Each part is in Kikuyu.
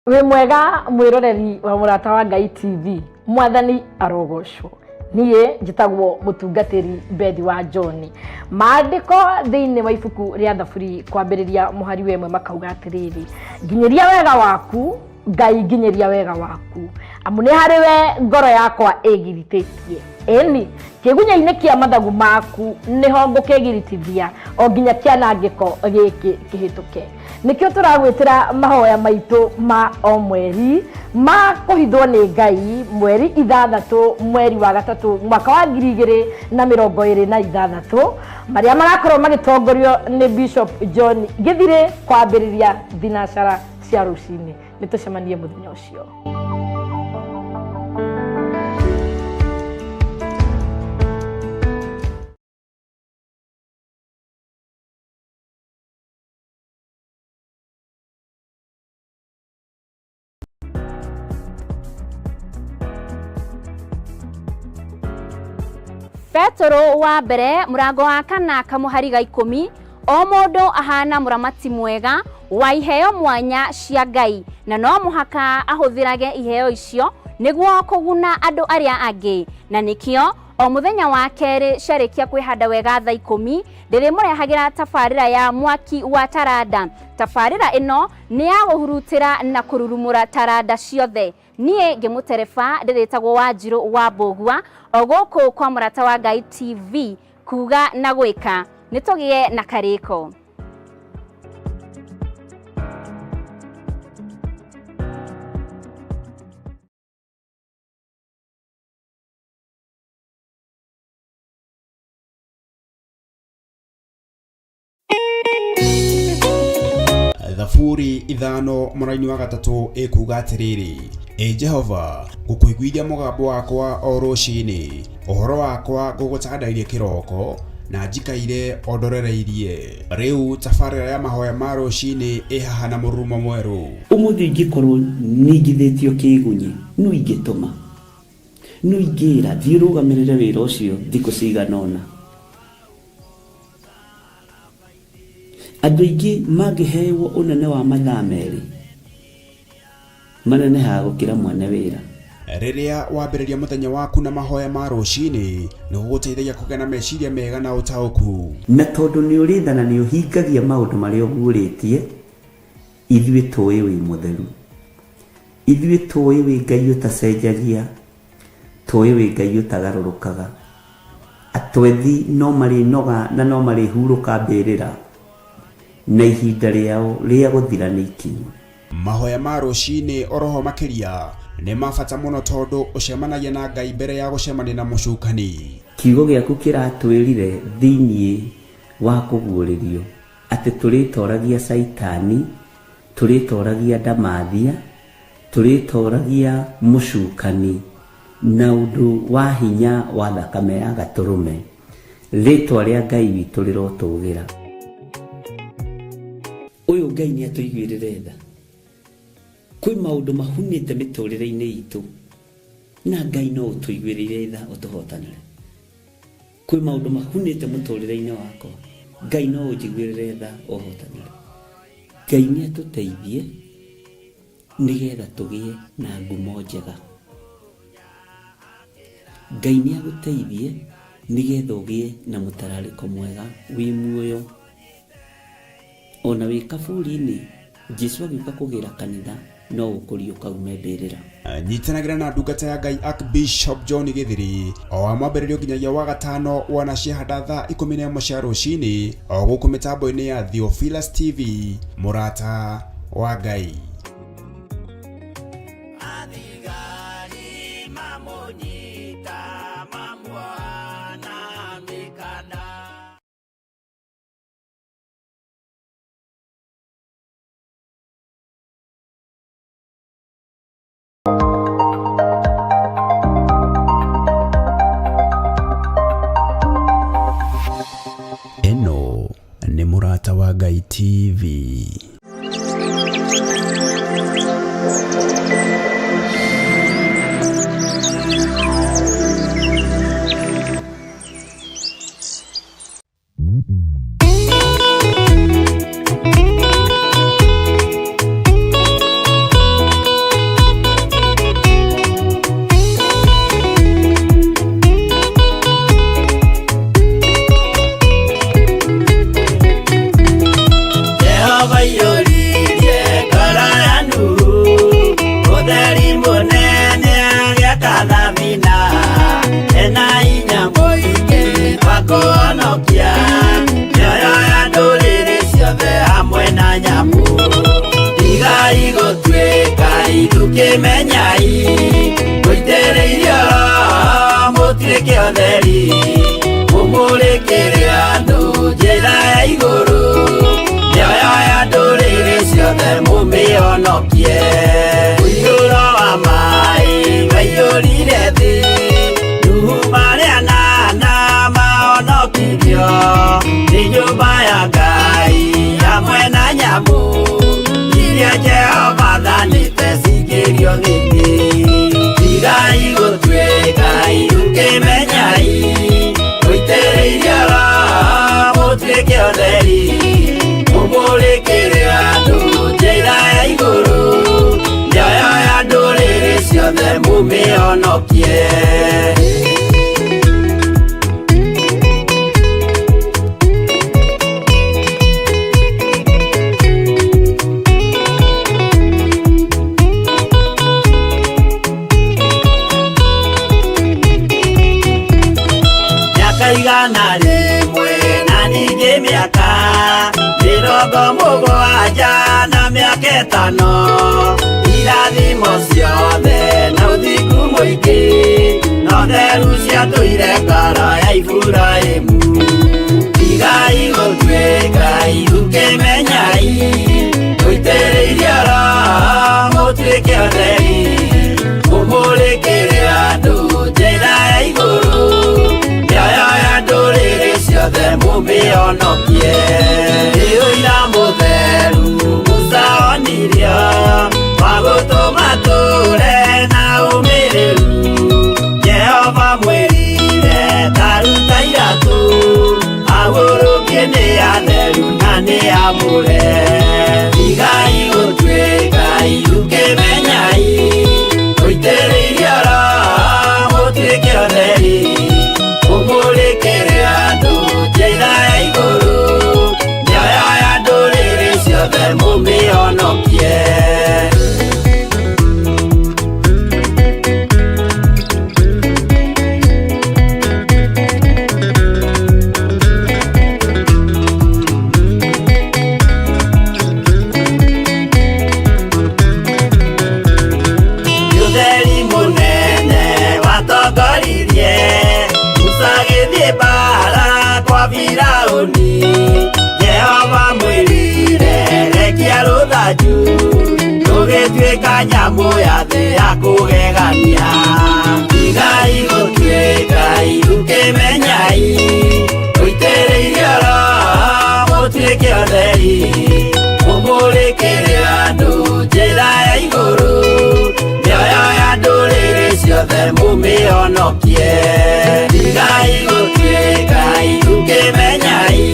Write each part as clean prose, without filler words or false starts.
Wĩ mwega mwĩroreri wa Mũrata wa Ngai TV, Mwathani arogocwo. Niĩ njĩtagwo mũtungatĩri Bethi wa John. Maandĩko thĩinĩ wa ibuku rĩa Thaburi kwambĩrĩria mũhari wa ĩmwe makauga atĩrĩrĩ, nginyĩria wega waku Ngai, nginyĩria wega waku, amu nĩ harĩ we ngoro yakwa ĩgiritĩtie. Ĩni, kĩgunya-inĩ kĩa mathagu maku nĩho ngũkĩgiritithia o nginya kĩanangĩko gĩkĩ kĩhĩtũke. Nĩkĩo tũragwĩtĩra mahoya maitũ ma o mweri ma kũhithwo nĩ Ngai mweri 6 mweri wa 3 mwaka wa 2026 marĩa magakorwo magĩtongorio nĩ Bishop John Gĩthirĩ kwambĩrĩria thinacara cia rũcinĩ. Nĩ tũcemanie mũthenya ũcio. Petũrũ wa mbere mũrango wa kana kamũhari ga 10, o mũndũ ahana mũramati mwega wa iheo mwanya cia Ngai, na no mũhaka ahũthĩrage iheo icio nĩguo kũguna andũ arĩa angĩ. Na nĩkĩo o mũthenya wa kerĩ ciarĩkia kwĩhanda wega thaa 10 ndĩrĩmũrehagĩra tabarĩra ya Mwaki wa Taranda. Tabarĩra ĩno nĩ ya gũhurutĩra na kũrurumũra taranda ciothe. Niĩ ngĩmũtereba ndĩrĩtagwo Wanjirũ wa Mbũgua, o gũkũ kwa Mũrata wa Ngai TV, kuga na gwĩka. Nĩ tũgĩe na karĩko. Thaburi 5 mũraini wa 3 ĩkuga atĩrĩrĩ, Ĩ Jehova, ngũkũiguithia mũgambo wakwa o rũcinĩ, ũhoro wakwa ngũgũtandairie kĩroko, na njikaire o ndorereirie. Rĩu tabarĩra ya mahoya ma rũcinĩ ĩ haha na mũrurumo mwerũ. Ũmũthĩ ingĩkorwo ningithĩtio kĩĩgunyĩ, nũ ingĩtũma? Nũ ingĩĩra, 'Thiĩ ũrũgamĩrĩre wĩra ũcio thikũ cigana ũna'? Andũ aingĩ mangĩhewo ũnene wa mathaa 2, manenehaga gũkĩra mwene wĩra. Rĩrĩa wambĩrĩria mũthenya waku na mahoya ma rũcinĩ, nĩ gũgũteithagia kũgĩa na meciria mega na ũtaũku. Na tondũ nĩ ũrĩ tha na nĩ ũhingagia maũndũ marĩa ũguũrĩtie, ithuĩ tũĩ wĩ mũtheru. Ithuĩ tũĩ wĩ Ngai ũtacenjagia, tũĩ wĩ Ngai ũtagarũrũkaga. Atwethi no marĩnoga na no marĩhurũka mbĩrĩra, na ihinda rĩao rĩa gũthira nĩ ikinyu. Mahoya ma rũcinĩ oroho makĩria nĩ ma bata mũno tondũ ũcemanagia na Ngai mbere ya gũcemania na mũcukani. Kiugo gĩaku kĩratwĩrire thĩinĩ wa kũguũrĩrio atĩ tũrĩtoragia Caitani, tũrĩtoragia ndamathia, tũrĩtoragia mũcukani na ũndũ wa hinya wa thakame ya Gatũrũme. Rĩtwa rĩa Ngai witũ rĩrotũgĩra. Ũyũ Ngai nĩ atũiguĩrĩre tha. Kwĩ maũndũ mahunĩte mĩtũrĩre-inĩ itũ na Ngai no ũtũiguĩrĩire tha ũtũhotanĩre. Kwĩ maũndũ mahunĩte mũtũrĩre-inĩ wakwa, Ngai no ũnjiguĩrĩre tha ũhotanĩre. Ngai nĩ atũteithie nĩgetha tũgĩe na ngumo njega. Ngai nĩ agũteithie nĩgetha ũgĩe na mũtararĩko mwega wĩ muoyo. Ona wĩ kaburi-inĩ, Jesu agĩũka kũgĩra kanitha no ũkũriũka ume mbĩrĩra. Nyitanagĩra na ndungata ya Ngai Archbishop John Gĩthiri o wa mwambĩrĩrio nginyagia wa gatano wona ciahanda thaa 11 cia rũcinĩ o gũkũ mĩtambo-inĩ ya Theophilus TV, mũrata wa Ngai. Athigari mamũnyita mamuoha na mĩkanda. Ĩno nĩ Mũrata wa Ngai TV. Kĩmenyai mũitĩrĩirio Roho mũtuĩke ũtheri, mũmũrĩkĩre andũ njĩra ya igũrũ, mĩoyo ya ndũrĩrĩ ciothe mũmĩhonokie. Mũiyũro wa maĩ waiyũrire thĩ, Nuhu marĩ anana mahonokirio nĩ nyũmba ya Ngai hamwe na nyamũ iria Jehova athanĩte cingĩrio thĩinĩ. Tigai gũtuĩka irukĩmenyai mũitĩrĩirio Roho mũtuĩke ũtheri, mũmũrĩkĩre andũ njĩra ya igũrũ, mĩoyo ya ndũrĩrĩ ciothe mũmĩhonokie. Mĩaka 100 na ningĩ mĩaka 70 na mĩaka 5, irathimo ciothe na ũthingu mũingĩ no theru ciatũire ngoro ya Iburahĩmu. Tigai gũtuĩka irukĩmenyai mũitĩrĩirio Roho mũtuĩke ũtheri, mũmũrĩkĩre andũ njĩra ya igũrũ, mĩoyo ya ndũrĩrĩ ciothe mũmĩhonokie. Nĩ ũira mũtheru Musa onirio wa gũtũma tũre na ũmĩrĩru, Jehova mwĩrire ta ruta iratũ, ahurũkie nĩ atheru na nĩ amũre. Tigai gũtuĩka irukĩmenyai mũitĩrĩirio Roho mũtuĩke ũtheri, mũmũrĩkĩre andũ njĩra ya igũrũ, mĩoyo ya ndũrĩrĩ ciothe mũmĩhonokie. Ũtheri mũnene watongoririe Musa agĩthiĩ mbara kwa Firaũni, Jehova mwĩrire rekia rũthanju rũgĩtuĩka nyamũ ya thĩ ya kũgegania. Tigai gũtuĩka irukĩmenyai mũitĩrĩirio Roho mũtuĩke ũtheri, mũmũrĩkĩre andũ njĩra ya igũrũ, mĩoyo ya ndũrĩrĩ ciothe mũmĩhonokie. Tigai gũtuĩka irukĩmenyai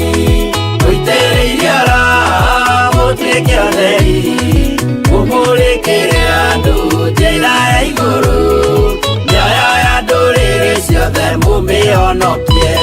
mũitĩrĩirio Roho mũtuĩke ũtheri, mũmũrĩkĩre andũ njĩra ya igũrũ, mĩoyo ya ndũrĩrĩ ciothe mũmĩhonokie.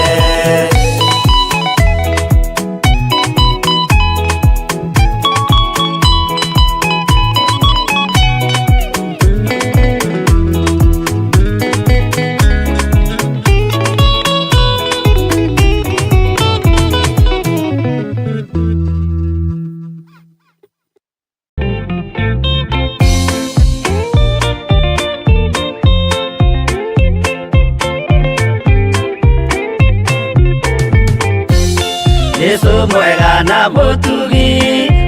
Jesu mwega na mũtugi,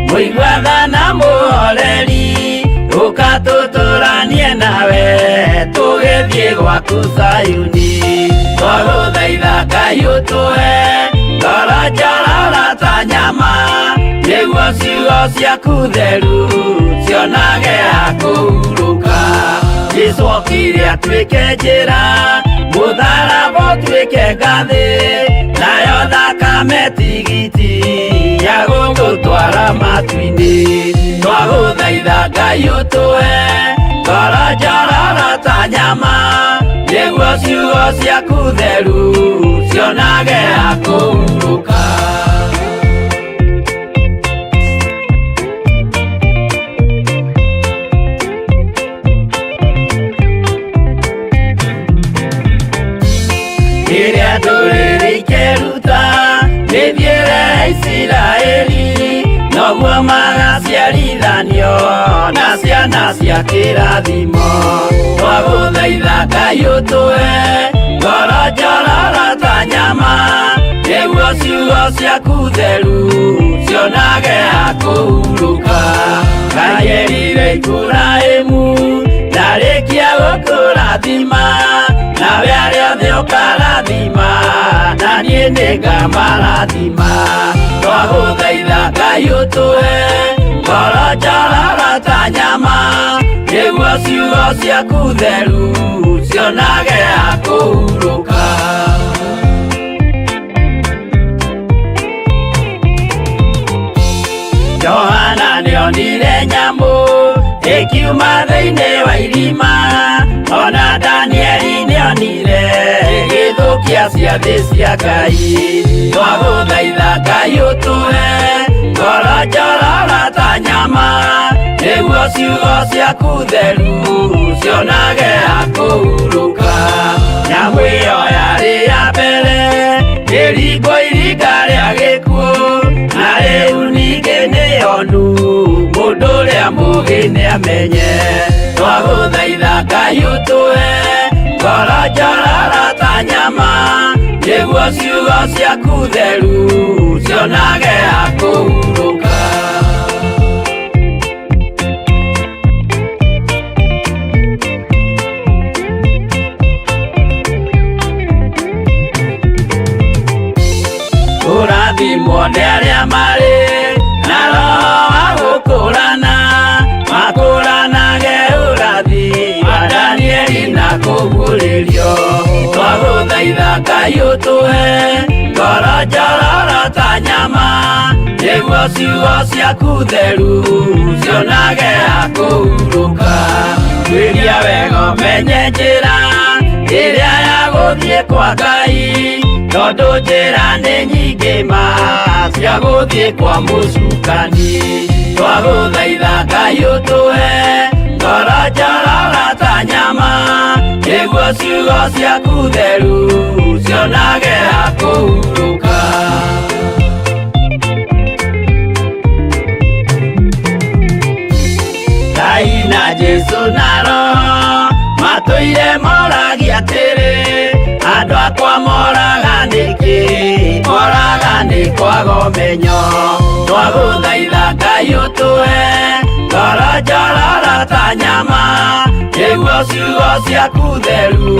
mũiguaga na mũhoreri, ũka tũtũranie nawe tũgĩthiĩ gwaku Zayuni. Twagũthaitha Ngai ũtũhe ngoro njororo ta nyama, nĩguo ciugo ciaku theru cionage ha kũhurũka. Jesu okire atuĩke njĩra, mũtharaba ũtuĩke ngathĩ, nayo thakame tigiti ya gũtũtwara matu-inĩ. Twagũthaitha Ngai ũtũhe ngoro njororo ta nyama, nĩguo ciugo ciaku theru cionage ha kũhurũka. Rĩrĩa ndũrĩrĩ ikeruta mĩthiĩre ya Isiraeli, noguo magaciarithanio na Ciana cia kĩrathimo. Twagũthaitha Ngai ũtũhe ngoro njororo ta nyama, nĩguo ciugo ciaku theru cionage ha kũhurũka. Ngai erire Iburahĩmu ndarĩkia gũkũrathima, nawe arĩa othe ũkarathima, na niĩ nĩngamarathima. Twagũthaitha Ngai ũtũhe ngoro njororo ta nyama, nĩguo ciugo ciaku theru cionage ha kũhurũka. Johana nĩonire nyamũ ĩkiuma thĩinĩ wa irima, ona Danieli nĩonire ĩgĩthũkia ciathĩ cia Ngai. Twagũthaitha Ngai ũtũhe ngoro njororo ta nyama, nĩguo ciugo ciaku theru cionage ha kũhurũka. Nyamũ ĩyo yarĩ ya mbere ĩringwo iringa rĩa gĩkuũ, na rĩu ningĩ nĩyonu mũndũ ũrĩa mũũgĩ nĩamenye. Twagũthaitha Ngai ũtũhe ngoro njororo ta nyama, nĩguo ciugo ciaku theru cionage ha kũhurũka. Kũrathimwo nĩ arĩa marĩ na roho wa gũkũrana, makũranage ũrathi wa Danieli na kũguũrĩrio. Twagũthaitha Ngai ũtũhe ngoro njororo ta nyama, nĩguo ciugo ciaku theru cionage ha kũhurũka. Tuĩria wega ũmenye njĩra ĩrĩa ya gũthiĩ kwa Ngai, tondũ njĩra nĩ nyingĩ ma cia gũthiĩ kwa mũcukani. Twagũthaitha Ngai ũtũhe ngoro njororo ta nyama, nĩguo ciugo ciaku theru cionage ha kũhurũka. Ngai na Jesũ na Roho matũire moragia atĩrĩ, andũ akwa moraga nĩkĩ? Moraga nĩ kwaga ũmenyo. Twagũthaitha Ngai ũtũhe ngoro njororo ta nyama, nĩguo ciugo ciaku theru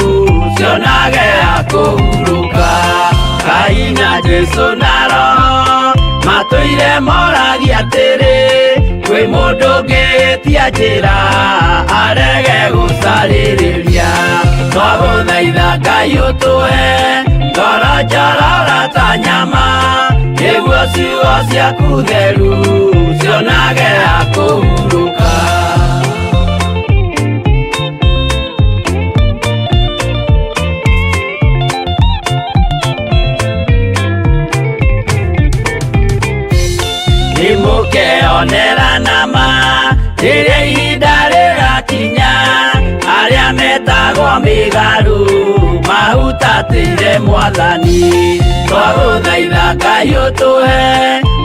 cionage ha kũhurũka. Ngai na Jesũ na Roho matũire moragia atĩrĩ, kwĩ mũndũ ũngĩtia njĩra arege gũcarĩrĩria. Twagũthaitha Ngai ũtũhe ngoro njororo ta nyama, nĩguo ciugo ciaku theru cionage ha kũhurũka. Nĩmũkeonera nama rĩrĩa ihinda rĩgakinya, arĩa metagwo mĩgarũ mahutatĩire Mwathani. Twagũthaitha Ngai ũtũhe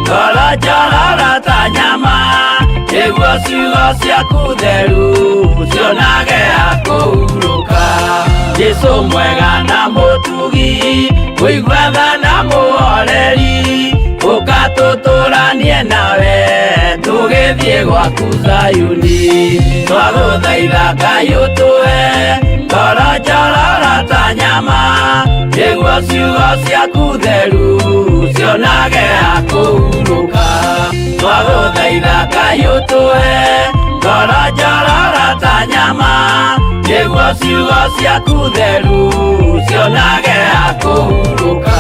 ngoro njororo ta nyama, nĩguo ciugo ciaku theru cionage ha kũhurũka. Jesũ mwega na mũtugi, mũigua tha na mũhoreri, ũka tũtũranie nawe tũgĩthiĩ gwaku Zayuni. Twagũthaitha Ngai ũtũhe ngoro njororo ta nyama, nĩguo ciugo ciaku theru cionage ha kũhurũka. Twagũthaitha Ngai ũtũhe ngoro njororo ta nyama, nĩguo ciugo ciaku theru cionage ha kũhurũka.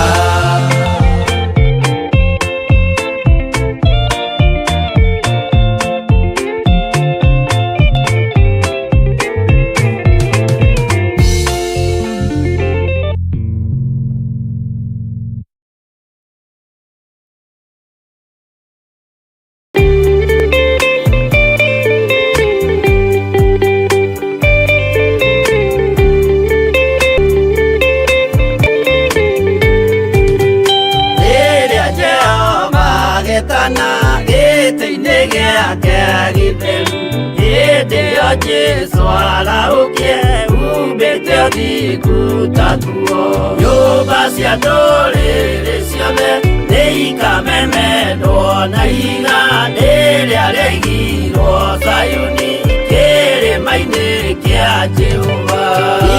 Jesũ arahũkie umbĩte ũthingu ta nguo. Nyũmba cia ndũrĩrĩ ciothe nĩikamemendwo na ihiga rĩrĩa rĩaigirwo Zayuni kĩrĩma-inĩ kĩa Jehova.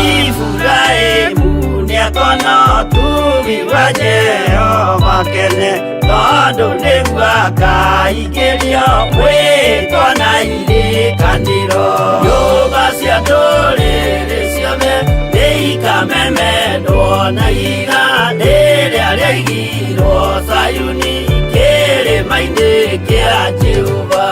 Iburahĩmu nĩakona ũtugi wa Jehova kene, tondũ nĩguo akaingĩrio mwĩtwa na irĩkanĩro. Nyũmba cia ndũrĩrĩ ciothe nĩikamemendwo na ihiga rĩrĩa rĩaigirwo Zayuni kĩrĩma-inĩ kĩa Jehova.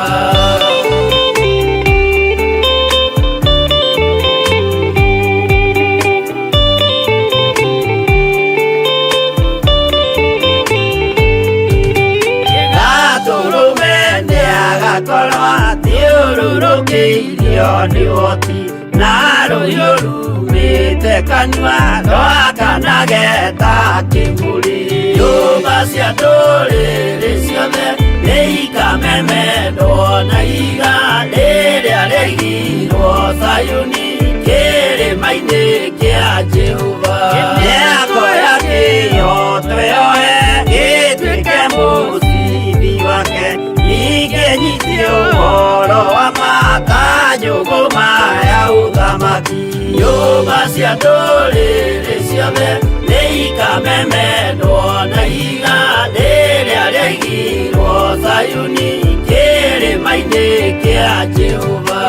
Gatũrũme nĩagakorwo athiũrũrũkĩirio nĩ ũhoti, na rũhiũ rumĩte kanua rwakanage ta kĩmũrĩ. Nyũmba cia ndũrĩrĩ ciothe nĩikamemendwo na ihiga rĩrĩa rĩaigirwo Zayuni kĩrĩma-inĩ kĩa Jehova. Mĩako ya kĩhooto yoe ĩtuĩke mũcibi wake, ningĩ nyite ũhoro wa ma ta njũgũma ya ũthamaki. Nyũmba cia ndũrĩrĩ ciothe nĩikamemendwo na ihiga rĩrĩa rĩaigirwo Zayuni kĩrĩma-inĩ kĩa Jehova.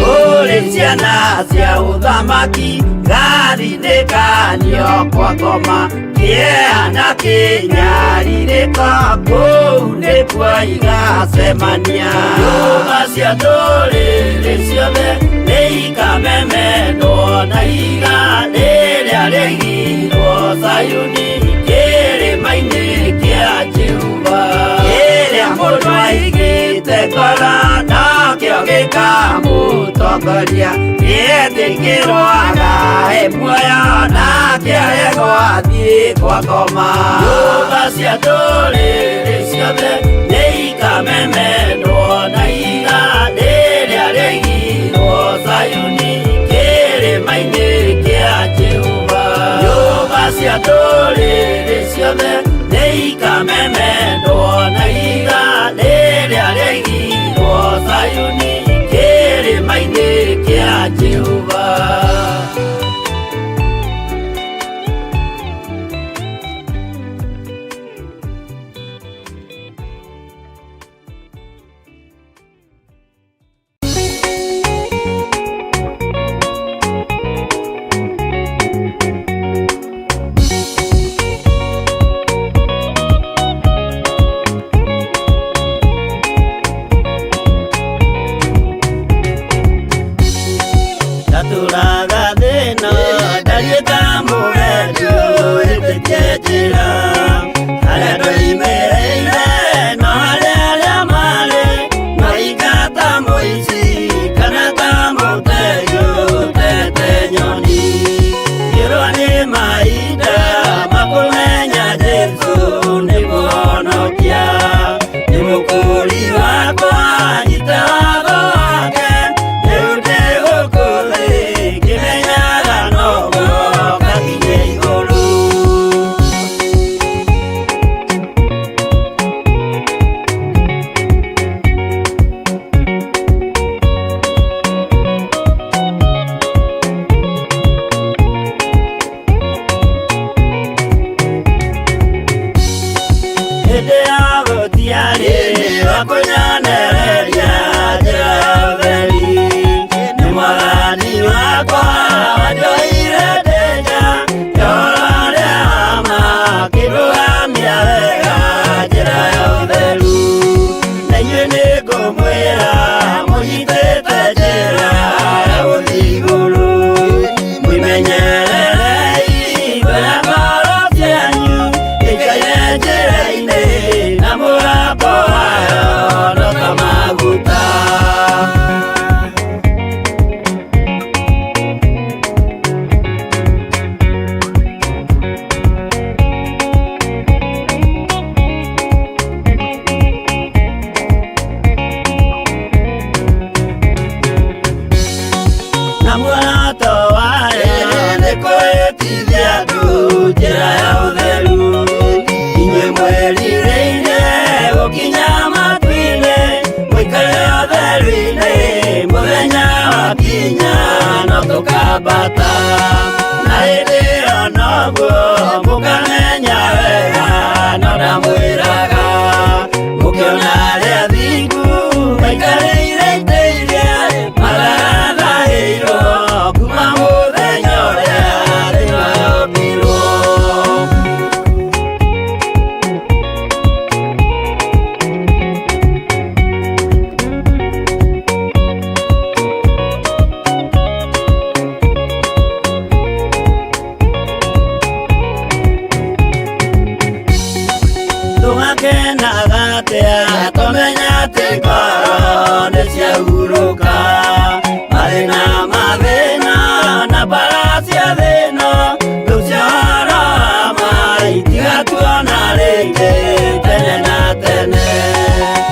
Kũrĩ ciana cia ũthamaki gathinĩkanio kwa ngoma, kĩeha na kĩnyarirĩko kũu nĩkuo igacemania. Nyũmba cia ndũrĩrĩ ciothe nĩikamemendwo na ihiga rĩrĩa rĩaigirwo Zayuni kĩrĩma-inĩ kĩa Jehova. Kĩrĩa mũndũ aigĩte ngoro nokĩo gĩkamũtongoria, gĩetĩkĩrwo agae muoyo nake aregwo athiĩ kwa ngoma. Nyũmba cia ndũrĩrĩ ciothe nĩikamemendwo na ihiga rĩrĩa rĩaigirwo Zayuni kĩrĩma-inĩ kĩa Jehova. Nyũmba cia ndũrĩrĩ ciothe nĩikamemendwo na ihiga rĩrĩa rĩaigirwo Zayuni kĩrĩma-inĩ kĩa Jehova. Ndatũraga thĩna ndariĩ ta mũgendi ũhĩtĩtie njĩra, harĩa ndoimĩrĩire no harĩa arĩa marĩ maika ta mũici kana ta mũtegi ũtete nyoni. Ngĩrwo nĩ mahinda makũmenya Jesũ nĩ mũhonokia, nĩ mũkũũri wakwa, nyita watho wake, rĩu ndĩ gũkũ thĩ. Tũkambata na hĩndĩ ĩyo noguo mũkamenya wega no ndamwĩraga mũkĩona arĩa thingu maikarĩire itĩ iria matarathahĩirwo kuma mũthenya ũrĩa thĩ yombirwo. Tũgakenaga atĩa tũmenya atĩ ngoro nĩ ciahurũka mathĩna mathĩna na mbara cia thĩna rĩu ciahoro wa ma itigatuona rĩngĩ tene na tene.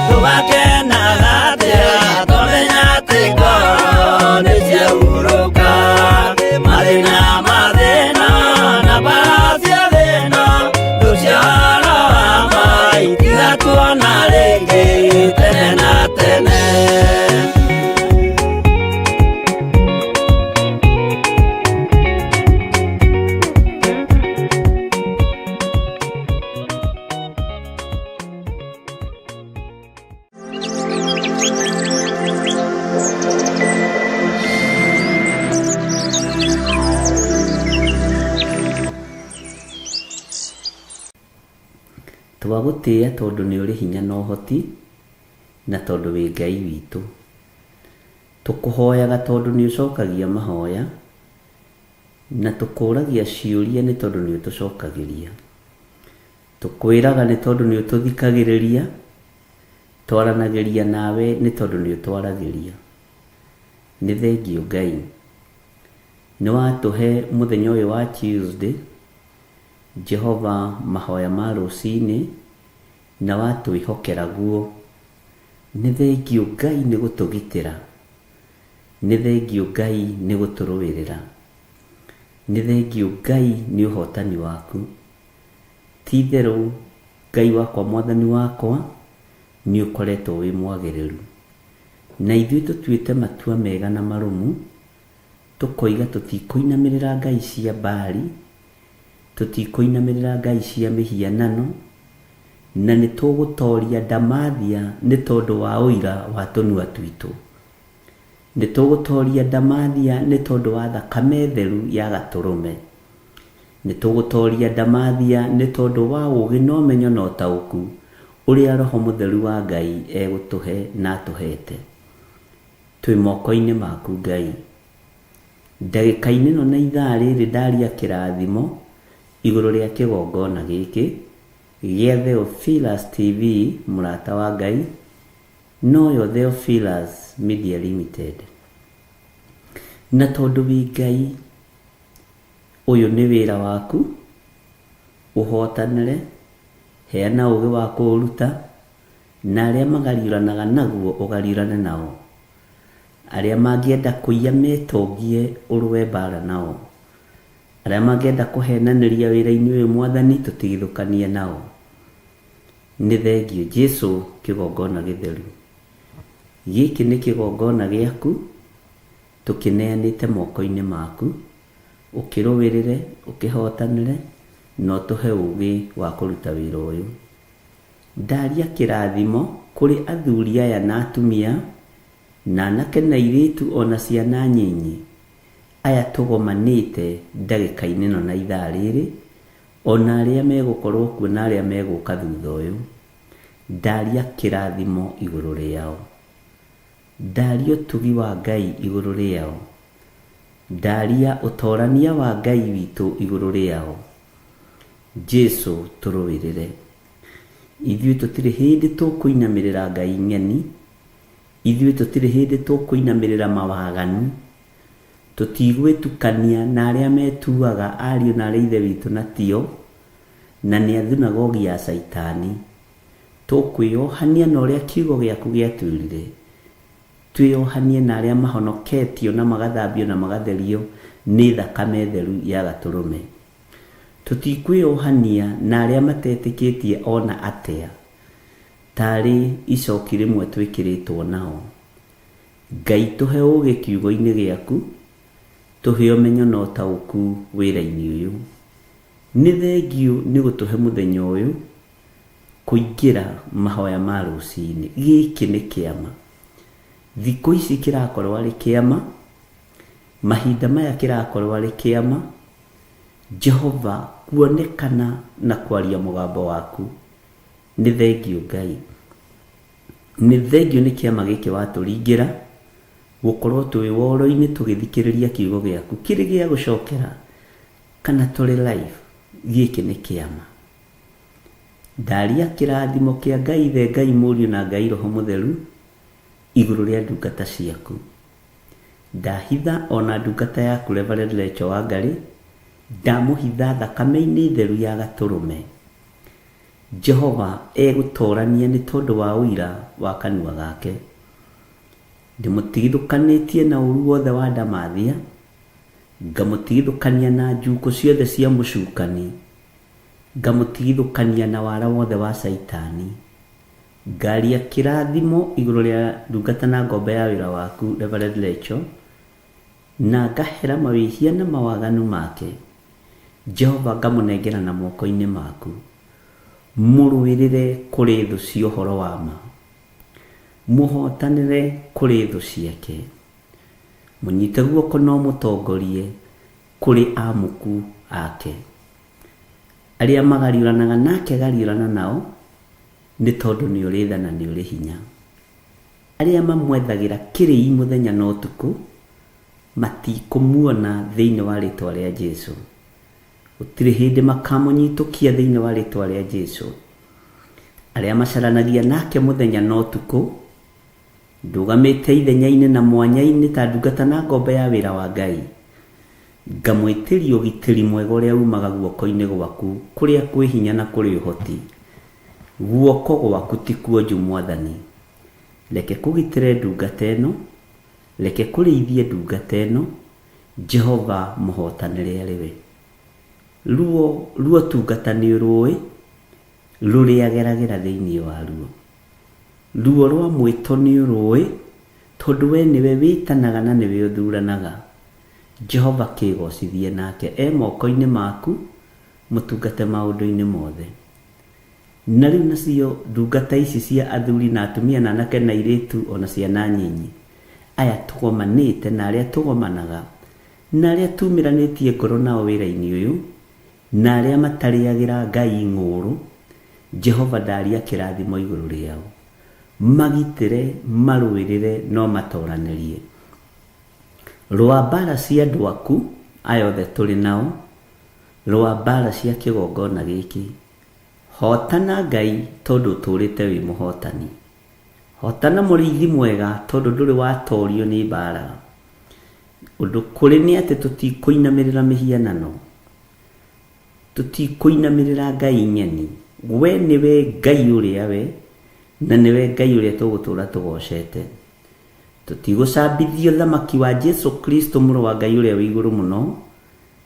Tũgakenaga atĩa tũmenya atĩ ngoro nĩ ciahurũka mathĩna mathĩna na mbara cia thĩna rĩu ciahoro wa ma itigatuona rĩngĩ tene na tene. Twagũtĩĩa tondũ nĩ ũrĩ hinya na ũhoti, na tondũ wĩ Ngai witũ. Tũkũhoyaga tondũ nĩ ũcokagia mahoya, na tũkũragia ciũria nĩ tondũ nĩ ũtũcokagĩria. Tũkwĩraga nĩ tondũ nĩ ũtũthikagĩrĩria, twaranagĩria nawe nĩ tondũ nĩ ũtwaragĩria. Nĩ thengiũ Ngai. Nĩ watũhe mũthenya ũyũ wa Tuesday, Jehova mahoya ma rũcinĩ, na watwĩhokera guo. Nĩ thengiũ Ngai nĩ gũtũgitĩra. Nĩ thengiũ Ngai nĩ gũtũrũĩrĩra. Nĩ thengiũ Ngai nĩ ũhotani waku. Ti itherũ Ngai wakwa mwathani wakwa nĩ ũkoretwo wĩ mwagĩrĩru. Na ithuĩ tũtuĩte matua mega na marũmu, tũkoiga tũtikũinamĩrĩra ngai cia Baali, tũtikũinamĩrĩra ngai cia mĩhianano, na nĩ tũgũtoria ndamathia nĩ tondũ wa ũira wa tũnua twitũ. Nĩ tũgũtoria ndamathia nĩ tondũ wa thakame theru ya gatũrũme. Nĩ tũgũtoria ndamathia nĩ tondũ wa ũũgĩ na ũmenyo na ũtaũku ũrĩa Roho Mũtheru wa Ngai egũtũhe na atũhete. Twĩ moko-inĩ maku Ngai. Ndagĩka-inĩ ĩno na ithaa rĩrĩ ndaria kĩrathimo igũrũ rĩa kĩgongona gĩkĩ gĩa Theophilus TV mũrata wa Ngai, noyo Theophilus Media Limited. Na tondũ wĩ Ngai, ũyũ nĩ wĩra waku, ũhotanĩre, heana ũũgĩ wa kũũruta, na arĩa magariũranaga naguo ũgariũrane nao. Arĩa mangĩenda kũiya metongie ũrũe mbara nao. Arĩa mangĩenda kũhenanĩria wĩra-inĩ ũyũ Mwathani tũtigithũkanie nao. Nĩ thengiũ Jesu kĩgongona gĩtheru. Gĩkĩ nĩ kĩgongona gĩaku, tũkĩneanĩte moko-inĩ maku, ũkĩrũĩrĩre, ũkĩhotanĩre, na ũtũhe ũũgĩ wa kũruta wĩra ũyũ. Ndaria kĩrathimo kũrĩ athuri aya na atumia, na anake na airĩtu ona ciana nyinyi, aya tũgomanĩte ndagĩka-inĩ ĩno na ithaa rĩrĩ, ona arĩa megũkorwo kuo na arĩa megũka thutha ũyũ. Ndaria kĩrathimo igũrũ rĩao. Ndaria ũtugi wa Ngai igũrũ rĩao. Ndaria ũtorania wa Ngai witũ igũrũ rĩao. Jesu tũrũĩrĩre. Ithuĩ tũtirĩ hĩndĩ tũkũinamĩrĩra Ngai ng'eni, ithuĩ tũtirĩ hĩndĩ tũkũinamĩrĩra mawaganu, tũtigwĩtukania na arĩa metuaga ariũ na arĩa ithe witũ na tio, na nĩ a thunagogi ya Caitani. Tũkwĩyohania na ũrĩa kiugo gĩaku gĩatwĩrire. Twĩyohanie na arĩa mahonoketio na magathambio na magatherio nĩ thakame theru ya gatũrũme. Tũtikwĩyohania na arĩa matetĩkĩtie ona atĩa, tarĩ icoki rĩmwe twĩkĩrĩtwo nao. Ngai tũhe ũũgĩ kiugo-inĩ gĩaku, Tũhe ũmenyo na ũtaũku wĩra-inĩ ũyũ. Nĩ thengiũ nĩ gũtũhe mũthenya ũyũ kũingĩra mahoya ma rũcinĩ. Gĩkĩ nĩ kĩama. Thikũ ici kĩrakorwo arĩ kĩama, mahinda maya kĩrakorwo arĩ kĩama, Jehova kuonekana na kwaria mũgambo waku. Nĩ thengiũ Ngai. Nĩ thengiũ nĩ kĩama gĩkĩ watũringĩra, gũkorwo twĩ woro-inĩ tũgĩthikĩrĩria kiugo gĩaku kĩrĩ gĩa gũcokera kana tũrĩ live. Gĩkĩ nĩ kĩama. Ndaria kĩrathimo kĩa Ngai Ithe, Ngai Mũriũ na Ngai Roho Mũtheru igũrũ rĩa ndungata ciaku. Ndahitha ona ndungata yaku Reverend Rachel Wangarĩ, ndamũhitha thakame-inĩ theru ya Gatũrũme. Jehova egũtorania nĩ tondũ wa ũira wa kanua gake. Ndĩmũtigithũkanĩtie na ũru wothe wa ndamathia, ngamũtigithũkania na njukũ ciothe cia mũcukani, ngamũtigithũkania na wara wothe wa Caitani. Ngaria kĩrathimo igũrũ rĩa ndungata na ngombo ya wĩra waku Reverend Rachel, na ngahera mawĩhia na mawaganu make. Jehova ngamũnengera na moko-inĩ maku. Mũrũĩrĩre kũrĩ thũ cia ũhoro wa ma. Mũhotanĩre kũrĩ thũ ciake. Mũnyite guoko na ũmũtongorie kũrĩ amuku ake. Arĩa magariũranaga nake gariũrana nao, nĩ tondũ nĩ ũrĩ tha na nĩ ũrĩ hinya. Arĩa mamwethagĩra kĩrĩi mũthenya na ũtukũ, matikũmuona thĩinĩ wa rĩtwa rĩa Jesu. Gũtirĩ hĩndĩ makamũnyitũkia thĩinĩ wa rĩtwa rĩa Jesu. Arĩa macaranagia nake mũthenya na ũtukũ, ndũgamĩte ithenya-inĩ na mwanya-inĩ ta ndungata na ngombo ya wĩra wa Ngai, ngamwĩtĩria ũgitĩri mwega ũrĩa umaga guoko-inĩ gwaku kũrĩa kwĩ hinya na kũrĩ ũhoti. Guoko gwaku ti kuonju Mwathani. Reke kũgitĩre ndungata ĩno, reke kũrĩithie ndungata ĩno, Jehova mũhotanĩre arĩ we. Ruo rwa ũtungata nĩ ũrũĩ, rũrĩa ageragĩra thĩinĩ waruo. Ruo rwa mwĩto nĩ ũrũĩ, tondũ we nĩwe wĩtanaga na nĩwe ũthuranaga. Jehova kĩgocithie nake e moko-inĩ maku, mũtungate maũndũ-inĩ mothe. Na rĩu nacio ndungata ici cia athuri na atumia na anake na airĩtu o na ciana nyinyi, aya tũgomanĩte na arĩa tũgomanaga, na arĩa tumĩranĩtie ngoro nao wĩra-inĩ ũyũ, na arĩa matarĩagĩra Ngai ng'ũũrũ, Jehova ndaria kĩrathimo igũrũ rĩao. Magitĩre, marũĩrĩre, no matoranĩrie. Rũa mbaara cia andũ aku, aya othe tũrĩ nao, rũa mbaara cia kĩgongona gĩkĩ. Hotana Ngai tondũ ũtũũrĩte wĩ mũhotani. Hotana mũrĩithi mwega tondũ ndũrĩ watorio nĩ mbaara. Ũndũ kũrĩ nĩ atĩ tũtikũinamĩrĩra mĩhianano. Tũtikũinamĩrĩra ngai ng'eni. We nĩwe Ngai ũrĩa we, na nĩwe Ngai ũrĩa tũgũtũũra tũgocete. Tũtigũcambithia ũthamaki wa Jesu Kristo mũrũ wa Ngai ũrĩa wĩ igũrũ mũno,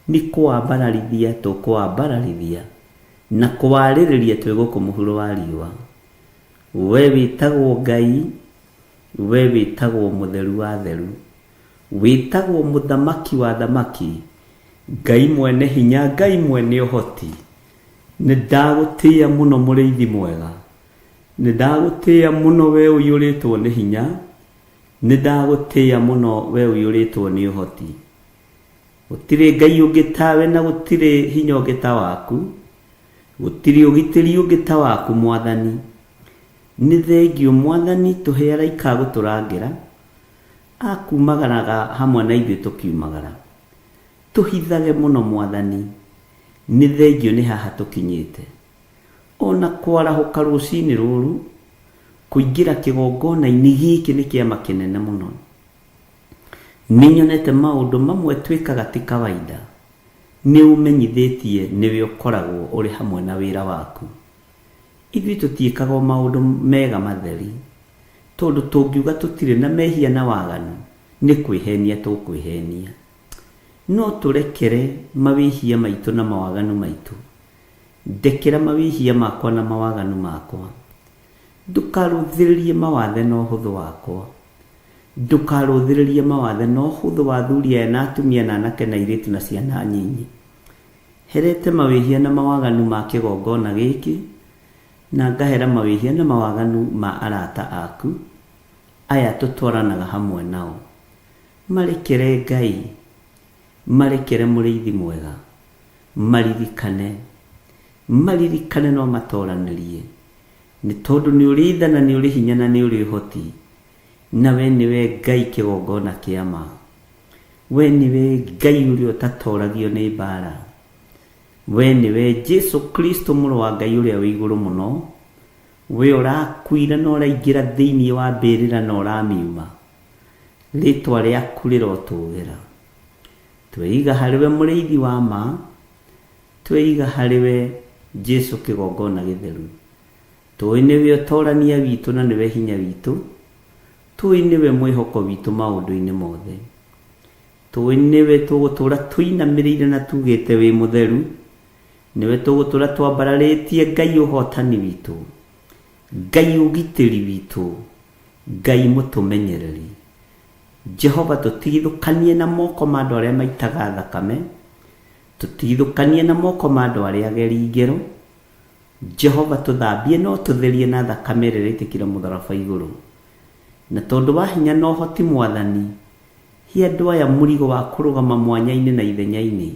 nĩ kũwambararithia tũkũwambararithia, na kũwarĩrĩria twĩ gũkũ mũhuro wa riũa. We wĩtagwo Ngai, we wĩtagwo mũtheru wa atheru, wĩtagwo mũthamaki wa athamaki, Ngai mwene hinya, Ngai mwene ũhoti. Nĩ ndagũtĩĩa mũno mũrĩithi mwega, nĩ ndagũtĩĩa mũno we ũiyũrĩtwo nĩ hinya, nĩ ndagũtĩĩa mũno we ũiyũrĩtwo nĩ ũhoti. Gũtirĩ Ngai ũngĩ tawe na gũtirĩ hinya ũngĩ ta waku, gũtirĩ ũgitĩri ũngĩ ta waku Mwathani. Nĩ thengiũ Mwathani tũhe araika a gũtũrangĩra, a kumagaraga hamwe na ithuĩ tũkiumagara. Tũhithage mũno Mwathani, nĩ thengiũ nĩ haha tũkinyĩte. O na kwarahũka rũcinĩ rũrũ, kũingĩra kĩgongona-inĩ gĩkĩ nĩ kĩama kĩnene mũno. Nĩ nyonete maũndũ mamwe twĩkaga ti kawaida. Nĩ ũmenyithĩtie nĩwe ũkoragwo ũrĩ hamwe na wĩra waku. Ithuĩ tũtiĩkaga o maũndũ mega matheri, tondũ tũngiuga tũtirĩ na mehia na waganu, nĩ kwĩhenia tũkwĩhenia. No tũrekere mawĩhia maitũ na mawaganu maitũ. Ndekera mawĩhia makwa na mawaganu makwa. Ndũkarũthĩrĩrie mawathe na ũhũthũ wakwa. Ndũkarũthĩrĩrie mawathe na ũhũthũ wa athuri aya na atumia na anake na airĩtu na ciana nyinyi. Herete mawĩhia na mawaganu ma kĩgongona gĩkĩ, na ngahera mawĩhia na mawaganu ma arata aku aya tũtwaranaga hamwe nao. Marekere Ngai, marekere mũrĩithi mwega, maririkane, maririkane no matoranĩrie, nĩ tondũ nĩ ũrĩ tha na nĩ ũrĩ hinya na nĩ ũrĩ ũhoti, na we nĩwe Ngai kĩgongona kĩa ma. We nĩwe Ngai ũrĩa ũtatoragio nĩ mbara. We nĩwe Jesu Kristo mũrũ wa Ngai ũrĩa wĩ igũrũ mũno, we ũrakuire na ũraingĩra thĩinĩ wa mbĩrĩra na ũramiuma. Rĩtwa rĩaku rĩrotũgĩra. Tweiga harĩ we mũrĩithi wa ma, tweiga harĩ we Jesu kĩgongona gĩtheru. Tũĩ nĩwe ũtorania witũ na nĩwe hinya witũ, tũĩ nĩwe mwĩhoko witũ maũndũ-inĩ mothe. Tũĩ nĩwe tũgũtũra tũinamĩrĩire na tugĩte wĩ mũtheru, nĩwe tũgũtũra twambararĩtie Ngai ũhotani witũ, Ngai ũgitĩri witũ, Ngai mũtũmenyereri. Jehova tũtigithũkanie na moko ma andũ arĩa maitaga thakame, tũtigithũkanie na moko ma andũ arĩa ageri ngero. Jehova tũthambie na ũtũtherie na thakame ĩrĩa ĩraitĩkĩra mũtharaba igũrũ. Na tondũ wa hinya na ũhoti Mwathani, he andũ aya mũrigo wa kũrũgama mwanya-inĩ na ithenya-inĩ,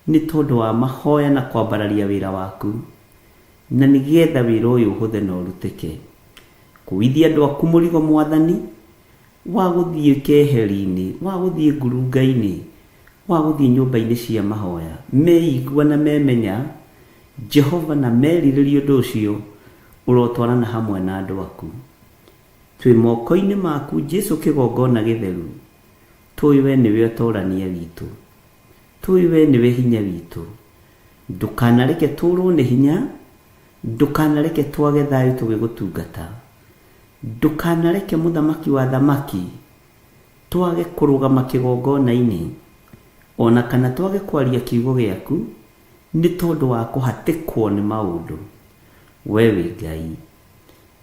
nĩ tondũ wa mahoya na kwambararia wĩra waku, na nĩgetha wĩra ũyũ ũhũthe na ũrutĩke. Kuithia andũ aku mũrigo Mwathani, wa gũthiĩ keheri-inĩ, wa gũthiĩ ngurunga-inĩ, wa gũthiĩ nyũmba-inĩ cia mahoya, meigua na memenya Jehova na merirĩria ũndũ ũcio, ũrotwarana hamwe na andũ aku. Twĩ moko-inĩ maku Jesu kĩgongona gĩtheru, tũĩ we nĩwe ũtorania witũ, tũĩ we nĩwe hinya witũ. Ndũkanareke tũrwo nĩ hinya, ndũkanareke twage thayũ tũgĩgũtungata. Ndũkanareke mũthamaki wa thamaki twage kũrũgama kĩgongona-inĩ, ona kana twage kwaria kiugo gĩaku nĩ tondũ wa kũhatĩkwo nĩ maũndũ. We wĩ Ngai.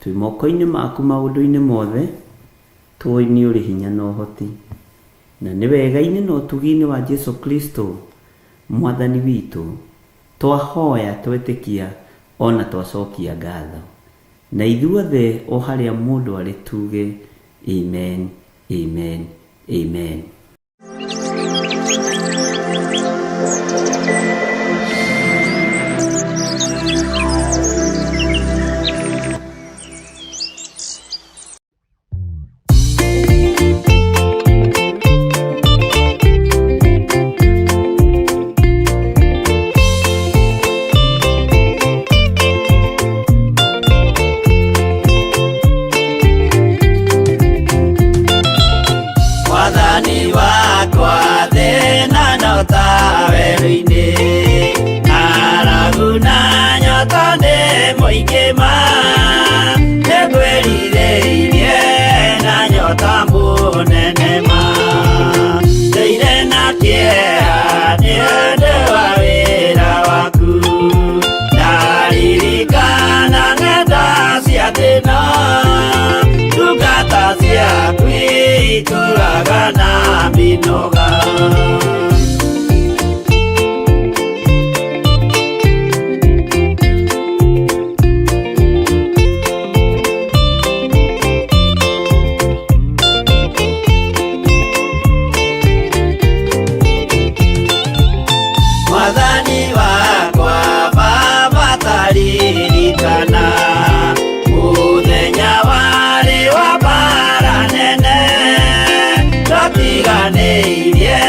Twĩ moko-inĩ maku maũndũ-inĩ mothe, tũĩ nĩ ũrĩ hinya na ũhoti. Na nĩ wega-inĩ na ũtugi-inĩ wa Jesu Kristo Mwathani witũ, twahoya twetĩkia ona twacokia ngatho. Na ithuothe o harĩa mũndũ arĩ tuge amen, amen, amen. Mwathani wakwa thĩna no ta werũ-inĩ ng'aragu na nyota nĩ mũingĩ ma nĩngwĩrirĩirie na nyota mũnene ma ndũire na kĩeha nĩ ũndũ wa wĩra waku ndaririkana ng'enda cia thĩna ndungata ciaku itũraga na mĩnoga. Mwathani wakwa Baba taririkana mũthenya warĩ wa mbara nene twatiganĩirie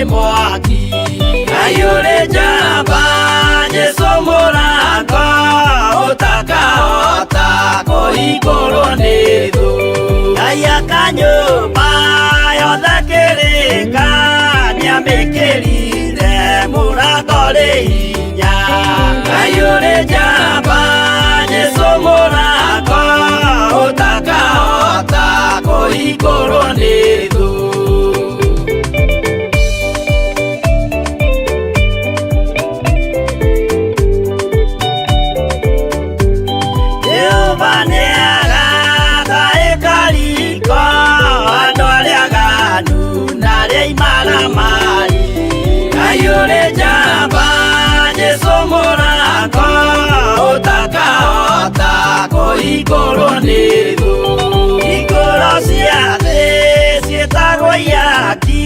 Mwaki Ngai ũrĩ njamba Jesũ mũrango ũtakahota kũhingũrwo nĩ thũ Ngai akanyũmba yothe kĩrĩka nĩamĩkĩrire mũrango rĩ hinya Ngai ũrĩ njamba Jesũ mũrango ũtakahota kũhingũrwo nĩ thũ. Jehova nĩagaka ĩkariko andũ arĩa aganu na arĩa imaramari Ngai ũrĩ njamba Jesũ mũrango ũtakahota kũhingũrwo nĩ thũ Hingũro cia thĩ ciĩtagwo ihaki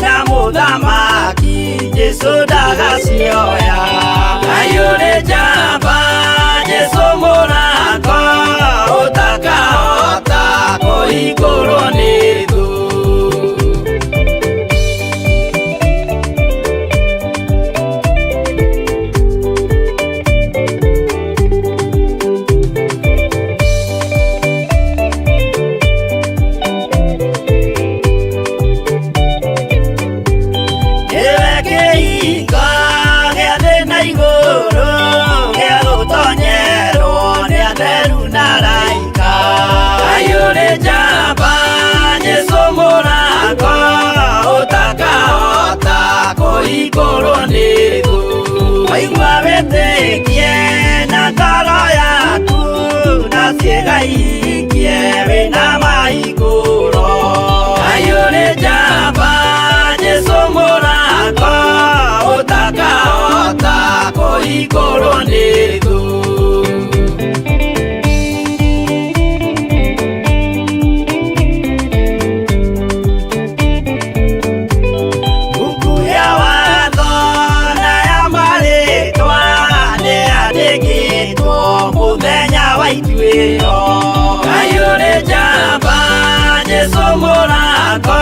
na mũthamaki Jesũ ndagacioya Ngai ũrĩ njamba Jesũ mũrango ũtakahota kũhingũrwo nĩ thũ. Nĩwe kĩhingo gĩa thĩ na igũrũ gĩa gũtonyerwo nĩ atheru na araika Ngai ũrĩ njamba Jesũ mũrango ũtakahota kũhingũrwo nĩ thũ Waigua wĩtĩkie na ngoro yaku na ciĩga ihingie wĩna mahingũro Ngai ũrĩ njamba Jesũ mũrango ũtakahota kũhingũrwo nĩ thũ. Buku ya watho na ya marĩtwa nĩyandĩkĩtwo mũthenya wa ituĩro Ngai ũrĩ njamba Jesũ mũrango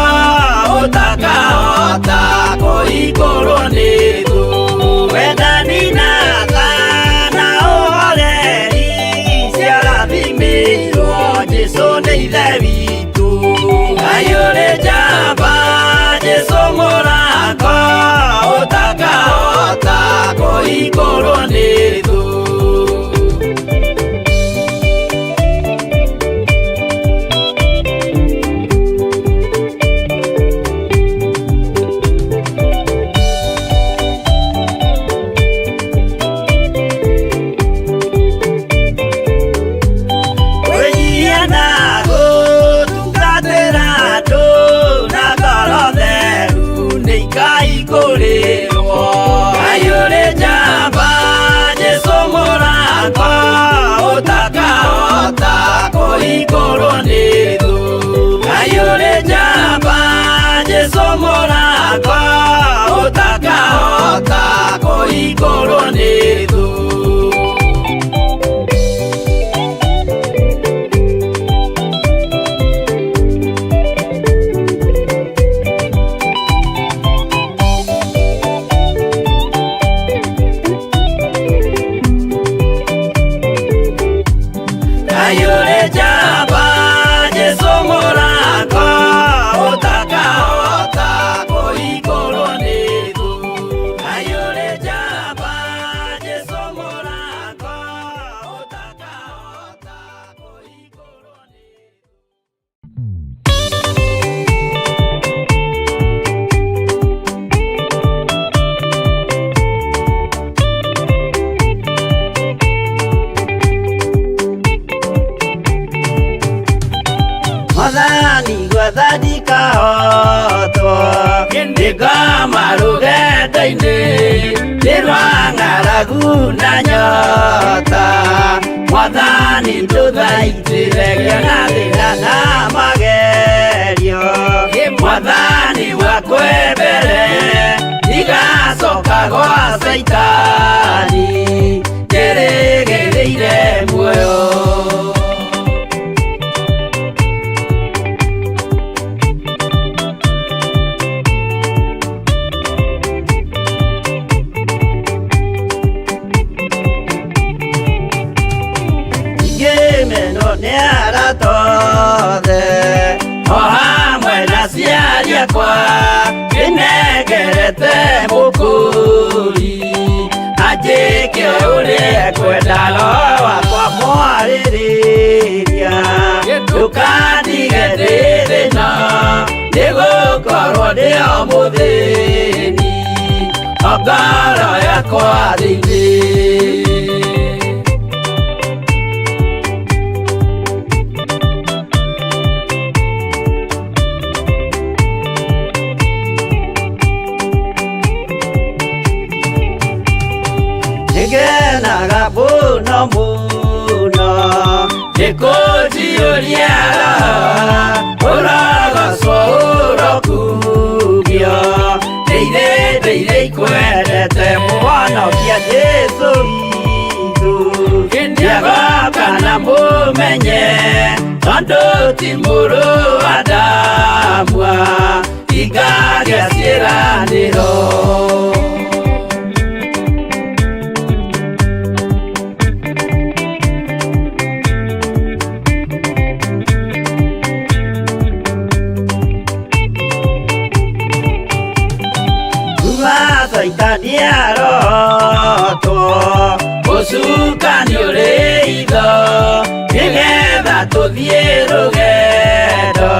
ũtakahota kũhingũrwo nĩ thũ Wendani na tha na ũhoreri ciarathimĩirwo Jesũ nĩ ithe witũ Ngai ũrĩ njamba Jesũ mũrango ũtakahota kũhingũrwo nĩ thũ. Kwĩnyihia na gũtungatĩra andũ na ngoro theru nĩ ikaihingũrĩrwo Ngai ũrĩ njamba Jesũ mũrango ũtakahota kũhingũrwo nĩ thũ Ngai ũrĩ njamba Jesũ mũrango ũtakahota kũhingũrwo nĩ thũ. Ngai ũrĩ njamba Jesũ mũrango ũtakahota kũhingũrwo nĩ thũ Ngai ũrĩ njamba Jesũ mũrango ũtakahota kũhingũrwo nĩ thũ. Mwathani gwetha ndikahotwo ndĩngoma rũgendo-inĩ nĩ rwa ng'aragu na nyota Mwathani ndũthaitĩre ngĩona thĩna na magerio Mwathani wakwe mbere ndigacoka gwa Caitani njĩrĩgĩrĩire muoyo. Nĩ arata othe o hamwe na aciari akwa ndĩnengerete mũkũri anjĩke ũrĩa ekwenda roho wakwa mwarĩrĩria ndũkandige ndĩ thĩna nĩgũkorwo ndĩ o mũthĩni o ngoro yakwa thĩinĩ. Nĩngenaga mũno mũno nĩkũnjiyũria roho ũrogocwo ũrokumio ndĩire ndĩire ikwendete mũhonokia Jesũ witũ nĩagoka na mũmenye tondũ ti mũrũ wa Adamu ingagĩa ciĩranĩro. Kuma Caitani arotwo ũcukani ũrĩ itho nĩgetha tũthiĩ rũgendo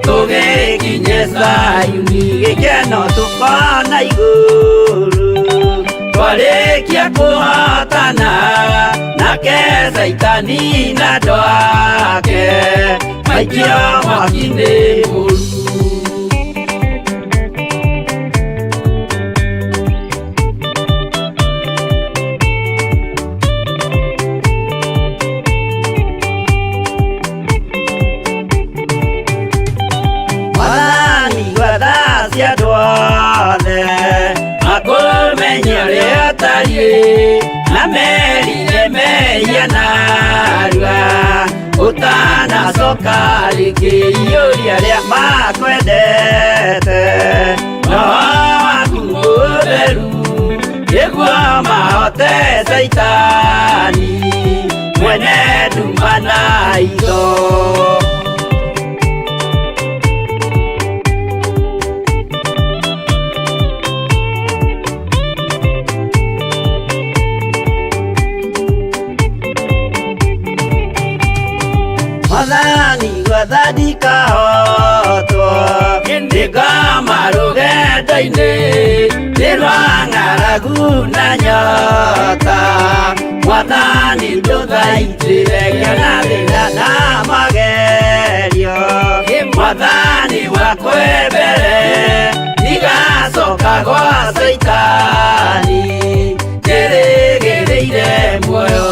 tũgĩkinye Zayuni gĩkeno tũkona igũrũ twarĩkia kũhotana nake Caitani na andũ ake maikio mwaki-inĩ mũru. Mwathani gwetha cia andũ othe makũmenye ũrĩa ũtariĩ na merire mehia narua ũtanacoka rĩngĩ iyũria arĩa makwendete roho waku mũtheru nĩguo mahote Caitani mwene nduma na itho. Mwathani gwetha ndikahotwo ndĩngoma rũgendo-inĩ nĩ rwa ng'aragu na nyota Mwathani ndũthaitĩre ngĩona thĩna na magerio Mwathani wakwa mbere ndigacoka gwa Caitani njĩrĩgĩrĩire muoyo.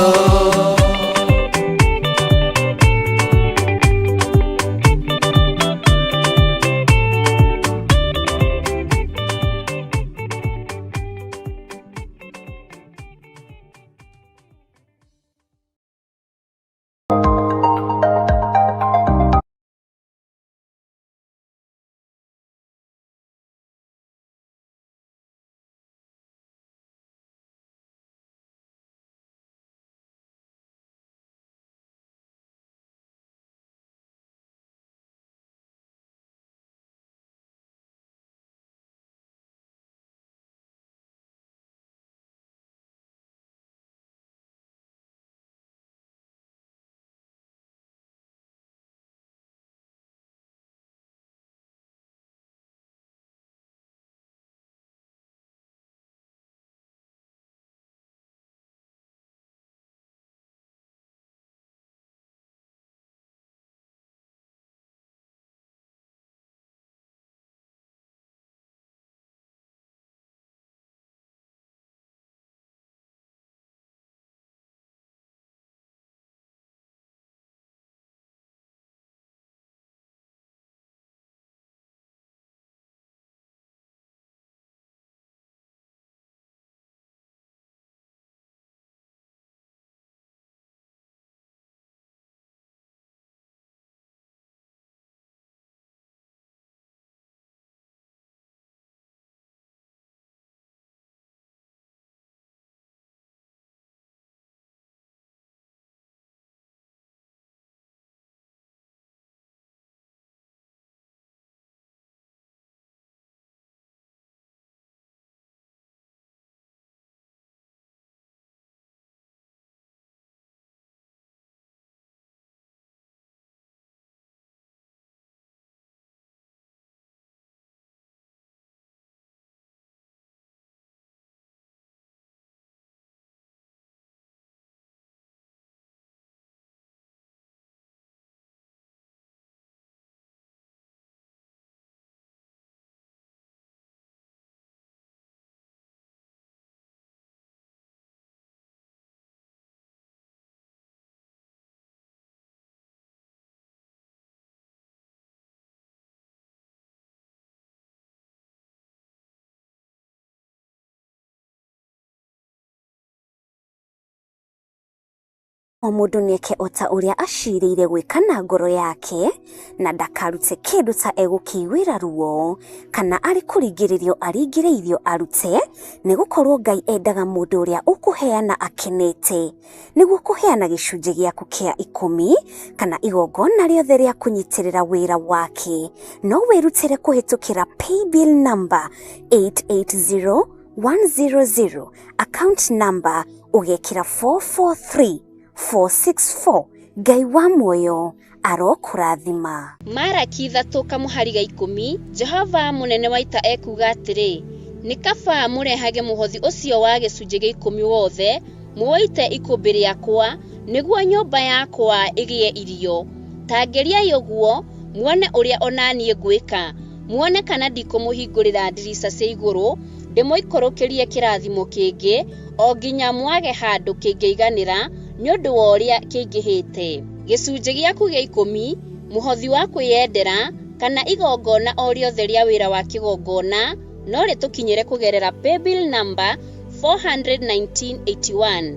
O mũndũ nĩeke o ta ũrĩa acirĩire gwĩka na ngoro yake, na ndakarute kĩndũ ta egũkĩiguĩra ruo, kana arĩ kũringĩrĩrio aringĩrĩirio arute, nĩgũkorwo Ngai endaga mũndũ ũrĩa ũkũheana akenete. Nĩguo kũheana gĩcunjĩ gĩaku kĩa ikũmi, kana igongona rĩothe rĩa kũnyitĩrĩra wĩra wake, no wĩrutĩre kũhĩtũkĩra paybill number 880100, account number ũgekĩra 443 464. Ngai wa muoyo arokũrathima. Maraki 3 kamũhari ga 10, Jehova mũnene wa ita ekuuga atĩrĩ, nĩ kaba mũrehage mũhothi ũcio wa gĩcunjĩ gĩa 10 wothe, mũũite ikũmbĩ rĩakwa, nĩguo nyũmba yakwa ĩgĩe irio. Ta ngeriai ũguo, muone ũrĩa o na niĩ ngwĩka, muone kana ndikũmũhingũrĩra ndirica cia igũrũ, ndĩmũikũrũkĩrie kĩrathimo kĩngĩ, o nginya mwage handũ kĩngĩiganĩra, nĩ ũndũ wa ũrĩa kĩingĩhĩte. Gĩcunjĩ gĩaku gĩa 10, mũhothi wa kwĩyendera, kana igongona o rĩothe rĩa wĩra wa kĩgongona, no rĩtũkinyĩre kũgerera paybill number 41981.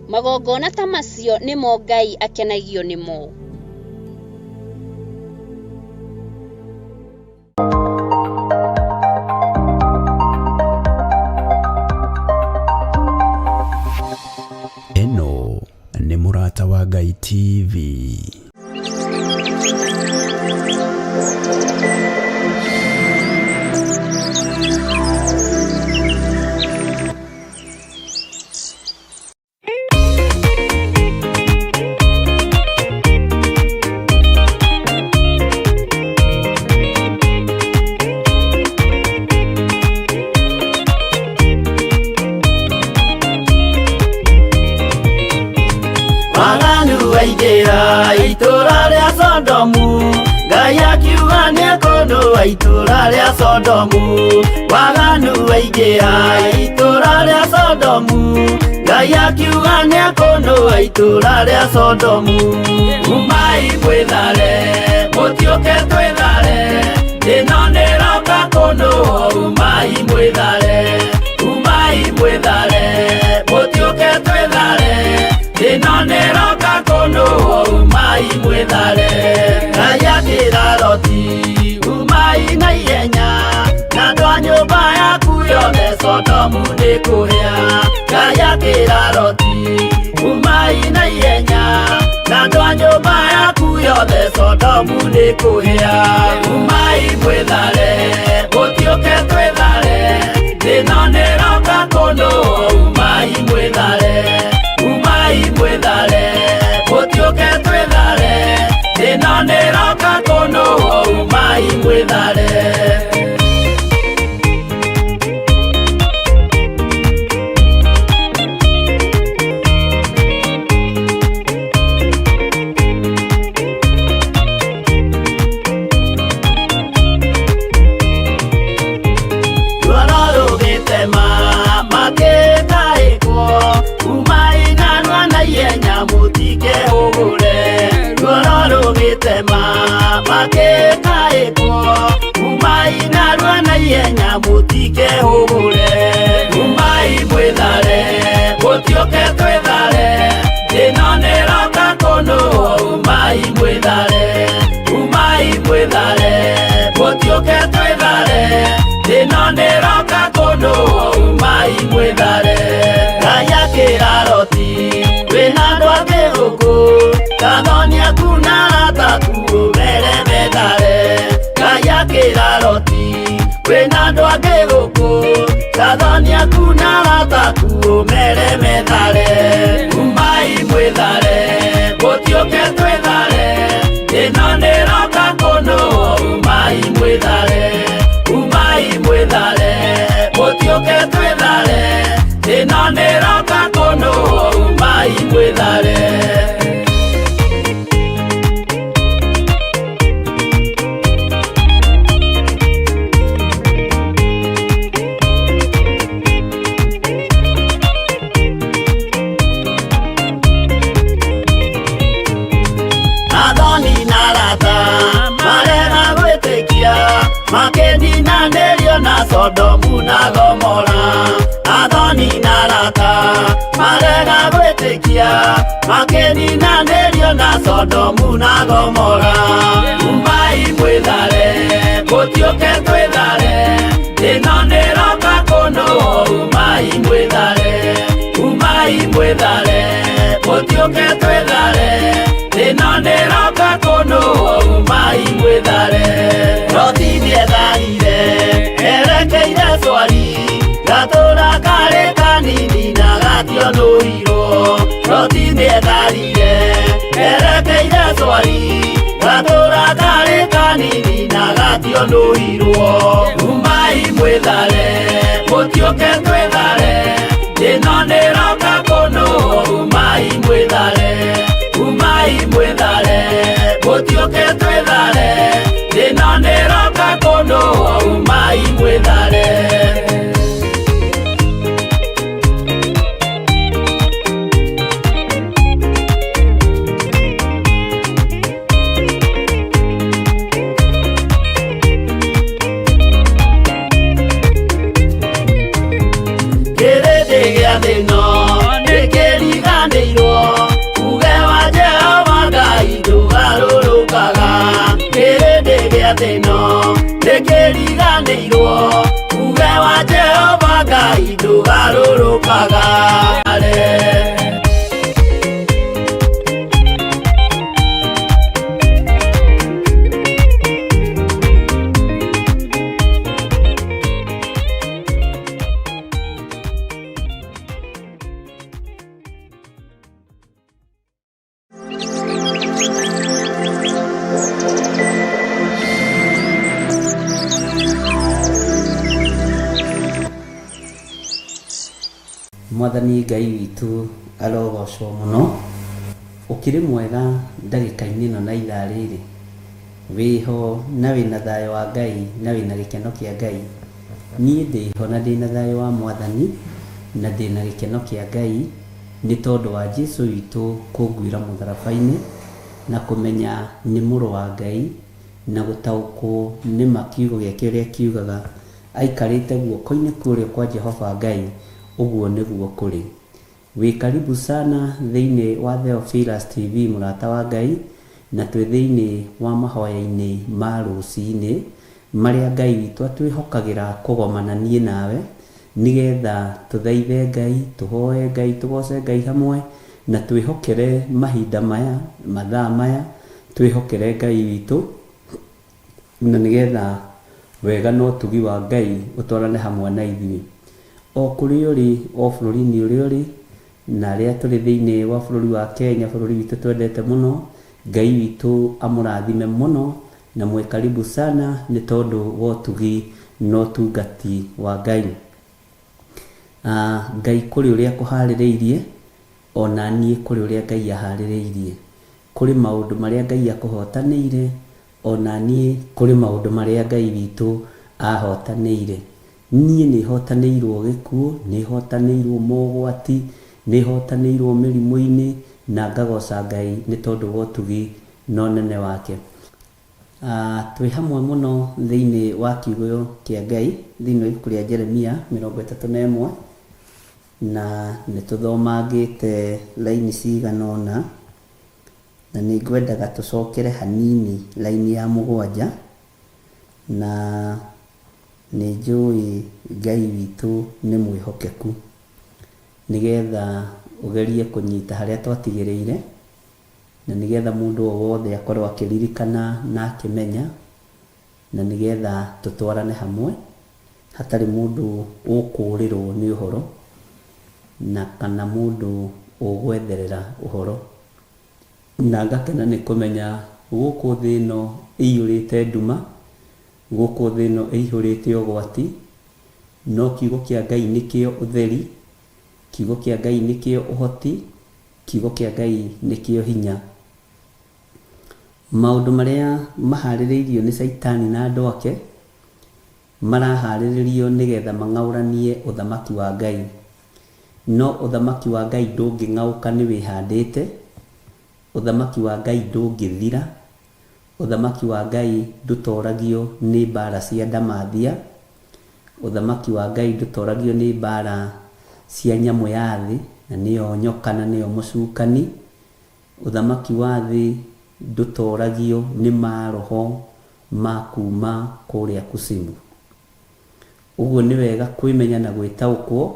Magongona ta macio nĩmo Ngai akenagio nĩmo. Ĩno nĩ Mũrata wa Ngai TV. Waganu waingĩra itũũra rĩa Sodomu, Ngai akiuga nĩekũnũa itũũra rĩa Sodomu. Waganu waingĩra itũũra rĩa Sodomu, Ngai akiuga nĩekũnũa itũũra rĩa Sodomu. Umai mwĩthare, mũtiũke twĩthare, ĩno nĩroka kũnũa. Umai mwĩthare, umai mwĩthare, mũtiũke twĩthare, ĩno nĩroka kũnũa. Umai mwĩthare. Ngai akĩra Loti, umai na ihenya, na andũ a nyũmba yaku yothe Sodomu nĩkũhĩa. Ngai akĩra Loti, umai na ihenya, na andũ a nyũmba yaku yothe Sodomu nĩkũhĩa. Umai mwĩthare, mũtiũke twĩthare, ĩno nĩroka kũnũa. Umai mwĩthare, umai mwĩthare, mũtiũke twĩthare, ĩno nĩroka kũnũa. Umai mwĩthare. Ruoro rũgĩtema makĩtaĩkwo, umai narua na ihenya mũtikehũgũre. Ruoro rũgĩtema makĩtaĩkwo, umai narua na ihenya mũtikehũgũre. Umai mwĩthare, mũtiũke twĩthare, ĩno nĩroka kũnũa. Umai mwĩthare, umai mwĩthare, mũtiũke twĩthare, ĩno nĩroka kũnũa. Umai mwĩthare. Ngai akĩra Loti, wĩna andũ angĩ gũkũ, kathoni aku na arata aku ũmere methare. Ngai akĩra Loti, wĩna andũ angĩ gũkũ, kathoni aku na arata aku ũmere methare. Umai mwĩthare, mũtiũke twĩthare, ĩno nĩroka kũnũa. Umai mwĩthare, umai mwĩthare, mũtiũke twĩthare, ĩno nĩroka kũnũa. Umai mwĩthare. Athoni na arata marega gwĩtĩkia, makĩninanĩrio na Sodomu na Gomora. Athoni Makĩnina arata marega gwĩtĩkia, makĩninanĩrio na Sodomu na Gomora. Umai mwĩthare, mũtiũke twĩthare, ĩno nĩroka kũnũ. Umai mwĩthare, umai mwĩthare, mũtiũke twĩthare, ĩno nĩroka kũnũ. Umai mwĩthare. Loti nĩetharire erekeire Swari, gatũra karĩ kanini na gationũirwo. Loti nĩetharire erekeire Swari, gatũra karĩ kanini na gationũirwo. Umai mwĩthare, mũtiũke twĩthare, ĩno nĩroka kũnũ. Umai mwĩthare, umai mwĩthare, mũtiũke twĩthare, ĩno nĩroka kũnũ. Umai mwĩthare. Kĩrĩndĩ gĩa thĩ ĩno nĩkĩriganĩirwo, uge wa Jehova Ngai ndũgarũrũkaga. Kĩrĩndĩ gĩa thĩ ĩno nĩkĩriganĩirwo, uge wa Jehova Ngai ndũgarũrũkaga. Mwathani Ngai witũ arogocwo mũno. Ũkĩrĩ mwega ndagĩka-inĩ ĩno na ithaa rĩrĩ, wĩho na wĩna thayũ wa Ngai na wĩna gĩkeno kĩa Ngai. Niĩ ndĩho na ndĩna thayũ wa Mwathani na ndĩna gĩkeno kĩa Ngai nĩ tondũ wa Jesu witũ kũnguĩra mũtharaba-inĩ na kũmenya nĩ mũrũ wa Ngai na gũtaũkwo nĩ ma kiugo gĩake ũrĩa kiugaga aikarĩte guoko-inĩ kũrĩa kwa Jehova Ngai, ũguo nĩguo kũrĩ. Wĩ karibu sana thĩinĩ wa Theophilus TV mũrata wa Ngai, na twĩ thĩinĩ wa mahoya-inĩ ma rũcinĩ marĩa Ngai witũ atwĩhokagĩra kũgomana niĩ nawe, nĩgetha tũthaithe Ngai, tũhoe Ngai, tũgoce Ngai hamwe, na twĩhokere mahinda maya, mathaa maya, twĩhokere Ngai witũ, na nĩgetha wega na ũtugi wa Ngai ũtwarane hamwe na ithuĩ. O kũrĩa ũrĩ, o bũrũri-inĩ ũrĩa ũrĩ, na arĩa tũrĩ thĩinĩ wa bũrũri wa Kenya, bũrũri witũ twendete mũno, Ngai witũ amũrathime mũno, na mwĩ karibu sana nĩ tondũ wa ũtugi na ũtungati wa Ngai. Ngai kũrĩ ũrĩa akũharĩrĩirie, ona niĩ kũrĩ ũrĩa Ngai aharĩrĩirie. Kũrĩ maũndũ marĩa Ngai akũhotanĩire, ona niĩ kũrĩ maũndũ marĩa Ngai witũ ahotanĩire. Niĩ nĩ hotanĩirwo gĩkuũ, nĩ hotanĩirwo mogwati, nĩ hotanĩirwo mĩrimũ-inĩ, na ngagoca Ngai nĩ tondũ wa ũtugi na ũnene wake. Twĩ hamwe mũno thĩinĩ wa kiugo kĩa Ngai, thĩinĩ wa ibuku rĩa Jeremia 31, na nĩ tũthomangĩte raini cigana ũna, na nĩ ngwendaga tũcokere hanini raini ya 7, na nĩ njũĩ Ngai witũ nĩ mwĩhokeku, nĩgetha ũgerie kũnyita harĩa twatigĩrĩire, na nĩgetha mũndũ o wothe akorwo akĩririkana na akĩmenya, na nĩgetha tũtwarane hamwe, hatarĩ mũndũ ũkũrĩrwo nĩ ũhoro, na kana mũndũ ũgwetherera ũhoro. Na ngakena nĩ kũmenya gũkũ thĩ ĩno ĩiyũrĩte nduma, gũkũ thĩ ĩno ĩihũrĩte ũgwati, no kiugo kĩa Ngai nĩkĩo ũtheri, kiugo kĩa Ngai nĩkĩo ũhoti, kiugo kĩa Ngai nĩkĩo hinya. Maũndũ marĩa maharĩrĩirio nĩ Caitani na andũ ake, maraharĩrĩrio nĩgetha mang'aũranie ũthamaki wa Ngai. No ũthamaki wa Ngai ndũngĩng'aũka nĩ wĩhandĩte, ũthamaki wa Ngai ndũngĩthira, ũthamaki wa Ngai ndũtoragio nĩ mbara cia ndamathia, ũthamaki wa Ngai ndũtoragio nĩ mbara cia nyamũ ya thĩ, na nĩyo nyoka na nĩyo mũcukani. Ũthamaki wa thĩ ndũtoragio nĩ maroho ma kuma kũrĩa kusimu. Ũguo nĩ wega kwĩmenya na gwĩtaũkwo,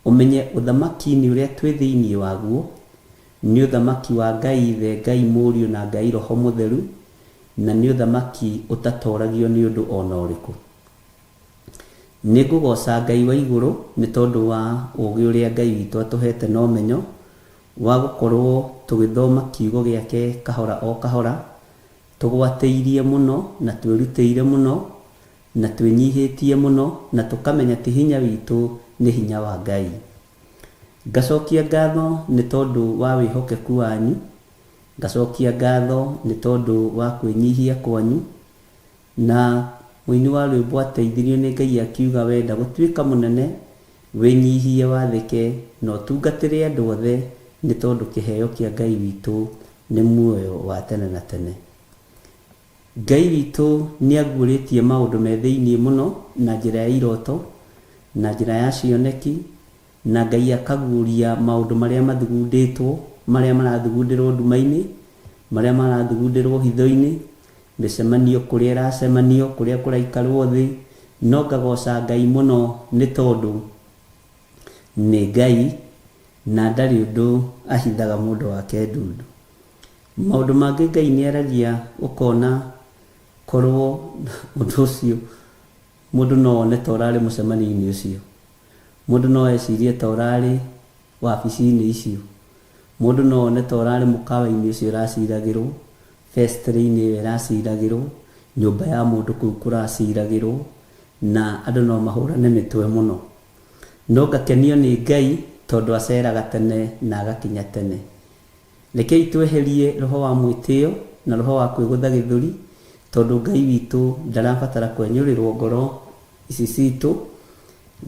ũmenye ũthamaki-inĩ ũrĩa twĩ thĩinĩ waguo, nĩ ũthamaki wa Ngai Ithe, Ngai Mũriũ na Ngai Roho Mũtheru, na nĩ ũthamaki ũtatoragio nĩ ũndũ ona ũrĩkũ. Nĩ ngũgoca Ngai wa igũrũ nĩ tondũ wa ũgĩ ũrĩa Ngai witũ atũhete na ũmenyo wa gũkorwo tũgĩthoma kiugo gĩake kahora o kahora, tũgwatĩirie mũno na twĩrutĩire mũno na twĩnyihĩtie mũno na tũkamenya ti hinya witũ nĩ hinya wa Ngai. Ngacokia ngatho nĩ tondũ wa wĩhokeku wanyu, ngacokia ngatho nĩ tondũ wa kwĩnyihia kwanyu, na mũini wa rwĩmbo ateithirio nĩ Ngai akiuga wenda gũtuĩka mũnene wĩnyihie wathĩke na ũtungatĩre andũ othe nĩ tondũ kĩheo kĩa Ngai witũ nĩ muoyo wa tene na tene. Ngai witũ nĩ aguũrĩtie maũndũ me thĩinĩ mũno na njĩra ya iroto, na njĩra ya cioneki, na Ngai akaguũria maũndũ marĩa mathugundĩtwo, marĩa marathugundĩrwo nduma-inĩ, marĩa marathugundĩrwo hitho-inĩ, mĩcemanio kũrĩa ĩracemanio, kũrĩa kũraikarwo thĩ, no ngagoca Ngai mũno nĩ tondũ nĩ Ngai na ndarĩ ũndũ ahithaga mũndũ wake ndundu. Maũndũ mangĩ Ngai nĩ aragia ũkona korwo ũndũ ũcio mũndũ no one ta ũrarĩ mũcemanio-inĩ ũcio, mũndũ no ecirie ta ũrarĩ wabici-inĩ icio, mũndũ no one ta ũrarĩ mũkawa-inĩ ũcio ũraciragĩrwo, vestry-inĩ ĩyo ĩraciragĩrwo, nyũmba ya mũndũ kũu kũraciragĩrwo, na andũ no mahũrane mĩtwe mũno. No ngakenio nĩ Ngai tondũ aceraga tene na agakinya tene. Rekei tweherie roho wa mwĩtĩo na roho wa kwĩgũtha gĩthũri, tondũ Ngai witũ ndarabatara kwenyũrĩrwo ngoro ici citũ,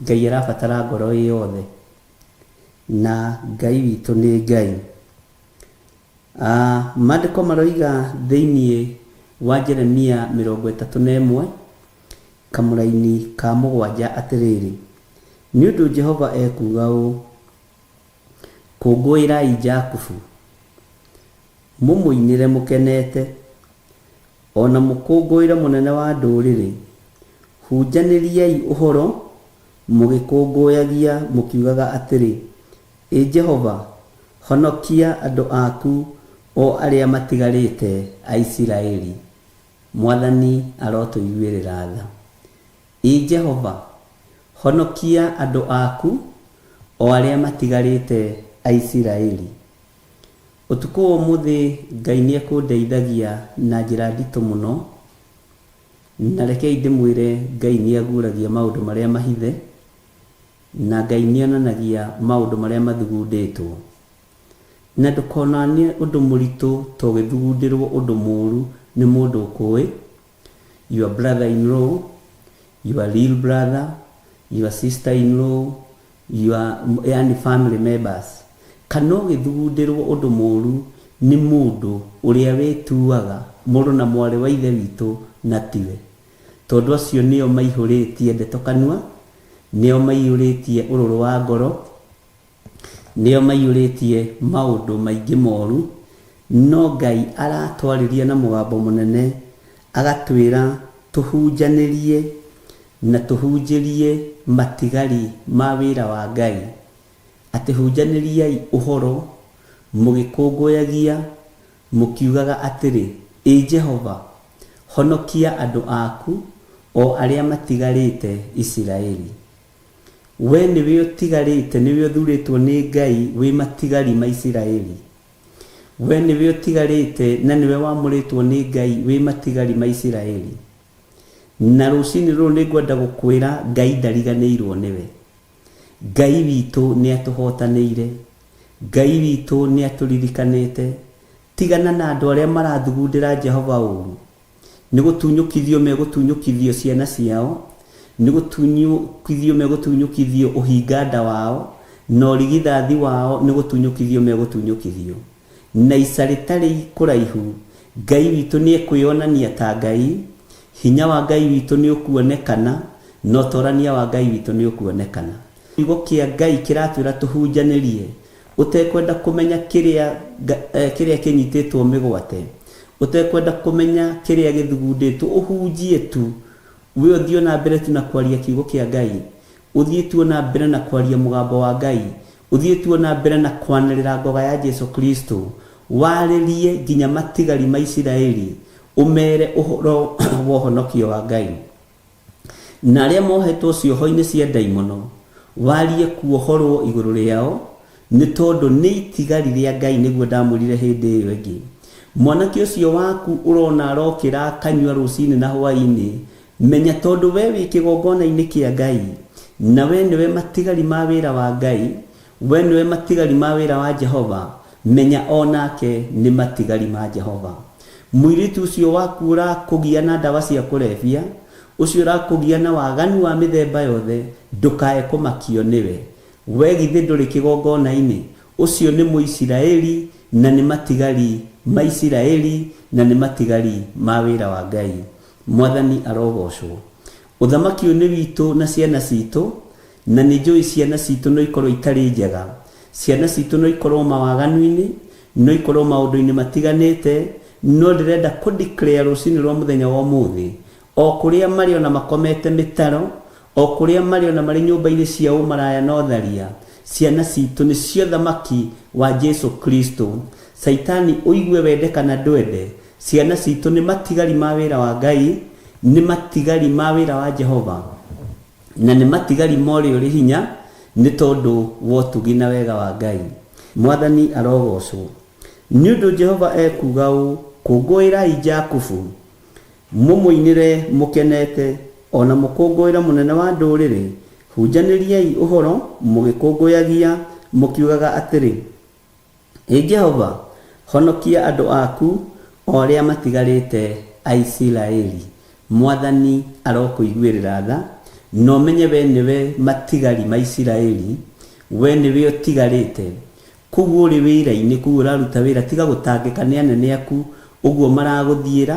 Ngai arabatara ngoro ĩ yothe. Na Ngai witũ nĩ Ngai. Maandĩko maroiga thĩinĩ wa Jeremia 31 kamũraini ka 7 atĩrĩrĩ, Nĩ ũndũ Jehova ekuuga ũũ, Kũngũĩrai Jakubu, mũmũinĩre mũkenete, o na mũkũngũĩre mũnene wa ndũrĩrĩ, hunjanĩriai ũhoro mũgĩkũngũyagia mũkiugaga atĩrĩ, Ĩ Jehova, honokia andũ aku o arĩa matigarĩte a Isiraeli. Mwathani arotũiguĩrĩra tha. Ĩ Jehova, honokia andũ aku, o arĩa matigarĩte a Isiraeli. Ũtukũ wa ũmũthĩ Ngai nĩekũndeithagia na njĩra nditũ mũno, na rekei ndĩmwĩre Ngai nĩaguũragia maũndũ marĩa mahithe, na Ngai nĩonanagia maũndũ marĩa mathugundĩtwo. Na ndũkonanie ũndũ mũritũ ta ũgĩthugundĩrwo ũndũ mũũru nĩ mũndũ ũkũĩ, your brother in law, your real brother, your sister in law, your yani family members, kana ũgĩthugundĩrwo ũndũ mũũru nĩ mũndũ ũrĩa wĩtuaga mũrũ na mwarĩ wa ithe witũ na tiwe. Tondũ acio nĩo maihũrĩtie ndeto kanua, nĩo maiyũrĩtie ũrũrũ wa ngoro, Nĩo maiyũrĩtie maũndũ maingĩ moru, no Ngai aratwarĩria na mũgambo mũnene agatwĩra tũhunjanĩrie na tũhunjĩrie matigari ma wĩra wa Ngai, atĩ hunjanĩriai ũhoro mũgĩkũngũyagia mũkiugaga atĩrĩ, Ĩ Jehova, honokia andũ aku, o arĩa matigarĩte Isiraeli. We nĩwe ũtigarĩte, nĩwe ũthurĩtwo nĩ Ngai wĩ matigari ma Isiraeli. We nĩwe ũtigarĩte na nĩwe wamũrĩtwo nĩ Ngai wĩ matigari ma Isiraeli. Na rũcinĩ rũrũ nĩ ngwenda gũkwĩra Ngai ndariganĩirwo nĩwe. Ngai witũ nĩ atũhotanĩire. Ngai witũ nĩ atũririkanĩte. Tigana na andũ arĩa marathugundĩra Jehova ũru. Nĩ gũtunyũkithio megũtunyũkithio ciana ciao, nĩ gũtunyũkithio megũtunyũkithio ũhinga-nda wao, na ũrigithathi wao nĩ gũtunyũkithio megũtunyũkithio. Na ica rĩtarĩ kũraihu, Ngai witũ nĩekwĩonania ta Ngai, hinya wa Ngai witũ nĩũkuonekana, na ũtorania wa Ngai witũ nĩũkuonekana. Kiugo kĩa Ngai kĩratwĩra tũhunjanĩrie ũtekwenda kũmenya kĩrĩa kĩrĩa kĩnyitĩtwo mĩgwate, ũtekwenda kũmenya kĩrĩa gĩthugundĩtwo, ũhunjie tu. We ũthiĩ o na mbere tu na kwaria kiugo kĩa Ngai, ũthiĩ tu o na mbere na kwaria mũgambo wa Ngai, ũthiĩ tu o na mbere na kwanĩrĩra ngoga ya Jesu Kristo, warĩrie nginya matigari ma Isiraeli, ũmere ũhoro wa ũhonokio wa Ngai. Na arĩa mohetwo cioho-inĩ cia ndaimono, warie kuohorwo igũrũ rĩao, nĩ tondũ nĩ itigari rĩa Ngai nĩguo ndamwĩrire hĩndĩ ĩyo ĩngĩ. Mwanake ũcio waku ũrona arokĩra akanyua rũcinĩ na hwaĩ-inĩ, menya tondũ we wĩ kĩgongona-inĩ kĩa Ngai, na we nĩwe matigari ma wĩra wa Ngai, we nĩwe matigari ma wĩra wa Jehova, menya o nake nĩ matigari ma Jehova. Mũirĩtu ũcio waku ũrakũgia na ndawa cia kũrebia, ũcio ũrakũgia na waganu wa mĩthemba yothe, ndũkae kũmakio nĩwe. We githĩ ndũrĩ kĩgongona-inĩ? Ũcio nĩ Mũisiraeli na nĩ matigari ma Isiraeli na nĩ matigari ma wĩra wa Ngai. Mwathani arogocwo. Ũthamaki ũyũ nĩ witũ na ciana citũ, na nĩ njũĩ ciana citũ no ikorwo itarĩ njega. Ciana citũ no ikorwo mawaganu-inĩ, no ikorwo maũndũ-inĩ matiganĩte, no ndĩrenda kũ declare rũcinĩ rwa mũthenya wa ũmũthĩ, o kũrĩa marĩ ona makomete mĩtaro, o kũrĩa marĩ ona marĩ nyũmba-inĩ cia ũmaraya na ũtharia, ciana citũ nĩcio thamaki wa Jesu Kristo. Caitani ũigue wende kana ndwende, ciana citũ nĩ matigari ma wĩra wa Ngai, nĩ matigari ma wĩra wa Jehova, na nĩ matigari ma ũrĩa ũrĩ hinya, nĩ tondũ wa ũtugi na wega wa Ngai. Mwathani arogocwo. Nĩ ũndũ Jehova ekuuga ũũ, Kũngũĩrai Jakubu, Mũmũinĩre mũkenete, o na mũkũngũĩre mũnene wa ndũrĩrĩ, hunjanĩriai ũhoro mũgĩkũngũyagia, mũkiugaga atĩrĩ, Ĩ Jehova, honokia andũ aku, o arĩa matigarĩte a Isiraeli. Mwathani arokũiguĩrĩra tha, na ũmenye wee nĩwe matigari ma Isiraeli, wee nĩwe ũtigarĩte. Kũu ũrĩ wĩra-inĩ, kũu ũraruta wĩra, tiga gũtangĩka nĩ anene aku, ũguo maragũthiĩra,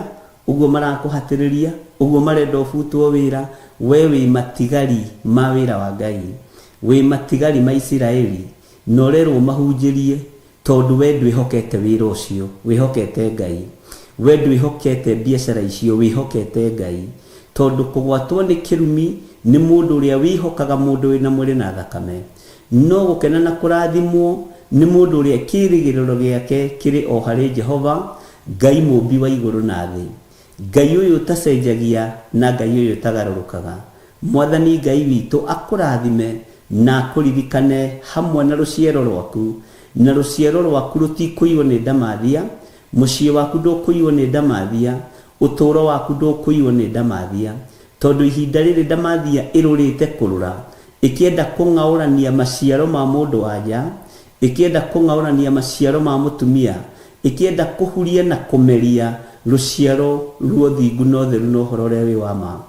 ũguo marakũhatĩrĩria, ũguo marenda ũbutwo wĩra, we wĩ matigari ma wĩra wa Ngai. Wĩ matigari ma Isiraeli, na ũrerwo ũmahunjĩrie, tondũ we ndwĩhokete wĩra ũcio, wĩhokete Ngai. We ndwĩhokete biacara icio, wĩhokete Ngai. Tondũ kũgwatwo nĩ kĩrumi nĩ mũndũ ũrĩa wĩhokaga mũndũ wĩna mwĩrĩ na thakame. No gũkena na kũrathimwo nĩ mũndũ ũrĩa kĩĩrĩgĩrĩro gĩake kĩrĩ o harĩ Jehova, Ngai Mũũmbi wa igũrũ na thĩ, Ngai ũyũ ũtacenjagia na Ngai ũyũ ũtagarũrũkaga. Mwathani Ngai witũ akũrathime na akũririkane hamwe na rũciaro rwaku, na rũciaro rwaku rũtikũiywo nĩ ndamathia, mũciĩ waku ndũkũiywo nĩ ndamathia, ũtũũro waku ndũkũiywo nĩ ndamathia, tondũ ihinda rĩrĩ ndamathia ĩrũrĩte kũrũra, ĩkĩenda kũng'aũrania maciaro ma mũndũ-wa-nja, ĩkĩenda kũng'aũrania maciaro ma mũtumia, ĩkĩenda kũhuria na kũmeria rũciaro rwa ũthingu na ũtheru na ũhoro ũrĩa wĩ wa ma.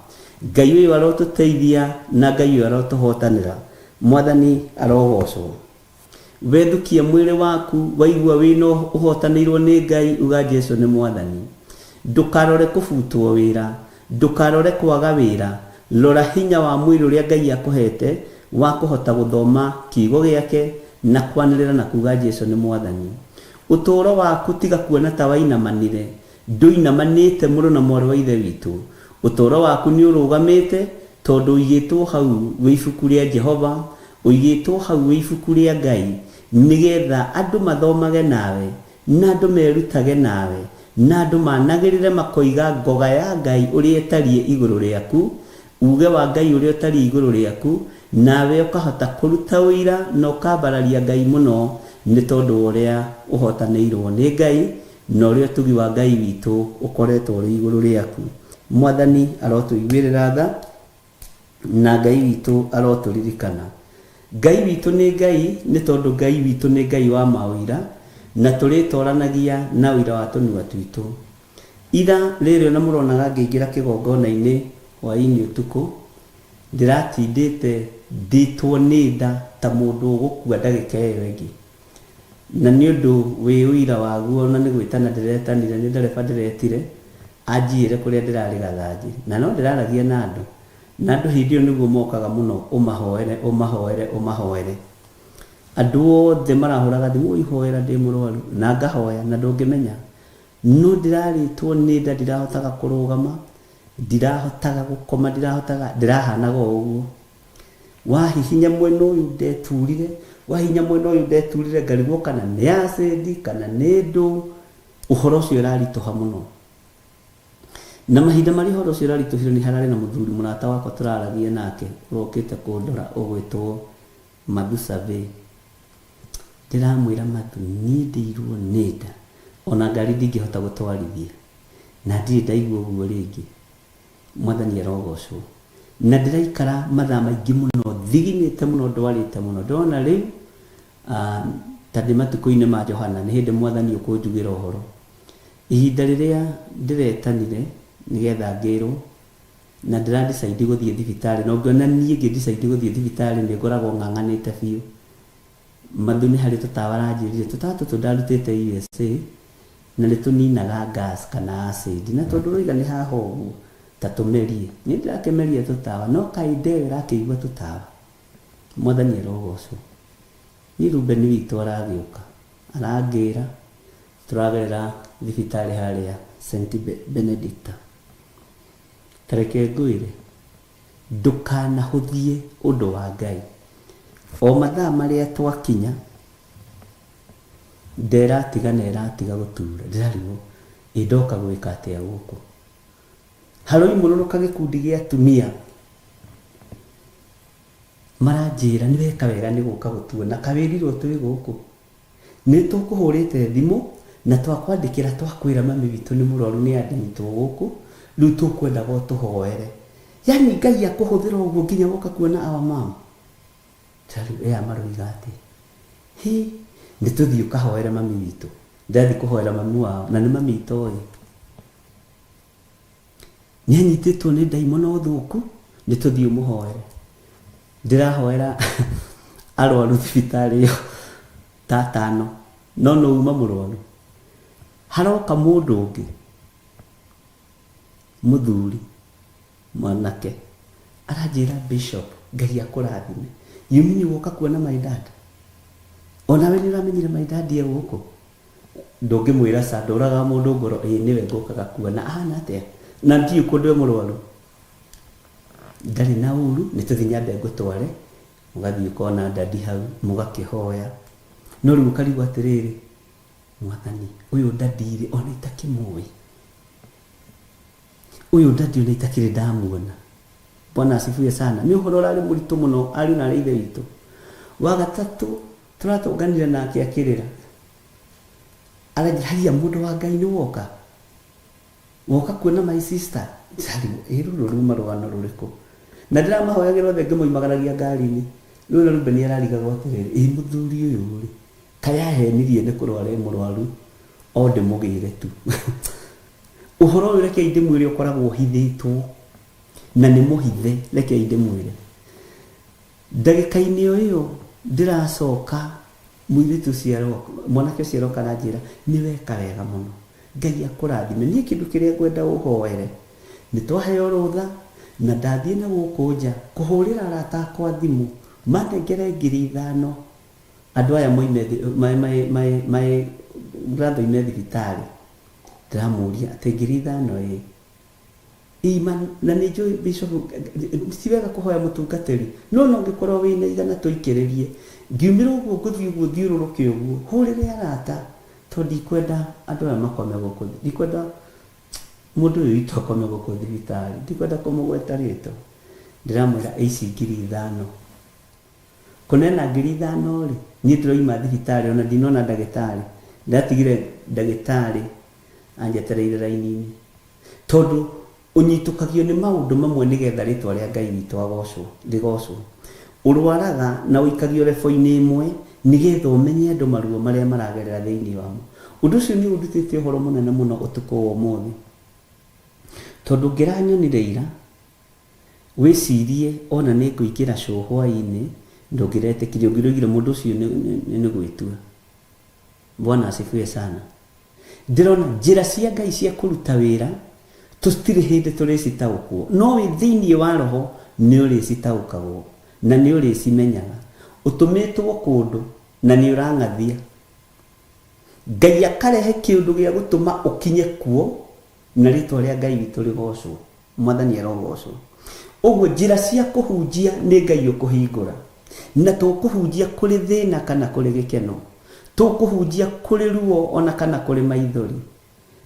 Ngai ũyũ arotũteithia na Ngai ũyũ arotũhotanĩra. Mwathani arogocwo. Wethukia mwĩrĩ waku, waigua wĩna ũhotanĩirwo nĩ Ngai, uga Jesu nĩ Mwathani. Ndũkarore kũbutwo wĩra, Ndũkarore kwaga wĩra, rora hinya wa mwĩrĩ ũrĩa Ngai akũhete wa kũhota gũthoma kiugo gĩake na kwanĩrĩra na kuga Jesu nĩ Mwathani. Ũtũũro waku tiga kuona ta wainamanire, ndũinamanĩte mũrũ na mwarĩ wa Ithe witũ. Ũtũũro waku nĩ ũrũgamĩte tondũ ũigĩtwo hau wĩ ibuku rĩa Jehova, ũigĩtwo hau wĩ ibuku rĩa Ngai nĩgetha andũ mathomage nawe Na andũ merutage nawe, na andũ maanagĩrĩre makoiga ngoga ya Ngai ũrĩa ĩtariĩ igũrũ rĩaku, uuge wa Ngai ũrĩa ũtariĩ igũrũ rĩaku, nawe ũkahota kũruta ũira na ũkambararia Ngai mũno nĩ tondũ wa ũrĩa ũhotanĩirũo nĩ Ngai, na ũrĩa ũtugi wa Ngai witũ ũkoretwo ũrĩ igũrũ rĩaku. Mwathani arotũiguĩrĩra tha. Na Ngai witũ arotũririkana. Ngai witũ nĩ Ngai nĩ tondũ Ngai witũ nĩ Ngai wa maũira, na tũrĩtoranagia na ũira wa tũnua twitũ. Ira rĩrĩ ona mũronaga ngĩingĩra kĩgongona-inĩ hwaĩ-inĩ ũtukũ, ndĩratindĩte ndĩtwo nĩ nda ta mũndũ ũgũkua ndagĩka ĩyo ĩngĩ. Na nĩ ũndũ wĩ ũira waguo ona nĩ gwĩtana ndĩretanire, nĩ ndereba ndĩretire anjiyĩre kũrĩa ndĩrarĩ gathanjĩ. Na no ndĩraragia na andũ. Na andũ hĩndĩ ĩyo nĩguo mokaga mũno ũmahoere, ũmahoere, ũmahoere. Andũ othe marahũraga thimũ, ũi hoera ndĩ mũrwaru, na ngahoya na ndũngĩmenya. No ndĩrarĩtwo nĩ nda ndirahotaga kũrũgama, ndirahotaga gũkoma, ndirahotaga, ndĩrahanaga o ũguo. Wahihinya mwena ũyũ ndeturire, wahihinya mwena ũyũ ndeturire ngarigwo kana nĩ acid kana nĩ ndũ, ũhoro ũcio ũraritũha mũno. Na mahinda marĩa ũhoro ũcio ũraritũhire nĩ hararĩ na mũthuri mũrata wakwa tũraragia nake ũrokĩte kũndora ũgwĩtwo Mathu Survey. Ndĩramwĩra Mathu niĩ ndĩirwo nĩ nda ona ngari ndingĩhota gũtwarithia na ndirĩ ndaigua ũguo rĩngĩ. Mwathani arogocwo. Na ndĩraikara mathaa maingĩ mũno thiginĩte mũno ndwarĩte mũno. Ndĩrona rĩu ta ndĩ matukũ-inĩ ma Johana nĩ hĩndĩ Mwathani ũkũnjugĩra ũhoro. Ihinda rĩrĩa ndĩretanire nĩgetha ngĩrwo na ndĩra decide gũthiĩ thibitarĩ na ũngĩona niĩ ngĩ decide gũthiĩ thibitarĩ nĩ ngoragwo ng'ang'anĩte biũ. Mathu nĩ harĩ tũtawa aranjĩrire, tũtawa tũtũ ndarutĩte USA na nĩ tũninaga gas kana acid na tondũ ũroiga nĩ haha ũguo ta tũmerie. Niĩ ndĩrakĩmeria tũtawa no kaĩ nda ĩyo ĩrakĩigua tũtawa. Mwathani arogocwo. Niĩ Reuben witũ aragĩũka arangĩra Tũragerera thibitarĩ harĩa St. Benedicta. Ta reke ngwĩre, ndũkanahũthie ũndũ wa Ngai. O mathaa marĩa twakinya, nda ĩratiga na ĩratiga gũtura. Ndĩrarigwo ĩ ndoka gwĩka atĩa gũkũ. Haroimũrũrũka gĩkundi gĩa atumia maranjĩra nĩ weka wega nĩ gũka gũtuona, kawĩrirwo twĩ gũkũ. Nĩ tũkũhũrĩte thimũ na twakwandĩkĩra twakwĩra mami witũ nĩ mũrwaru nĩ admitwo gũkũ, rĩu tũkwendaga ũtũhoere. Yaani Ngai akũhũthĩra ũguo nginya woka kuona our mom? Ndĩrarigwo aya maroiga atĩa? Hĩ, nĩ tũthiĩ ũkahoere mami witũ. Ndĩrathiĩ kũhoera mami wao na nĩ mami itoĩ. Nĩ anyitĩtwo nĩ ndaimono thũku, nĩ tũthiĩ ũmũhoere. Ndĩrahoera arwaru thibitarĩ ĩyo ta atano, no no uma mũrwaru. Haroka mũndũ ũngĩ, mũthuri, mwanake, aranjĩra Bishop, Ngai akũrathime. You mean woka kuona my dad? Onawe nĩ ũramenyire my dad e gũkũ? Ndũngĩmwĩra ca, ndũragaga mũndũ ngoro, ĩĩ nĩwe ngũkaga kuona. Ahana atĩa? Na ndiũĩ kũndũ e mũrwaru. Ndarĩ na ũru, nĩ tũthiĩ nyambe ngũtware, mũgathiĩ ũkona daddy hau, mũgakĩhoya. No rĩu ũkarigwo atĩrĩrĩ, Mwathani, ũyũ daddy rĩ, ona itakĩmũĩ. Ũyũ daddy ona itakĩrĩ ndamuona. Bwana asifiwe sana. Nĩ ũhoro ũrarĩ mũritũ mũno ariũ na aarĩ a Ithe witũ. Wa gatatũ, tũratũnganire nake akĩrĩra. Aranjĩra, haiya mũndũ wa Ngai nĩ woka? Woka kuona my sister? Ndĩrarigwo, ĩ rũrũ ruma rũgano rũrĩkũ? Na ndĩramahoyagĩra othe ngĩmoimagaragia ngari-inĩ. Rĩu ona Reuben ararigagwo atĩrĩrĩ, ĩ mũthuri ũyũ rĩ, kaĩ ahenirie nĩ kũrwara e mũrwaru o ndĩmũgĩre tu. Ũhoro ũyũ rekei ndĩmwĩre ũkoragwo ũhithĩtwo, na nĩ mũhithe, rekei ndĩmwĩre. Ndagĩka-inĩ o ĩyo ndĩracoka mũirĩtu ũcio aroka, mwanake ũcio aroka aranjĩra, nĩ weka wega mũno, Ngai akũrathime. Niĩ kĩndũ kĩrĩa ngwenda ũhoere, nĩ twaheo rũtha na ndathiĩ na gũkũ nja kũhũrĩra arata akwa thimũ manengere 5,000 andũ aya moime my brother oime thibitarĩ. Ndĩramũria atĩ 5,000 ĩĩ. Ima, na nĩ njũĩ bishop, ti wega kũhoya mũtungatĩri, no ona ũngĩkorwo wĩna igana tũikĩrĩrie. Ngiumĩra ũguo ngũthiĩ ũguo thiũrũrũke ũguo, hũrĩre arata, tondũ ndikwenda andũ aya makome gũkũ, ndikwenda mũndũ ũyũ witũ akome gũkũ thibitarĩ, ndikwenda kũmũgweta rĩtwa. Ndĩramwĩra ici 5,000. Kũneana 5,000 rĩ, niĩ ndĩroima thibitarĩ ona ndinona ndagĩtarĩ, ndatigire ndagĩtarĩ anjetereire raini-inĩ. Tondũ ũnyitũkagio nĩ maũndũ mamwe nĩgetha rĩtwa rĩa Ngai witũ agocwo, rĩgocwo. Ũrwaraga na ũikagio rebo-inĩ ĩmwe nĩgetha ũmenye andũ maruo marĩa maragerera thĩinĩ wamo. Ũndũ ũcio nĩ ũndutĩte ũhoro mũnene mũno ũtukũ wa ũmũthĩ. Tondũ ũngĩranyonire ira, wĩcirie ona nĩ ngũingĩra show hwaĩ-inĩ, ndũngĩretĩkirie, ũngĩroigire mũndũ ũcio nĩ gwĩtua. Bwana asifiwe sana. Ndĩrona njĩra cia Ngai cia kũruta wĩra tũtirĩ hĩndĩ tũrĩcitaũkwo, no wĩ thĩinĩ wa roho Nĩ ũrĩcitaũkagwo na nĩ ũrĩcimenyaga. Ũtũmĩtwo kũndũ na nĩ ũrang'athia. Ngai akarehe kĩũndũ gĩa gũtũma ũkinye kuo na rĩtwa rĩa Ngai witũ rĩgocwo. Mwathani arogocwo. Ũguo njĩra cia kũhunjia nĩ Ngai ũkũhingũra. Na tũkũhunjia kũrĩ thĩna kana kũrĩ gĩkeno. Tũkũhunjia kũrĩ ruo ona kana kũrĩ maithori.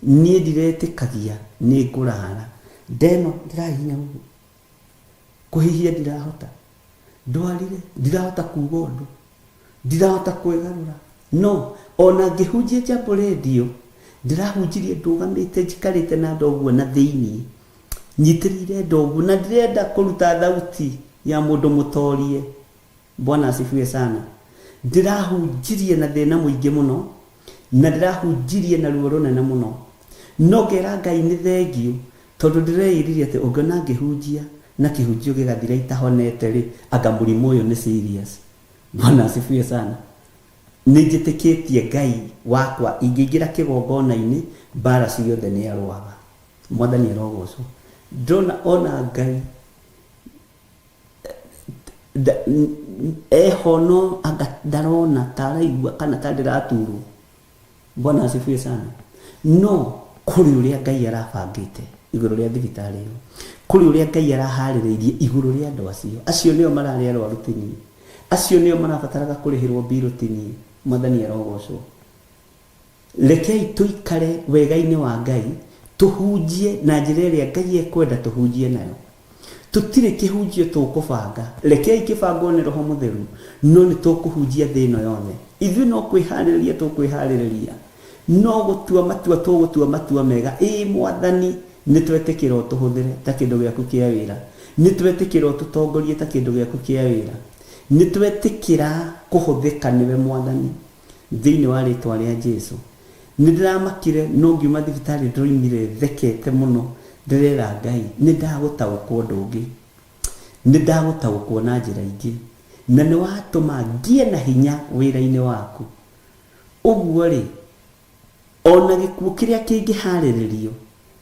Niĩ ndiretĩkagia nĩ ngũrara. Nda ĩno ndĩrahihinya ũguo. Kũhihia ndirahota. Ndwarire, ndirahota kuga ũndũ. Ndirahota kwĩgarũra. No, ona ngĩhunjia Jambo Radio, ndĩrahunjirie ndũgamĩte njikarĩte na nda ũguo na thĩiniĩ. Nyitĩrĩire nda ũguo na ndirenda kũruta thauti ya mũndũ mũtorie. Bwana asifiwe sana. Ndĩrahunjirie na thĩna mũingĩ mũno, na ndĩrahunjirie na ruo rũnene mũno. No ngera Ngai nĩ thengiũ, tondũ ndĩreĩrire atĩ ũngĩona ngĩhunjia na kĩhunjio gĩgathira itahonete rĩ, anga mũrimũ ũyũ nĩ serious. Bwana asifiwe sana. Nĩ njĩtĩkĩtie Ngai wakwa, ingĩingĩra kĩgongona-inĩ, mbara ciothe nĩ arũaga. Mwathani arogocwo. Ndĩrona ona Ngai eho no anga ndarona ta araigua kana ta ndĩraturwo. Bwana asifiwe sana. No kũrĩ ũrĩa Ngai arabangĩte igũrũ rĩa thibitarĩ ĩyo, kũrĩ ũrĩa Ngai araharĩrĩirie igũrũ rĩa andũ acio. Acio nĩo mararĩ arwaru ti niĩ, acio nĩo marabataraga kũrĩhĩrwo mbirũ ti niĩ. Mwathani arogocwo. Rekei tũikare wega-inĩ wa Ngai, tũhunjie na njĩra ĩrĩa Ngai ekwenda tũhunjie nayo. Tũtirĩ kĩhunjio tũkũbanga, rekei kĩbangwo nĩ Roho Mũtheru, no nĩ tũkũhunjia thĩ ĩno yothe. Ithuĩ no kwĩharĩrĩria tũkwĩharĩrĩria, no gũtua matua tũgũtua matua mega, ĩĩ Mwathani, nĩ twetĩkĩra ũtũhũthĩre ta kĩndũ gĩaku kĩa wĩra, nĩ twetĩkĩra ũtũtongorie ta kĩndũ gĩaku kĩa wĩra, nĩ twetĩkĩra kũhũthĩka nĩwe Mwathani. Thĩinĩ wa rĩtwa rĩa Jesu. Nĩ ndĩramakire no ngiuma thibitarĩ ndĩroimire thekete mũno ndĩrera Ngai nĩ ndagũtaũkwo ũndũ ũngĩ. Nĩ ndagũtaũkwo na njĩra ingĩ. Na nĩ watũma ngĩe na hinya wĩra-inĩ waku. Ũguo rĩ, O na gĩkuũ kĩrĩa kĩngĩhaarĩrĩrio,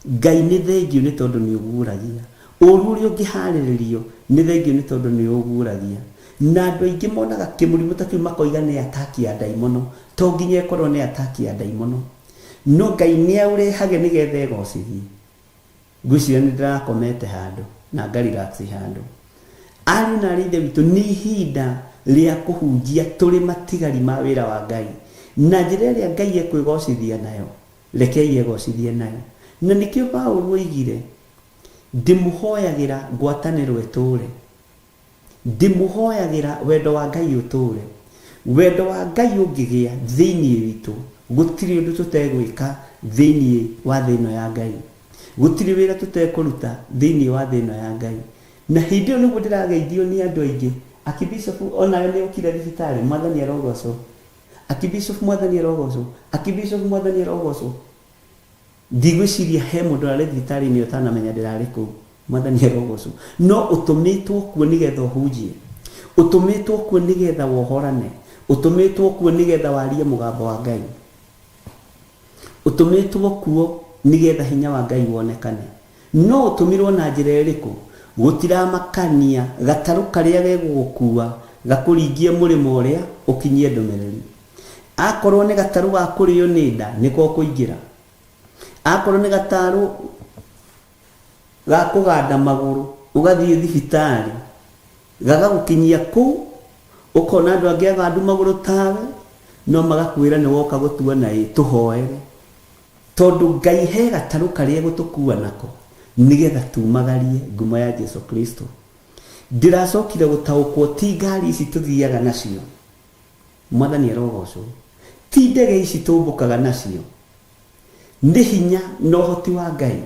Ngai nĩ thengiũ nĩ tondũ nĩ ũguũragia. Ũũru ũrĩa ũngĩhaarĩrĩrio, nĩ thengiũ nĩ tondũ nĩ ũguũragia. Na andũ aingĩ monaga kĩmũrimũ ta kĩu makoiga nĩ ataki ya ndaimono. To nginya ĩkorwo nĩ ataki ya ndaimono. No Ngai nĩ aũrehage nĩgetha egocithie. Ngwĩciria nĩ ndĩrakomete handũ na nga relax handũ. Ariũ na aarĩ a Ithe witũ, nĩ ihinda rĩa kũhunjia tũrĩ matigari ma wĩra wa Ngai. Na njĩra ĩrĩa Ngai ekwĩgocithia nayo, rekei egocithie nayo. Na nĩkĩo Paulo oigire, Ndĩmũhoyagĩra ngwatanĩro ĩtũũre. Ndĩmũhoyagĩra wendo wa Ngai ũtũũre. Wendo wa Ngai ũngĩgĩa thĩinĩ witũ, gũtirĩ ũndũ tũtegwĩka thĩinĩ wa thĩ ĩno ya Ngai. Gũtirĩ wĩra tũtekũruta thĩinĩ wa thĩ ĩno ya Ngai. Na hĩndĩ ĩyo nĩguo ndĩrageithio nĩ andũ aingĩ, Akibishopu onawe nĩ ũkire thibitarĩ, Mwathani arogocwo. Akibishopu Mwathani arogocwo. Akibishopu Mwathani arogocwo. Ndigwĩciria he mũndũ ũrarĩ thibitarĩ-inĩ ũtanamenya ndĩrarĩ kũu. Mwathani arogocwo. No ũtũmĩtwo kuo nĩgetha ũhunjie. Ũtũmĩtwo kuo nĩgetha wohorane. Ũtũmĩtwo kuo nĩgetha warie mũgambo wa Ngai. Ũtũmĩtwo kuo nĩgetha hinya wa Ngai wonekane. No ũtũmirwo na njĩra ĩrĩkũ? Gũtiramakania gatarũ karĩa gegũgũkua gakũringie mũrĩmo ũrĩa ũkinyie ndũmĩrĩri. Akorwo nĩ gatarũ ga kũrĩo nĩ nda, nĩko ũkũingĩra. Akorwo nĩ gatarũ ga kũganda magũrũ ũgathiĩ thibitarĩ, gagagũkinyia kũu, ũkona andũ angĩ agandu magũrũ tawe, no magakwĩra nĩ woka gũtuona ĩ, tũhoere. Tondũ Ngai he gatarũ karĩa egũtũkua nako, nĩgetha tumagarie ngumo ya Jesu Kristo. Ndĩracokire gũtaũkwo ti ngari ici tũthiaga nacio, Mwathani arogocwo. Ti ndege ici tũmbũkaga nacio. Nĩ hinya na ũhoti wa Ngai.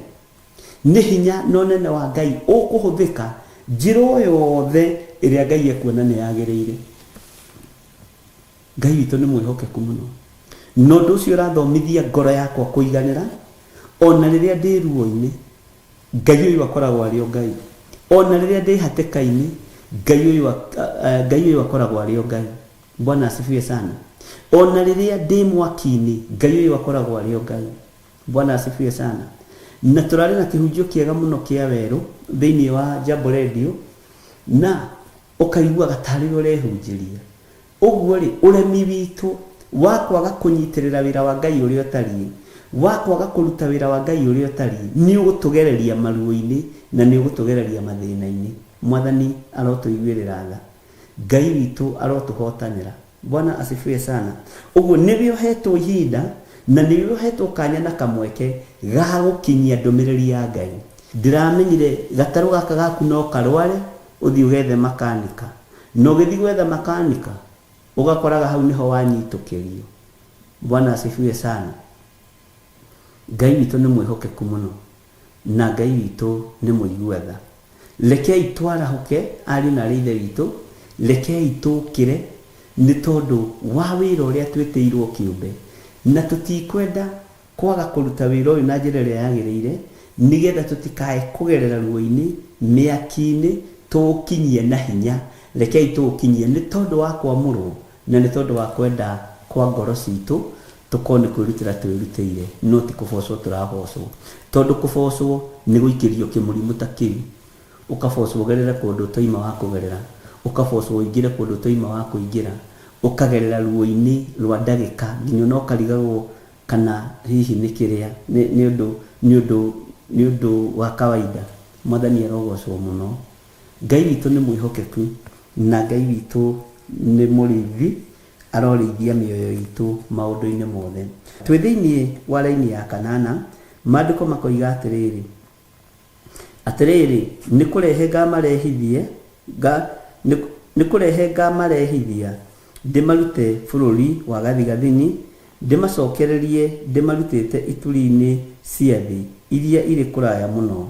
Nĩ hinya na ũnene wa Ngai ũkũhũthĩka njĩra o yothe ĩrĩa Ngai ekuona nĩ yagĩrĩire. Ngai witũ nĩ mwĩhokeku mũno. Na ũndũ ũcio ũrathomithia ngoro yakwa kũiganĩra ona rĩrĩa ndĩ ruo-inĩ. Ngai ũyũ akoragwo arĩ o Ngai. O na rĩrĩa ndĩ hatĩka-inĩ, Ngai ũyũ, Ngai ũyũ akoragwo arĩ o Ngai. Bwana asifiwe sana. O na rĩrĩa ndĩ mwaki-inĩ, Ngai ũyũ akoragwo arĩ o Ngai. Bwana asifiwe sana. Na tũrarĩ na kĩhunjio kĩega mũno kĩa werũ thĩinĩ wa Jambo Radio. Na ũkaiguaga tarĩ we ũrehunjĩria. Ũguo-rĩ, ũremi witũ wa kwaga kũnyitĩrĩra wĩra wa Ngai ũrĩa ũtariĩ, wa kwaga kũruta wĩra wa Ngai ũrĩa ũtariĩ, nĩ ũgũtũgereria maruo-inĩ na nĩ ũgũtũgereria mathĩna-inĩ. Mwathani arotũiguĩrĩra tha. Ngai witũ arotũhotanĩra. Bwana asifiwe sana. Ũguo nĩwe ũhetwo ihinda na nĩwe ũhetwo kanya na kamweke ga gũkinyia ndũmĩrĩri ya Ngai. Ndĩramenyire gatarũ gaka gaku no karware ũthiĩ ũgethe makanika. Na ũgĩthiĩ gwetha makanika ũgakoraga hau nĩho wanyitũkĩrio. Bwana asifiwe sana. Ngai witũ nĩ mwĩhokeku mũno na Ngai witũ nĩ mũigua tha. Rekei twarahũke ariũ na aarĩ a Ithe witũ, rekei tũũkĩre nĩ tondũ wa wĩra ũrĩa twĩtĩirwo kĩũmbe, na tũtikwenda kwaga kũruta wĩra ũyũ na njĩra ĩrĩa yagĩrĩire, nĩgetha tũtikae kũgerera ruo-inĩ, mĩaki-inĩ, tũũkinyie na hinya. Rekei tũũkinyie nĩ tondũ wa kwamũrwo na nĩ tondũ wa kwenda kwa ngoro citũ, tũkorwo nĩ kwĩrutĩra twĩrutĩire, no ti kũbocwo tũrabocwo. Tondũ kũbocwo nĩ gũikĩrio kĩmũrimũ ta kĩu, ũkabocwo ũgerere kũndũ ũtoima wa kũgerera, ũkabocwo ũingĩre kũndũ ũtoima wa kũingĩra, ũkagerera ruo-inĩ rwa ndagĩka nginya ona ũkarigagwo kana hihi nĩ kĩrĩa, nĩ nĩ ũndũ nĩ ũndũ nĩ ũndũ wa kawaida. Mwathani arogocwo mũno. Ngai witũ nĩ mwĩhokeku na Ngai witũ nĩ mũrĩithi, arorĩithia mĩoyo itũ maũndũ-inĩ mothe. Twĩ thĩinĩ wa raini ya kanana, maandĩko makoiga atĩrĩrĩ, Atĩrĩrĩ, nĩ kũrehe ngamarehithie, nga, nĩ, nĩ kũrehe ngamarehithia ndĩmarute bũrũri wa gathigathini, ndĩmacokererie ndĩmarutĩte ituri-inĩ cia thĩ iria irĩ kũraya mũno,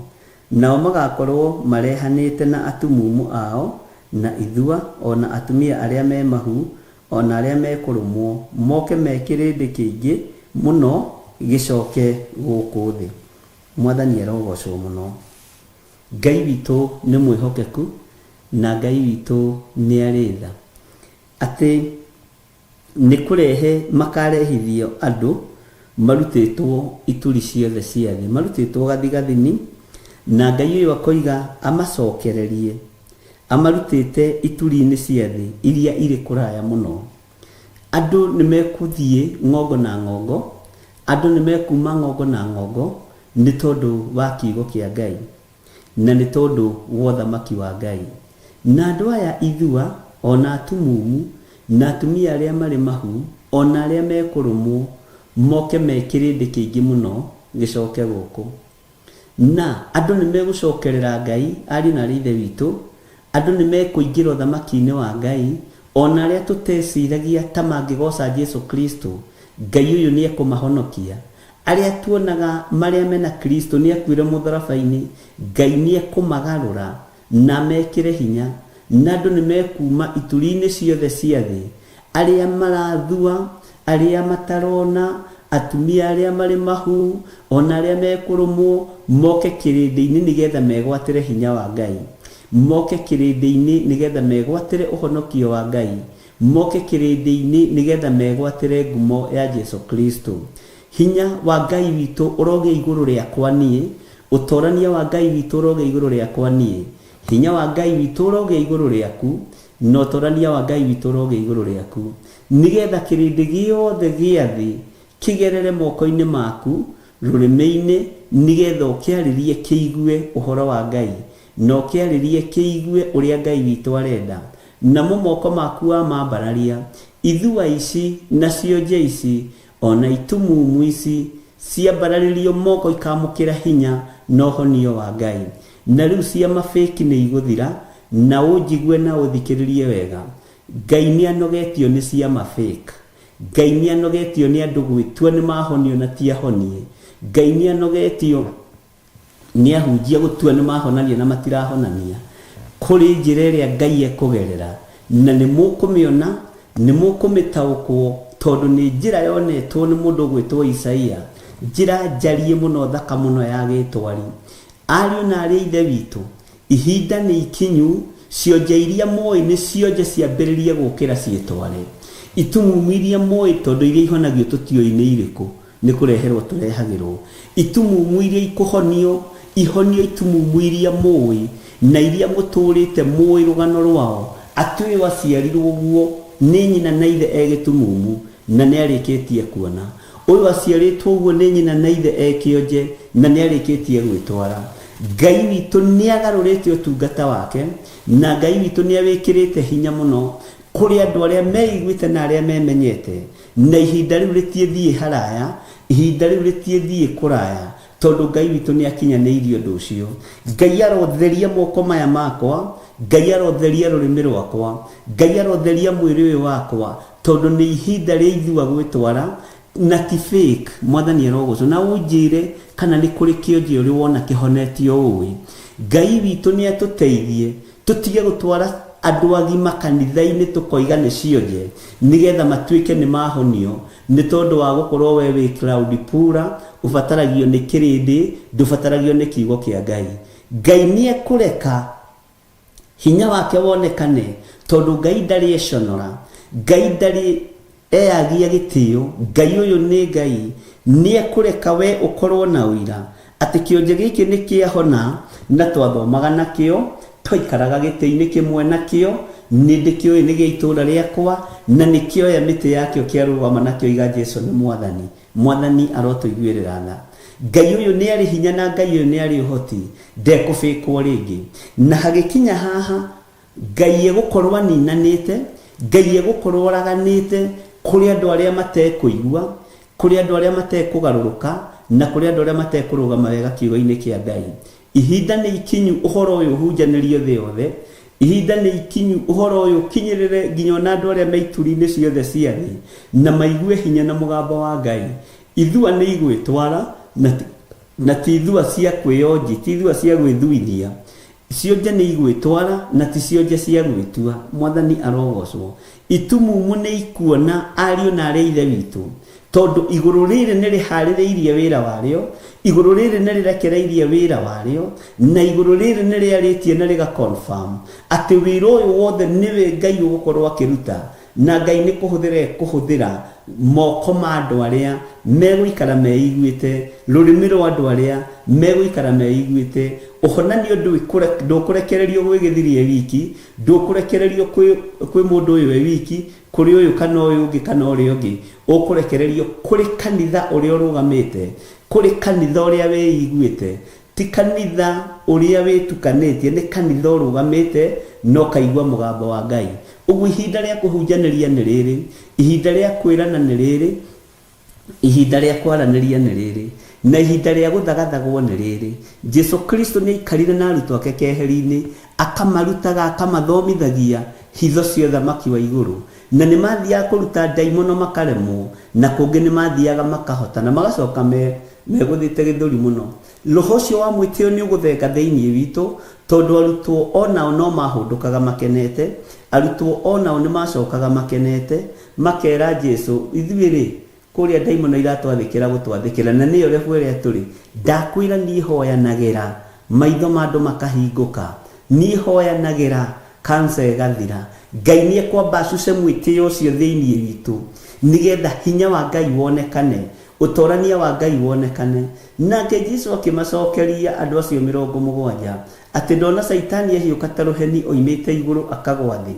nao magakorũo marehanĩte na atumumu ao, na ithua, o na atumia arĩa me mahu, o na arĩa mekũrũmwo, moke me kĩrĩndĩ kĩingĩ mũno gĩcoke gũkũ thĩ. Mwathani arogocwo mũno. Ngai witũ nĩ mwĩhokeku na Ngai witũ nĩ arĩ tha. Atĩ nĩ kũrehe makarehithio andũ marutĩtwo ituri ciothe cia thĩ, marutĩtwo gathigathini, na Ngai ũyũ akoiga amacokererie amarutĩte ituri-inĩ cia thĩ iria irĩ kũraya mũno. Andũ nĩ mekũthiĩ ng'ongo na ng'ongo, andũ nĩ mekuuma ng'ongo na ng'ongo nĩ tondũ wa kiugo kĩa Ngai na nĩ tondũ wa ũthamaki wa Ngai. Na andũ aya ithua, o na atumumu, na atumia arĩa marĩ mahu, o na arĩa mekũrũmwo, moke me kĩrĩndĩ kĩingĩ mũno gĩcoke gũkũ. Na andũ nĩ megũcokerera Ngai, ariũ na aarĩ a Ithe witũ, andũ nĩ mekũingĩra ũthamaki-inĩ wa Ngai, o na arĩa tũteciragia ta mangĩgooca Jesu Kristo, Ngai ũyũ nĩ ekũmahonokia. Arĩa tuonaga marĩa mena Kristo nĩ akuire mũtharaba-inĩ, Ngai nĩ ekũmagarũra na amekĩre hinya, na andũ nĩ mekuuma ituri-inĩ ciothe cia thĩ, arĩa marathua, arĩa matarona, atumia arĩa marĩ mahu, o na arĩa mekũrũmwo, moke kĩrĩndĩ-inĩ nĩ getha megwatĩre hinya wa Ngai, moke kĩrĩndĩ-inĩ nĩ getha megwatĩre ũhonokio wa Ngai, moke kĩrĩndĩ-inĩ nĩ getha megwatĩre ngumo ya Jesu Kristo. Hinya wa Ngai witũ ũrogĩa igũrũ rĩakwa niĩ, ũtorania wa Ngai witũ ũrogĩa igũrũ rĩakwa niĩ. Hinya wa Ngai witũ ũrogĩa igũrũ rĩaku, na ũtorania wa Ngai witũ ũrogĩa igũrũ rĩaku, nĩ getha kĩrĩndĩ gĩothe gĩa thĩ kĩgerere moko-inĩ maku, rũrĩmĩ-inĩ, nĩ getha ũkĩarĩrie kĩigue ũhoro wa Ngai, na ũkĩarĩrie kĩigue ũrĩa Ngai witũ arenda. Namo moko maku wamambararia, ithua ici na cionje ici, o na itumumu ici, ciambararĩrio moko ikamũkĩra hinya na ũhonio wa Ngai. Na rĩu ciama fake nĩ igũthira, na ũnjigue na ũthikĩrĩrie wega. Ngai nĩ anogetio nĩ ciama fake. Ngai nĩ anogetio nĩ andũ gwĩtua nĩ mahonio na ti ahonie. Ngai nĩ anogetio nĩ ahunjia gũtua nĩ mahonania na matirahonania. Kũrĩ njĩra ĩrĩa Ngai ekũgerera na nĩ mũkũmĩona, nĩ mũkũmĩtaũkwo tondũ nĩ njĩra yonetwo nĩ mũndũ ũgwĩtwo Isaia, njĩra njariĩ mũno thaka mũno ya gĩtwari. Ariũ na aarĩ a Ithe witũ, ihinda nĩ ikinyu cionje iria mũĩ nĩ cionje ciambĩrĩrie gũkĩra ciĩtware. Itumumu iria mũĩ tondũ iria ihonagio tũtiũĩ nĩ irĩkũ, nĩ kũreherwo tũrehagĩrwo. Itumumu iria ikũhonio, Ihonio itumumu iria mũĩ na iria mũtũrĩte mũĩ rũgano rwao, atĩ ũyũ aciarirwo ũguo nĩ nyina na ithe e gĩtumumu na nĩ arĩkĩtie kuona. Ũyũ aciarĩtwo ũguo nĩ nyina na ithe e kĩonje na nĩ arĩkĩtie gwĩtwara. Ngai witũ nĩ agarũrĩte ũtungata wake na Ngai witũ nĩ awĩkĩrĩte hinya mũno kũrĩ andũ arĩa meiguĩte na arĩa memenyete, na ihinda rĩu rĩtiĩthiĩ haraya, ihinda rĩu rĩtiĩthiĩ kũraya, tondũ Ngai witũ nĩ akinyanĩirie ũndũ ũcio. Ngai arotheria moko maya makwa, Ngai arotheria rũrĩmĩ rwakwa, Ngai arotheria mwĩrĩ ũyũ wakwa, tondũ nĩ ihinda rĩa ithua gwĩtwara na ti fake. Mwathani arogocwo. Na ũnjĩre kana nĩ kũrĩ kĩonje ũrĩ wona kĩhonetio ũĩ. Ngai witũ nĩ atũteithie tũtige gũtwara andũ agima kanitha-inĩ tũkoiga nĩ cionje nĩgetha matuĩke nĩ mahonio, nĩ tondũ wa gũkorwo we wĩ cloud pura, ũbataragio nĩ kĩrĩndĩ, ndũbataragio nĩ kiugo kĩa Ngai. Ngai nĩ ekũreka hinya wake wonekane, tondũ Ngai ndarĩ econora, Ngai ndarĩ eyagia gĩtĩo, Ngai ũyũ nĩ Ngai, nĩ ekũreka we ũkorwo na ũira atĩ kĩonje gĩkĩ nĩ kĩahona, na twathomaga nakĩo, twaikaraga gĩtĩ-inĩ kĩmwe nakĩo, nĩ ndĩkĩũĩ nĩ gĩa itũũra rĩakwa, na nĩ kĩoya mĩtĩ yakĩo kĩarũgama na kĩoiga Jesu nĩ Mwathani. Mwathani arotũiguĩrĩra tha. Ngai ũyũ nĩ arĩ hinya na Ngai ũyũ nĩ arĩ ũhoti, ndekũbĩkwo rĩngĩ. Na hagĩkinya haha, Ngai egũkorwo aninanĩte, Ngai egũkorwo oraganĩte kũrĩ andũ arĩa matekũigua, kũrĩ andũ arĩa matekũgarũrũka, na kũrĩ andũ arĩa matekũrũgama wega kiugo-inĩ kĩa Ngai. Ihinda nĩ ikinyu ũhoro ũyũ ũhunjanĩrio thĩ yothe, ihinda nĩ ikinyu ũhoro ũyũ ũkinyĩrĩre nginya ona andũ arĩa me ituri-inĩ ciothe cia thĩ, na maigue hinya na mũgambo wa Ngai. Ithua nĩ igwĩtwara, na ti ithua cia kwĩyonji, ti ithua cia gwĩthuithia. Cionje nĩ igwĩtwara, na ti cionje cia gwĩtua. Mwathani arogocwo. Itumumu nĩ ikuona, ariũ na aarĩ a Ithe witũ, tondũ igũrũ rĩrĩ nĩ rĩharĩrĩirie wĩra warĩo, igũrũ rĩrĩ nĩ rĩrekereirie wĩra warĩo, na igũrũ rĩrĩ nĩ rĩarĩtie na rĩga confirm atĩ wĩra ũyũ wothe nĩwe Ngai ũgũkorwo akĩruta, Na Ngai nĩ kũhũthĩra ekũhũthĩra moko ma andũ arĩa megũikara meiguĩte, rũrĩmĩ rwa andũ arĩa megũikara meiguĩte. Ũhonanio ndũkũrekererio gwĩ gĩthiri e wiki, ndũkũrekererio kwĩ mũndũ ũyũ e wiki, kũrĩ ũyũ kana ũyũ ũngĩ kana ũrĩa ũngĩ. Ũkũrekererio kũrĩ kanitha ũrĩa ũrũgamĩte, kũrĩ kanitha ũrĩa wĩiguĩte. Ti kanitha ũrĩa wĩtukanĩtie, nĩ kanitha ũrũgamĩte na ũkaigua mũgambo wa Ngai. Ũguo ihinda rĩa kũhunjanĩria nĩ rĩrĩ, ihinda rĩa kwĩrana nĩ rĩrĩ, ihinda rĩa kwaranĩria nĩ rĩrĩ, na ihinda rĩa gũthagathagwo nĩ rĩrĩ. Jesu Kristo nĩ aikarire na arutwo ake keheri-inĩ, akamarutaga, akamathomithagia hitho cia ũthamaki wa igũrũ. Na nĩ mathiaga kũruta ndaimono makaremwo, na kũngĩ nĩ mathiaga makahota, na magacoka megũthĩte gĩthũri mũno. Roho ũcio wa mwĩtĩo nĩ ũgũthenga thĩinĩ witũ, tondũ arutwo o nao no maahũndũkaga makenete. Arutwo o nao nĩ maacokaga makenete, makeera Jesu, Ithuĩ-rĩ, kũrĩa ndaimono iratwathĩkĩra gũtwathĩkĩra, na nĩyo level ĩrĩa tũrĩ. Ndakwĩra niĩ hoyanagĩra maitho ma andũ makahingũka. Niĩ hoyanagĩra cancer ĩgathira. Ngai nĩ ekwamba acuce mwĩtĩo ũcio thĩinĩ witũ, nĩgetha hinya wa Ngai wonekane. Ũtorania wa Ngai wonekane. Nake Jesu akĩmacokeria andũ acio 70, atĩ ndona Caitani ahiũka ta rũheni oimĩte igũrũ akagwa thĩ.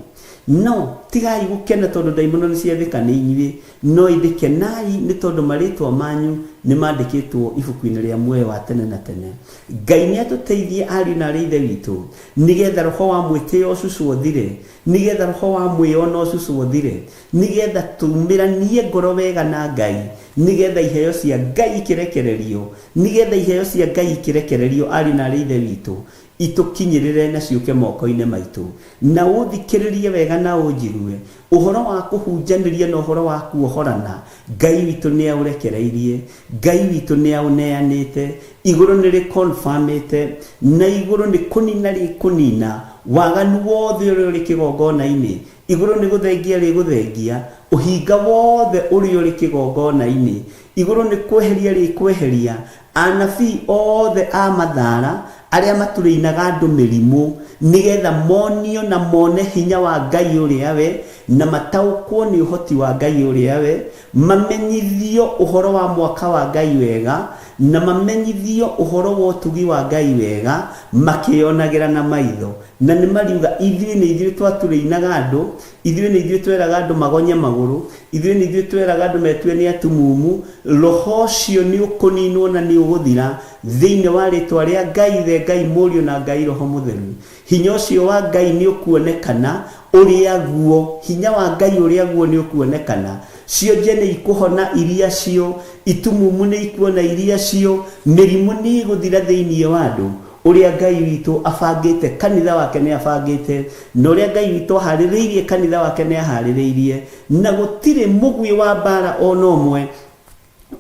No, tigai gũkena tondũ ndaimono nĩ ciathĩka nĩ inyuĩ, no ĩndĩ kenai nĩ tondũ marĩĩtwa manyu nĩ mandĩkĩtwo ibuku-inĩ rĩa muoyo wa tene na tene. Ngai nĩ atũteithie ariũ na aarĩ a Ithe witũ, nĩgetha roho wa mwĩtĩo ũcucwo ũthire, nĩgetha roho wa mwĩono ũcucwo ũthire, Nĩgetha tumĩranie ngoro wega na Ngai, nĩgetha iheo cia Ngai ikĩrekererio, nĩgetha iheo cia Ngai ikĩrekererio, ariũ na aarĩ a Ithe witũ, itũkinyĩrĩre na ciũke moko-inĩ maitũ. Na ũthikĩrĩrie wega na ũnjigue, ũhoro wa kũhunjanĩria na ũhoro wa kuohorana, Ngai witũ nĩaũrekereirie, Ngai witũ nĩaũneanĩte, igũrũ nĩrĩ-confirm-ĩte, na igũrũ nĩ kũnina rĩkũnina waganu wothe ũrĩa ũrĩ kĩgongona-inĩ, Igũrũ nĩ gũthengia rĩgũthengia ũhinga wothe ũrĩa ũrĩ kĩgongona-inĩ, igũrũ nĩ kweheria rĩkweheria anabii othe a mathaara arĩa maturĩinaga andũ mĩrimũ, nĩ getha monio na mone hinya wa Ngai ũrĩa we, na mataũkwo nĩ ũhoti wa Ngai ũrĩa we, mamenyithio ũhoro wa mwaka wa Ngai wega, Na mamenyithio ũhoro wa ũtugi wa Ngai wega makĩyonagĩra na maitho. Na nĩ mariuga, ithuĩ nĩ ithuĩ twaturĩinaga andũ, ithuĩ nĩ ithuĩ tweraga andũ magonye magũrũ, ithuĩ nĩ ithuĩ tweraga andũ metue nĩ atumumu. Roho ũcio nĩ ũkũninwo na nĩ ũgũthira thĩinĩ wa rĩtwa rĩa Ngai Ithe, Ngai Mũriũ na Ngai Roho Mũtheru. Hinya ũcio wa Ngai nĩ ũkuonekana ũrĩa guo, hinya wa Ngai ũrĩa guo nĩ ũkuonekana. Cionje nĩ ikũhona iria cio, itumumu nĩ ikuona iria cio, mĩrimũ nĩ ĩgũthira thĩinĩ wa andũ. Ũrĩa Ngai witũ abangĩte kanitha wake nĩ abangĩte, na ũrĩa Ngai witũ aharĩrĩirie kanitha wake nĩ aharĩrĩirie, na gũtirĩ mũguĩ wa mbara o na ũmwe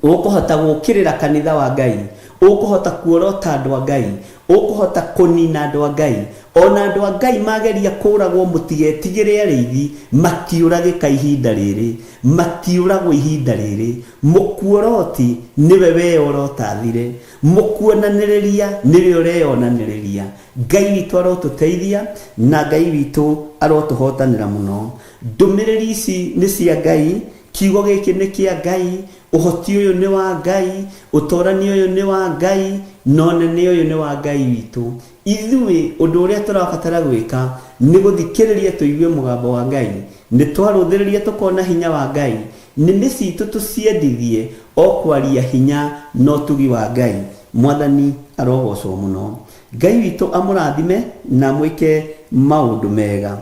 ũkũhota gũũkĩrĩra kanitha wa Ngai, ũkũhota kuorota andũ a Ngai, ũkũhota kũnina andũ a Ngai. Ona andũ a Ngai mageria kũragwo, mũtigetigĩre arĩithi, matiũragĩka ihinda rĩrĩ, matiũragwo ihinda rĩrĩ. Mũkuoroti nĩwe weyorota athire, mũkuonanĩrĩria nĩwe ũreyonanĩrĩria. Ngai witũ arotũteithia na Ngai witũ arotũhotanĩra mũno. Ndũmĩrĩri ici nĩ cia Ngai. Kiugo gĩkĩ nĩ kĩa Ngai, ũhoti ũyũ nĩ wa Ngai, ũtorania ũyũ nĩ wa Ngai, na ũnene ũyũ nĩ wa Ngai witũ. Ithuĩ ũndũ ũrĩa tũrabatara gwĩka nĩ gũthikĩrĩria tũigue mũgambo wa Ngai. Nĩ twarũthĩrĩria tũkona hinya wa Ngai, nĩmĩ citũ tũciendithie o kwaria hinya na ũtugi wa Ngai. Mwathani arogocwo mũno. Ngai witũ amũrathime na amwĩke maũndũ mega.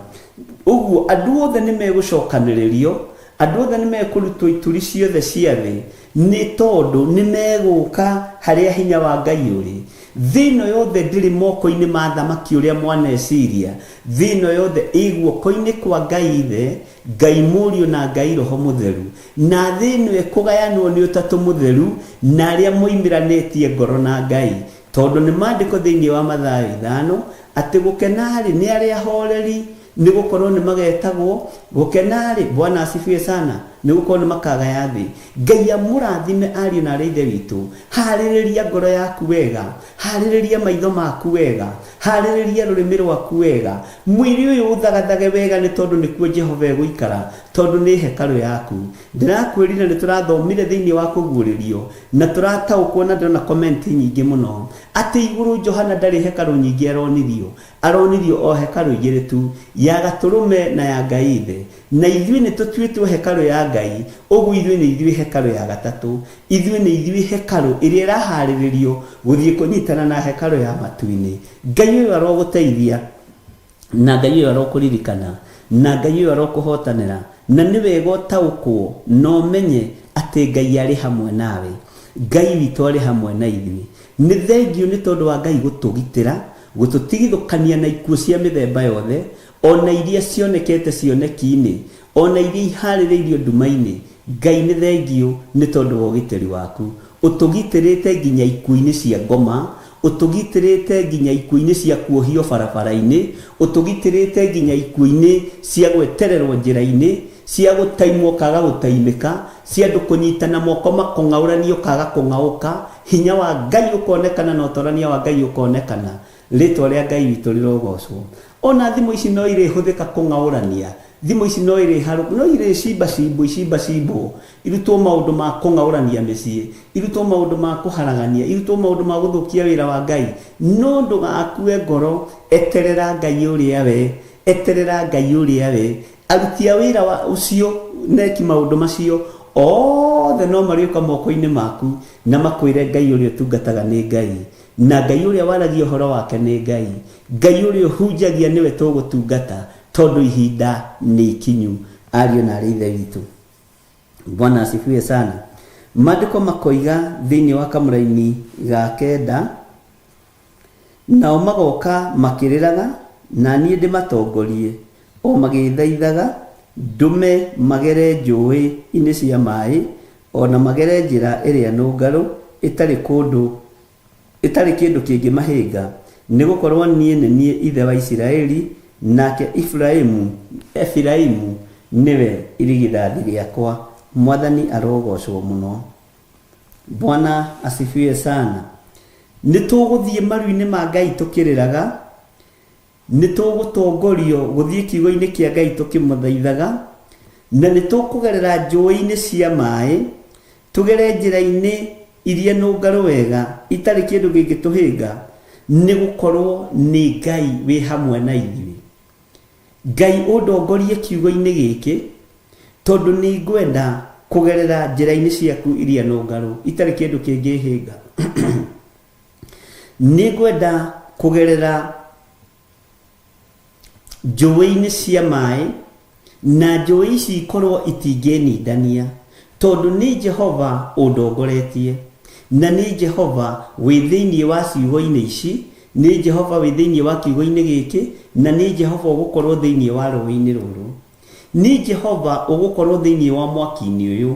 Ũguo andũ othe nĩ megũcokanĩrĩrio, andũ othe nĩ mekũrutwo ituri ciothe cia thĩ, nĩ tondũ nĩ megũka harĩa hinya wa Ngai ũrĩ. Thĩ ĩno yothe ndĩrĩ moko-inĩ ma thamaki ũrĩa mwaneciria, thĩ ĩno yothe ĩ guoko-inĩ kwa Ngai Ithe, Ngai Mũriũ na Ngai Roho Mũtheru. Na thĩ ĩno ĩkũgayanwo nĩ Ũtatũ Mũtheru na arĩa moimĩranĩtie ngoro na Ngai. Tondũ nĩ maandĩko thĩinĩ wa Mathayo 5, atĩ gũkena-rĩ, nĩ arĩa ahoreri, nĩ gũkorũo nĩ magetagwo, gũkena-rĩ, Bwana asifiwe sana, nĩ gũkorũo nĩ makagaya thĩ. Ngai amũrathime ariũ na arĩ a Ithe witũ. Harĩrĩria ngoro yaku wega, harĩrĩria maitho maku wega, harĩrĩria rũrĩmĩ rwaku wega, mwĩrĩ ũyũ ũthagathage wega nĩ tondũ nĩkuo Jehova egũikara, tondũ nĩ hekarũ yaku. Ndĩrakwĩrire nĩ tũrathomire thĩinĩ wa kũguũrĩrio Na tũrataũkwo na ndĩrona comment nyingĩ mũno atĩ igũrũ Johana ndarĩ hekarũ nyingĩ aronirio, aronirio o hekarũ igĩrĩ tu, ya gatũrũme na ya Ngai Ithe. Na ithuĩ nĩ tũtuĩtwo hekarũ ya Ngai, ũguo ithuĩ nĩ ithuĩ hekarũ ya gatatũ. Ithuĩ nĩ ithuĩ hekarũ ĩrĩa ĩraharĩrĩrio gũthiĩ kũnyitana na hekarũ ya matu-inĩ. Ngai ũyũ arogũteithia. Na Ngai ũyũ arokũririkana, na Ngai ũyũ arokũhotanĩra, na nĩ wega ũtaũkwo na ũmenye atĩ Ngai arĩ hamwe nawe. Ngai witũ arĩ hamwe na ithuĩ. Nĩ thengiũ nĩ tondũ wa Ngai gũtũgitĩra, gũtũtigithũkania na ikuũ cia mĩthemba yothe, o na iria cionekete cioneki-inĩ, o na iria ihaarĩrĩirio nduma-inĩ. Ngai nĩ thengiũ nĩ tondũ wa ũgitĩri waku. Ũtũgitĩrĩte nginya ikuũ-inĩ cia ngoma, Ũtũgitĩrĩte nginya ikuũ-inĩ cia kuohio barabara-inĩ, ũtũgitĩrĩte nginya ikuũ-inĩ cia gwetererwo njĩra-inĩ, cia gũtaimwo ũkaga gũtaimĩka, cia andũ kũnyitana moko makũng'aũranie ũkaga kũng'aũka, hinya wa Ngai ũkonekana na ũtorania wa Ngai ũkonekana. Rĩtwa rĩa Ngai witũ rĩrogocwo. O na thimũ ici no irĩhũthĩka kũng'aũrania, thimũ ici no irĩharũ, no irĩcimbacimbwo icimbacimbwo, irutwo maũndũ ma kũng'aũrania mĩciĩ, irutwo maũndũ ma kũharagania, irutwo maũndũ ma gũthũkia wĩra wa Ngai. No ndũgakue ngoro, eterera Ngai ũrĩa we, eterera Ngai ũrĩa we. Aruti a wĩra wa ũcio na eki maũndũ macio othe no marĩũka moko-inĩ maku na makwĩre Ngai ũrĩa ũtungataga nĩ Ngai. Na Ngai ũrĩa waragia ũhoro wake nĩ Ngai. Ngai ũrĩa ũhunjagia nĩwe tũgũtungata, tondũ ihinda nĩ ikinyu, ariũ na aarĩ a Ithe witũ. Bwana asifiwe sana. Maandĩko makoiga thĩinĩ wa kamũraini ga kenda, nao magoka makĩrĩraga, na niĩ ndĩmatongorie, o magĩĩthaithaga, ndũme magere njũĩ-inĩ cia maĩ, o na magere njĩra ĩrĩa nũngarũ ĩtarĩ kũndũ ĩtarĩ kĩndũ kĩngĩmahĩnga, nĩ gũkorũo niĩ nĩ niĩ ithe wa Isiraeli, nake Efiraimu, Efiraimu nĩwe irigithathi rĩakwa. Mwathani arogoocwo mũno. Bwana asifiwe sana. Nĩ tũgũthiĩ maru-inĩ ma Ngai tũkĩrĩraga, Nĩ tũgũtongorio gũthiĩ kiugo-inĩ kĩa Ngai tũkĩmũthaithaga, na nĩ tũkũgerera njũĩ-inĩ cia maĩ, tũgere njĩra-inĩ iria nũngarũ wega itarĩ kĩndũ gĩngĩtũhĩnga nĩ gũkorwo nĩ Ngai wĩ hamwe na ithuĩ. Ngai ũndongorie kiugo-inĩ gĩkĩ tondũ nĩ ngwenda kũgerera njĩra-inĩ ciaku iria nũngarũ itarĩ kĩndũ kĩngĩhĩnga. Nĩ ngwenda kũgerera njũĩ-inĩ cia maĩ na njũĩ ici ikorwo itingĩnindania tondũ nĩ Jehova ũndongoretie na nĩ Jehova wĩ thĩinĩ wa ciugo-inĩ ici, nĩ Jehova wĩ thĩinĩ wa kiugo-inĩ gĩkĩ, na nĩ Jehova ũgũkorwo thĩinĩ wa rũĩ-inĩ rũrũ. Nĩ Jehova ũgũkorwo thĩinĩ wa mwaki-inĩ ũyũ,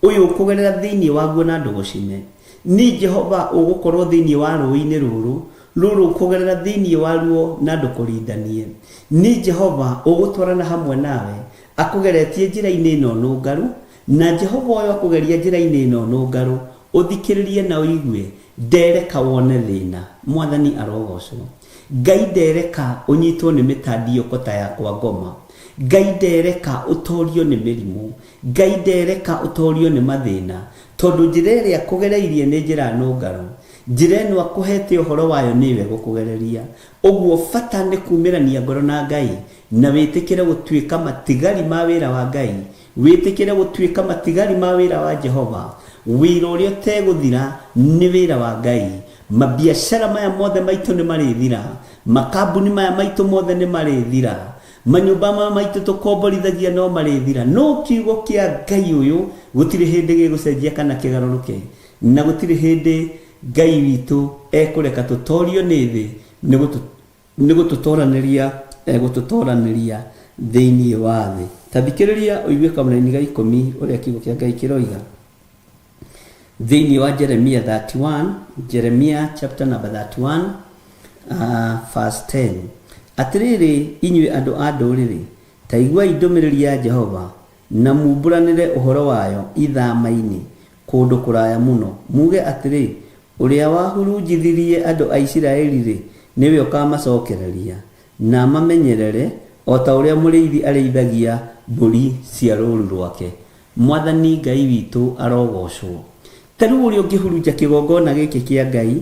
ũyũ ũkũgerera thĩinĩ waguo na ndũgũcine. Nĩ Jehova ũgũkorwo thĩinĩ wa rũĩ-inĩ rũrũ, rũrũ ũkũgerera thĩinĩ waruo na ndũkũrindanie. Nĩ Jehova ũgũtwarana hamwe nawe, akũgeretie njĩra-inĩ ĩno nũngarũ, na Jehova ũyũ akũgeria njĩra-inĩ ĩno nũngarũ, ũthikĩrĩrie na ũigue, ndereka wone thĩna. Mwathani arogocwo. Ngai ndereka ũnyitwo nĩ mĩtandiũko ta ya kwa ngoma. Ngai ndereka ũtorio nĩ mĩrimũ. Ngai ndereka ũtorio nĩ mathĩna. Tondũ njĩra ĩrĩa akũgereirie nĩ njĩra nũngarũ. Njĩra ĩno akũhete ũhoro wayo nĩyo ĩgũkũgereria. Ũguo bata nĩ kumĩrania ngoro na Ngai na wĩtĩkĩre gũtuĩka matigari ma wĩra wa Ngai. Wĩtĩkĩre gũtuĩka matigari ma wĩra wa Jehova. Wĩra ũrĩa ũtegũthira nĩ wĩra wa Ngai. Mabiacara maya mothe maitũ nĩ marĩthira. Makambuni maya maitũ mothe nĩ marĩthira. Manyũmba maya maitũ tũkomborithagia no marĩthira. No kiugo kĩa Ngai ũyũ gũtirĩ hĩndĩ gĩgũcenjia kana kĩgarũrũke. Na gũtirĩ hĩndĩ Ngai witũ ekũreka tũtorio nĩ thĩ nĩ gũtũtoranĩria egũtũtoranĩria thĩinĩ wa thĩ. Ta thikĩrĩria ũigue kamũraini ga ikũmi ũrĩa kiugo kĩa Ngai kĩroiga. Thĩinĩ wa Jeremia 31, Jeremia chapter number 31, verse 10. Atĩrĩrĩ inyuĩ andũ a ndũrĩrĩ, ta iguai ndũmĩrĩri ya Jehova, na mumbũranĩre ũhoro wayo ithama-inĩ kũndũ kũraya mũno, muuge atĩrĩ, Ũrĩa wahurunjithirie andũ a Isiraeli-rĩ, nĩwe ũkamacokereria, na amamenyerere, o ta ũrĩa mũrĩithi arĩithagia mbũri cia rũũru rwake. Mwathani Ngai witũ arogocwo. Ta rĩu ũrĩa ũngĩhurunja kĩgongona gĩkĩ kĩa Ngai,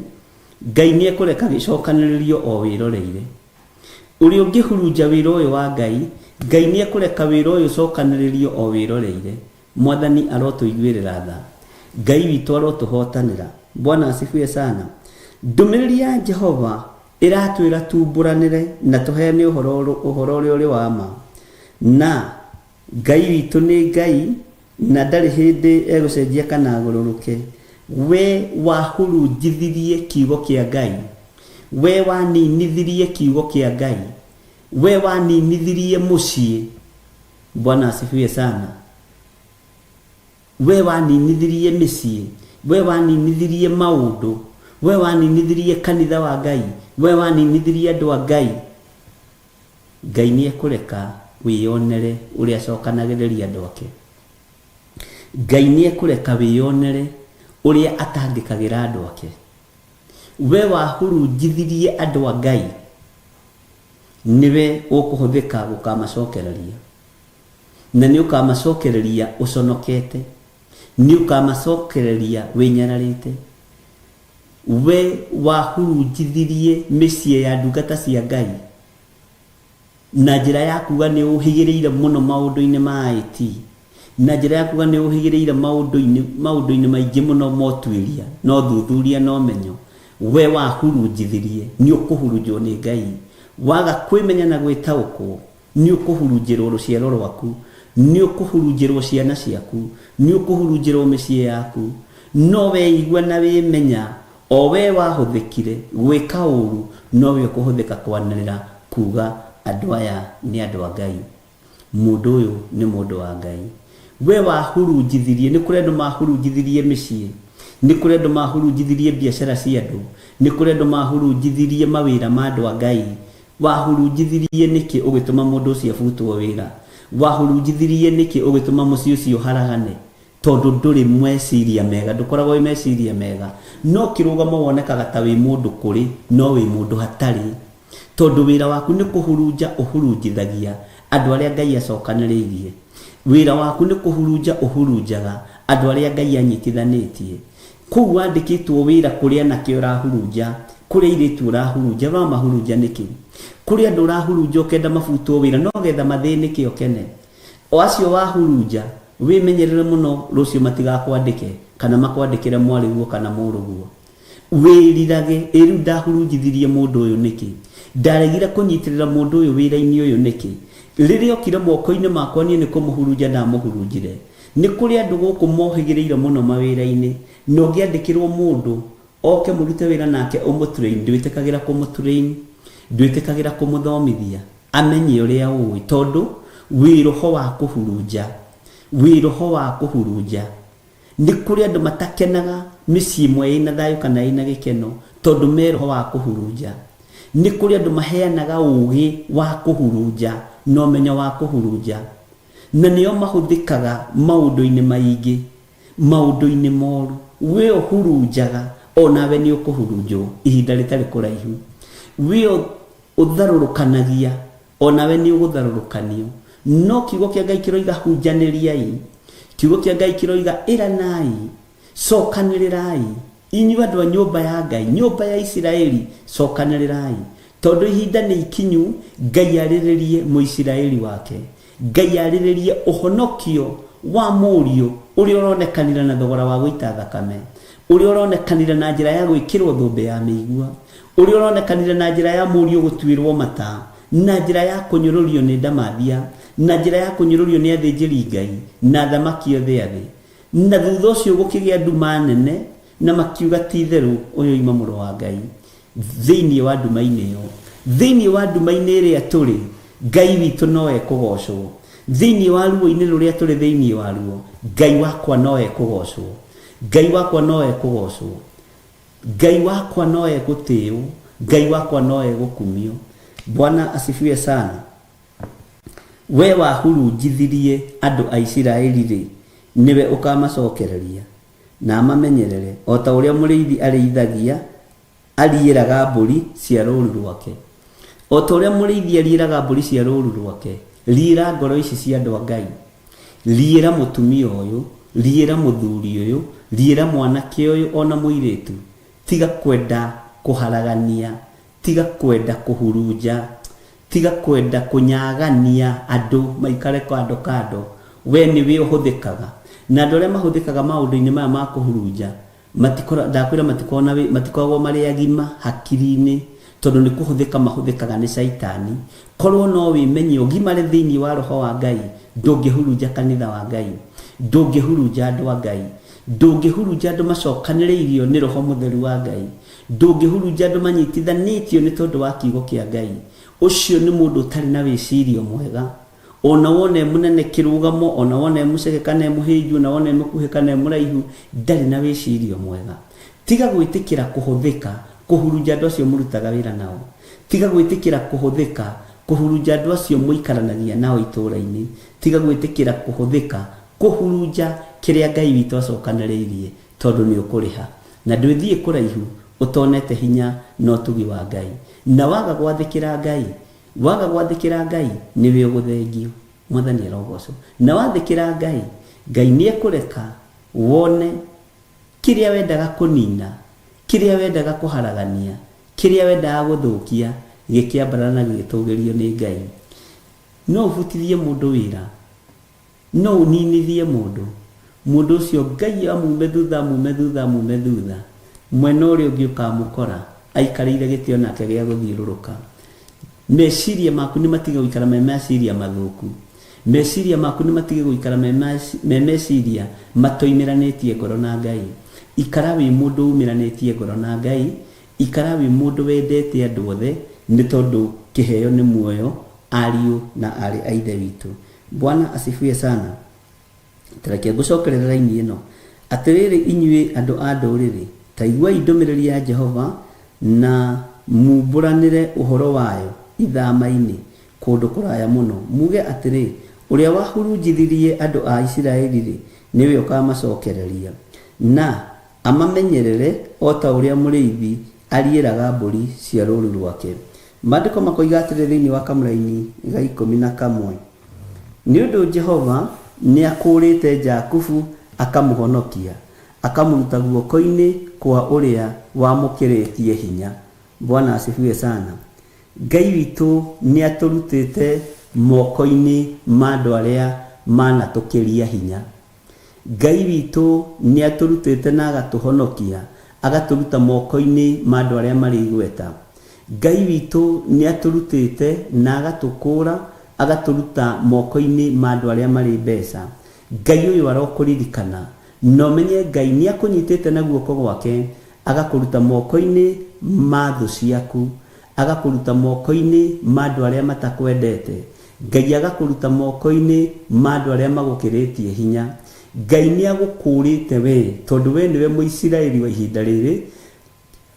Ngai nĩekũreka gĩcokanĩrĩrio o wĩroreire. Ũrĩa ũngĩhurunja wĩra ũyũ wa Ngai, Ngai nĩekũreka wĩra ũyũ ũcokanĩrĩrio o wĩroreire. Mwathani arotũiguĩrĩra tha. Ngai witũ arotũhotanĩra. Bwana asifiwe sana. Ndũmĩrĩri ya Jehova ĩratwĩra tumbũranĩre na tũheane ũhoro ũhoro ũrĩa ũrĩ wa ma. Na Ngai witũ nĩ Ngai na ndarĩ hĩndĩ egũcenjia kana agũrũrũke. We wahurunjithirie kiugo kĩa Ngai. We waninithirie kiugo kĩa Ngai. We waninithirie mũciĩ. Bwana asifiwe sana. We waninithirie mĩciĩ. We waninithirie maũndũ. We waninithirie kanitha wa Ngai. We waninithirie andũ a Ngai. Ngai nĩ ekũreka wĩyonere ũrĩa acokanagĩrĩria andũ ake. Ngai nĩ ekũreka wĩyonere ũrĩa atangĩkagĩra andũ ake. We wahurunjithirie andũ a Ngai, nĩwe ũkũhũthĩka gũkamacokereria. Na nĩ ũkamacokereria ũconokete. Nĩ ũkamacokereria wĩnyararĩte. We wahurunjithirie mĩciĩ ya ndungata cia Ngai na njĩra ya kuga nĩ ũhĩgĩrĩire mũno maũndũ-inĩ ma IT, na njĩra ya kuga nĩ ũhĩgĩrĩire maũndũ-inĩ maũndũ-inĩ maingĩ mũno ma ũtuĩria na ũthuthuria na ũmenyo, we wahurunjithirie, nĩ ũkũhurunjwo nĩ Ngai. Waga kwĩmenya na gwĩtaũkwo, nĩ ũkũhurunjĩrwo rũciaro rwaku, nĩ ũkũhurunjĩrwo ciana ciaku, nĩ ũkũhurunjĩrwo mĩciĩ yaku. No weigua na wĩmenya, o we wahũthĩkire gwĩka ũru, nowe ũkũhũthĩka kwanĩrĩra kuga andũ aya nĩ andũ a Ngai. Mũndũ ũyũ nĩ mũndũ wa Ngai. We wahurunjithirie, nĩ kũrĩ andũ mahurunjithirie mĩciĩ, nĩ kũrĩ andũ mahurunjithirie biacara cia andũ, nĩ kũrĩ andũ mahurunjithirie mawĩra ma andũ a Ngai. Wahurunjithirie nĩkĩ ũgĩtũma mũndũ ũcio abutwo wĩra? Wahurunjithirie nĩkĩ ũgĩtũma mũciĩ ũcio ũharagane? Tondũ ndũrĩ meciria mega, ndũkoragwo wĩ meciria mega. No kĩrũgamo wonekaga ta wĩ mũndũ kũrĩ, no wĩ mũndũ hatarĩ. Tondũ wĩra waku nĩ kũhurunja ũhurunjithagia andũ arĩa Ngai acokanĩrĩirie. Wĩra waku nĩ kũhurunja ũhurunjaga andũ arĩa Ngai anyitithanĩtie. Kũu wandĩkĩtwo wĩra kũrĩ anake ũrahurunja, kũrĩ airĩtu ũrahurunja, ũramahurunja nĩkĩ? Kũrĩ andũ ũrahurunja ũkenda mabutwo wĩra no getha mathĩnĩke ũkene. O acio wahurunja, wĩmenyerere mũno rũciũ matigakwandĩke kana makwandĩkĩre mwarĩguo kana mũrũguo. Wĩrirage, ĩ rĩu ndahurunjithirie mũndũ ũyũ nĩkĩ? Ndaregire kũnyitĩrĩra mũndũ ũyũ wĩra-inĩ ũyũ nĩkĩ? Rĩrĩa okire moko-inĩ makwa niĩ nĩ kũmũhurunja ndamũhurunjire. Nĩ kũrĩ andũ gũkũ mohĩgĩrĩire mũno mawĩra-inĩ, na ũngĩandĩkĩrwo mũndũ oke mũrute wĩra nake ũmũ train, ndwĩtĩkagĩra kũmũ train, ndwĩtĩkagĩra kũmũthomithia amenye ũrĩa ũĩ, tondũ wĩ roho wa kũhurunja, wĩ roho wa kũhurunja. Nĩ kũrĩ andũ matakenaga mĩciĩ ĩmwe ĩna thayũ kana ĩna gĩkeno tondũ me roho wa kũhurunja. Nĩ kũrĩ andũ maheanaga ũgĩ wa kũhurunja na ũmenyo wa kũhurunja. Na nĩo mahũthĩkaga maũndũ-inĩ maingĩ, maũndũ-inĩ moru. We ũhurunjaga, o nawe nĩ ũkũhurunjwo ihinda rĩtarĩ kũraihu. We ũtharũrũkanagia, o nawe nĩ ũgũtharũrũkanio. No kiugo kĩa Ngai kĩroiga hunjanĩriai. Kiugo kĩa Ngai kĩroiga ĩranai, cokanĩrĩrai. Inyuĩ andũ a nyũmba ya Ngai, nyũmba ya Isiraeli, cokanĩrĩrai. Tondũ ihinda nĩ ikinyu Ngai arĩrĩrie Mũisiraeli wake. Ngai arĩrĩrie ũhonokio wa Mũriũ ũrĩa ũronekanire na thogora wa gũita thakame, ũrĩa ũronekanire na njĩra ya gwĩkĩrwo thũmbĩ ya mĩigua, ũrĩa ũronekanire na njĩra ya Mũriũ gũtuĩrwo mata, na njĩra ya kũnyũrũrio nĩ ndamathia, na njĩra ya kũnyũrũrio nĩ athĩnjĩri Ngai na athamaki othe a thĩ. Na thutha ũcio gũkĩgĩa nduma nene, na makiuga, Ti-itherũ ũyũ oima Mũrũ wa Ngai. Thĩinĩ wa nduma-inĩ ĩyo, thĩinĩ wa nduma-inĩ ĩrĩa tũrĩ, Ngai witũ no ekũgoocwo. Thĩinĩ wa ruo-inĩ rũrĩa tũrĩ thĩinĩ waruo, Ngai wakwa no ekũgoocwo. Ngai wakwa no ekũgoocwo. Ngai wakwa no egũtĩĩo. Ngai wakwa no egũkumio. Bwana asifiwe sana. Wee wahurunjithirie andũ a Isiraeli-rĩ, nĩwe ũkaamacokereria, na amamenyerere, o ta ũrĩa mũrĩithi arĩithagia ariĩraga mbũri cia rũũru rwake. O ta ũrĩa mũrĩithi ariĩraga mbũri cia rũũru rwake, riĩra ngoro ici cia andũ a Ngai. Riĩra mũtumia ũyũ, riĩra mũthuri ũyũ, riĩra mwanake ũyũ o na mũirĩtu. Tiga kwenda kũharagania, tiga kwenda kũhurunja, tiga kwenda kũnyagania andũ maikare kando kando. Wee nĩwe ũhũthĩkaga. Na andũ arĩa mahũthĩkaga maũndũ-inĩ maya ma kũhurunja, matikora, ndakwĩra matikoragwo na wĩ, matikoragwo marĩ agima hakiri-inĩ, tondũ nĩ kũhũthĩka mahũthĩkaga nĩ caitani. Korwo no wĩmenye ũgimare thĩinĩ wa roho wa Ngai, ndũngĩhurunja kanitha wa Ngai, ndũngĩhurunja andũ a Ngai, ndũngĩhurunja andũ macokanĩrĩirio nĩ roho mũtheru wa Ngai, ndũngĩhurunja andũ manyitithanĩtio nĩ tondũ wa kiugo kĩa Ngai. Ũcio nĩ mũndũ ũtarĩ na wĩcirio mwega. Ona wona e mũnene kĩrũgamo, ona wona e mũceke kana e mũhĩnju, ona wona e mũkuhĩ kana e mũraihu, ndarĩ na wĩcirio mwega. Tiga gwĩtĩkĩra kũhũthĩka kũhurunja andũ acio mũrutaga wĩra nao. Tiga gwĩtĩkĩra kũhũthĩka kũhurunja andũ acio mũikaranagia nao itũũra-inĩ. Tiga gwĩtĩkĩra kũhũthĩka kũhurunja kĩrĩa Ngai witũ acokanĩrĩirie, tondũ nĩ ũkũrĩha. Na ndwĩthiĩ kũraihu ũtonete hinya na ũtugi wa Ngai. Na waga gwathĩkĩra Ngai, Waga gwathĩkĩra Ngai, nĩwe ũgũthengio. Mwathani arogocwo. Na wathĩkĩra Ngai, Ngai nĩekũreka wone kĩrĩa wendaga kũnina, kĩrĩa wendaga kũharagania, kĩrĩa wendaga gũthũkia, gĩkĩambarara na gĩgĩtũgĩrio nĩ Ngai. No ũbutithie mũndũ wĩra, No ũninithie mũndũ, mũndũ ũcio Ngai amume thutha amume thutha amume thutha, mwena ũrĩa ũngĩ ũkamũkora aikarĩire gĩtĩ o nake gĩa gũthiũrũrũka. Meciria maku nĩ matige gũikara me meciria mathũku. Meciria maku nĩ matige gũikara me me meciria matoimĩranĩtie ngoro na Ngai. Ikara wĩ mũndũ umĩranĩtie ngoro na Ngai, ikara wĩ mũndũ wendete andũ othe nĩ tondũ kĩheo nĩ muoyo ariũ na aarĩ a Ithe witũ. Bwana asifiwe sana. Ta reke ngũcokerere raini ĩno. Atĩrĩrĩ inyuĩ andũ a ndũrĩrĩ, ta iguai ndũmĩrĩri ya Jehova, na mumbũranĩre ũhoro wayo ithama-inĩ kũndũ kũraya mũno, muuge atĩrĩ, 'Ũrĩa wahurunjithirie andũ a Isiraeli-rĩ, nĩwe ũkaamacokereria, na amamenyerere o ta ũrĩa mũrĩithi ariĩraga mbũri cia rũũru rwake. Maandĩko makoiga atĩrĩ thĩinĩ wa kamũraini ga 11, Nĩ ũndũ Jehova nĩakũũrĩte Jakubu akamũhonokia, Akamũruta guoko-inĩ kwa ũrĩa wamũkĩrĩtie hinya. Bwana asifiwe sana. Ngai witũ nĩ atũrutĩte moko-inĩ ma andũ arĩa manatũkĩria hinya. Ngai witũ nĩ atũrutĩte na agatũhonokia, agatũruta moko-inĩ ma andũ arĩa marĩ igweta. Ngai witũ nĩ atũrutĩte na agatũkũũra, agatũruta moko-inĩ ma andũ arĩa marĩ mbeca. Ngai ũyũ arokũririkana, na ũmenye Ngai nĩ akũnyitĩte na guoko gwake, agakũruta moko-inĩ ma thũ ciaku, agakũruta moko-inĩ ma andũ arĩa matakwendete, Ngai agakũruta moko-inĩ ma andũ arĩa magũkĩrĩtie hinya. Ngai nĩ agũkũũrĩte wee, tondũ wee nĩwe Mũisiraeli wa ihinda rĩrĩ.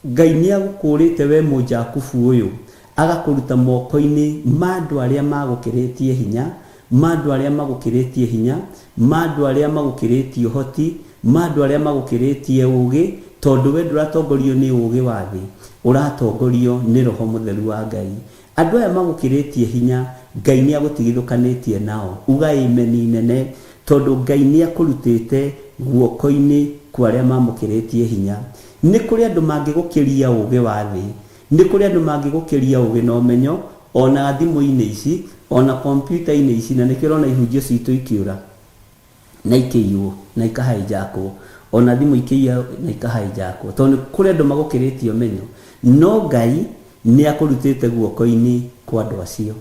Ngai nĩ agũkũũrĩte wee Mũjakubu ũyũ, agakũruta moko-inĩ ma andũ arĩa magũkĩrĩtie hinya, ma andũ arĩa magũkĩrĩtie hinya, ma andũ arĩa magũkĩrĩtie ũhoti, ma andũ arĩa magũkĩrĩtie ũũgĩ, tondũ wee ndũratongorio nĩ ũũgĩ wa thĩ, ũratongorio nĩ Roho Mũtheru wa Ngai. Andũ aya magũkĩrĩtie hinya, Ngai nĩ agũtigithũkanĩtie nao. Uga ĩmeni nene, tondũ Ngai nĩ akũrutĩte guoko-inĩ kwa arĩa mamũkĩrĩtie hinya. Nĩ kũrĩ andũ mangĩgũkĩria ũũgĩ wa thĩ. Nĩ kũrĩ andũ mangĩgũkĩria ũũgĩ na ũmenyo, o na thimũ-inĩ ici, o na kompiuta-inĩ ici, na nĩkĩo ũrona ihunjio citũ ikĩũra. Na ikĩiywo na ikahainjakwo, o na thimũ ikĩiya na ikahainjakwo, tondũ nĩ kũrĩ andũ magũkĩrĩtie ũmenyo. No Ngai nĩ akũrutĩte guoko-inĩ kwa andũ acio.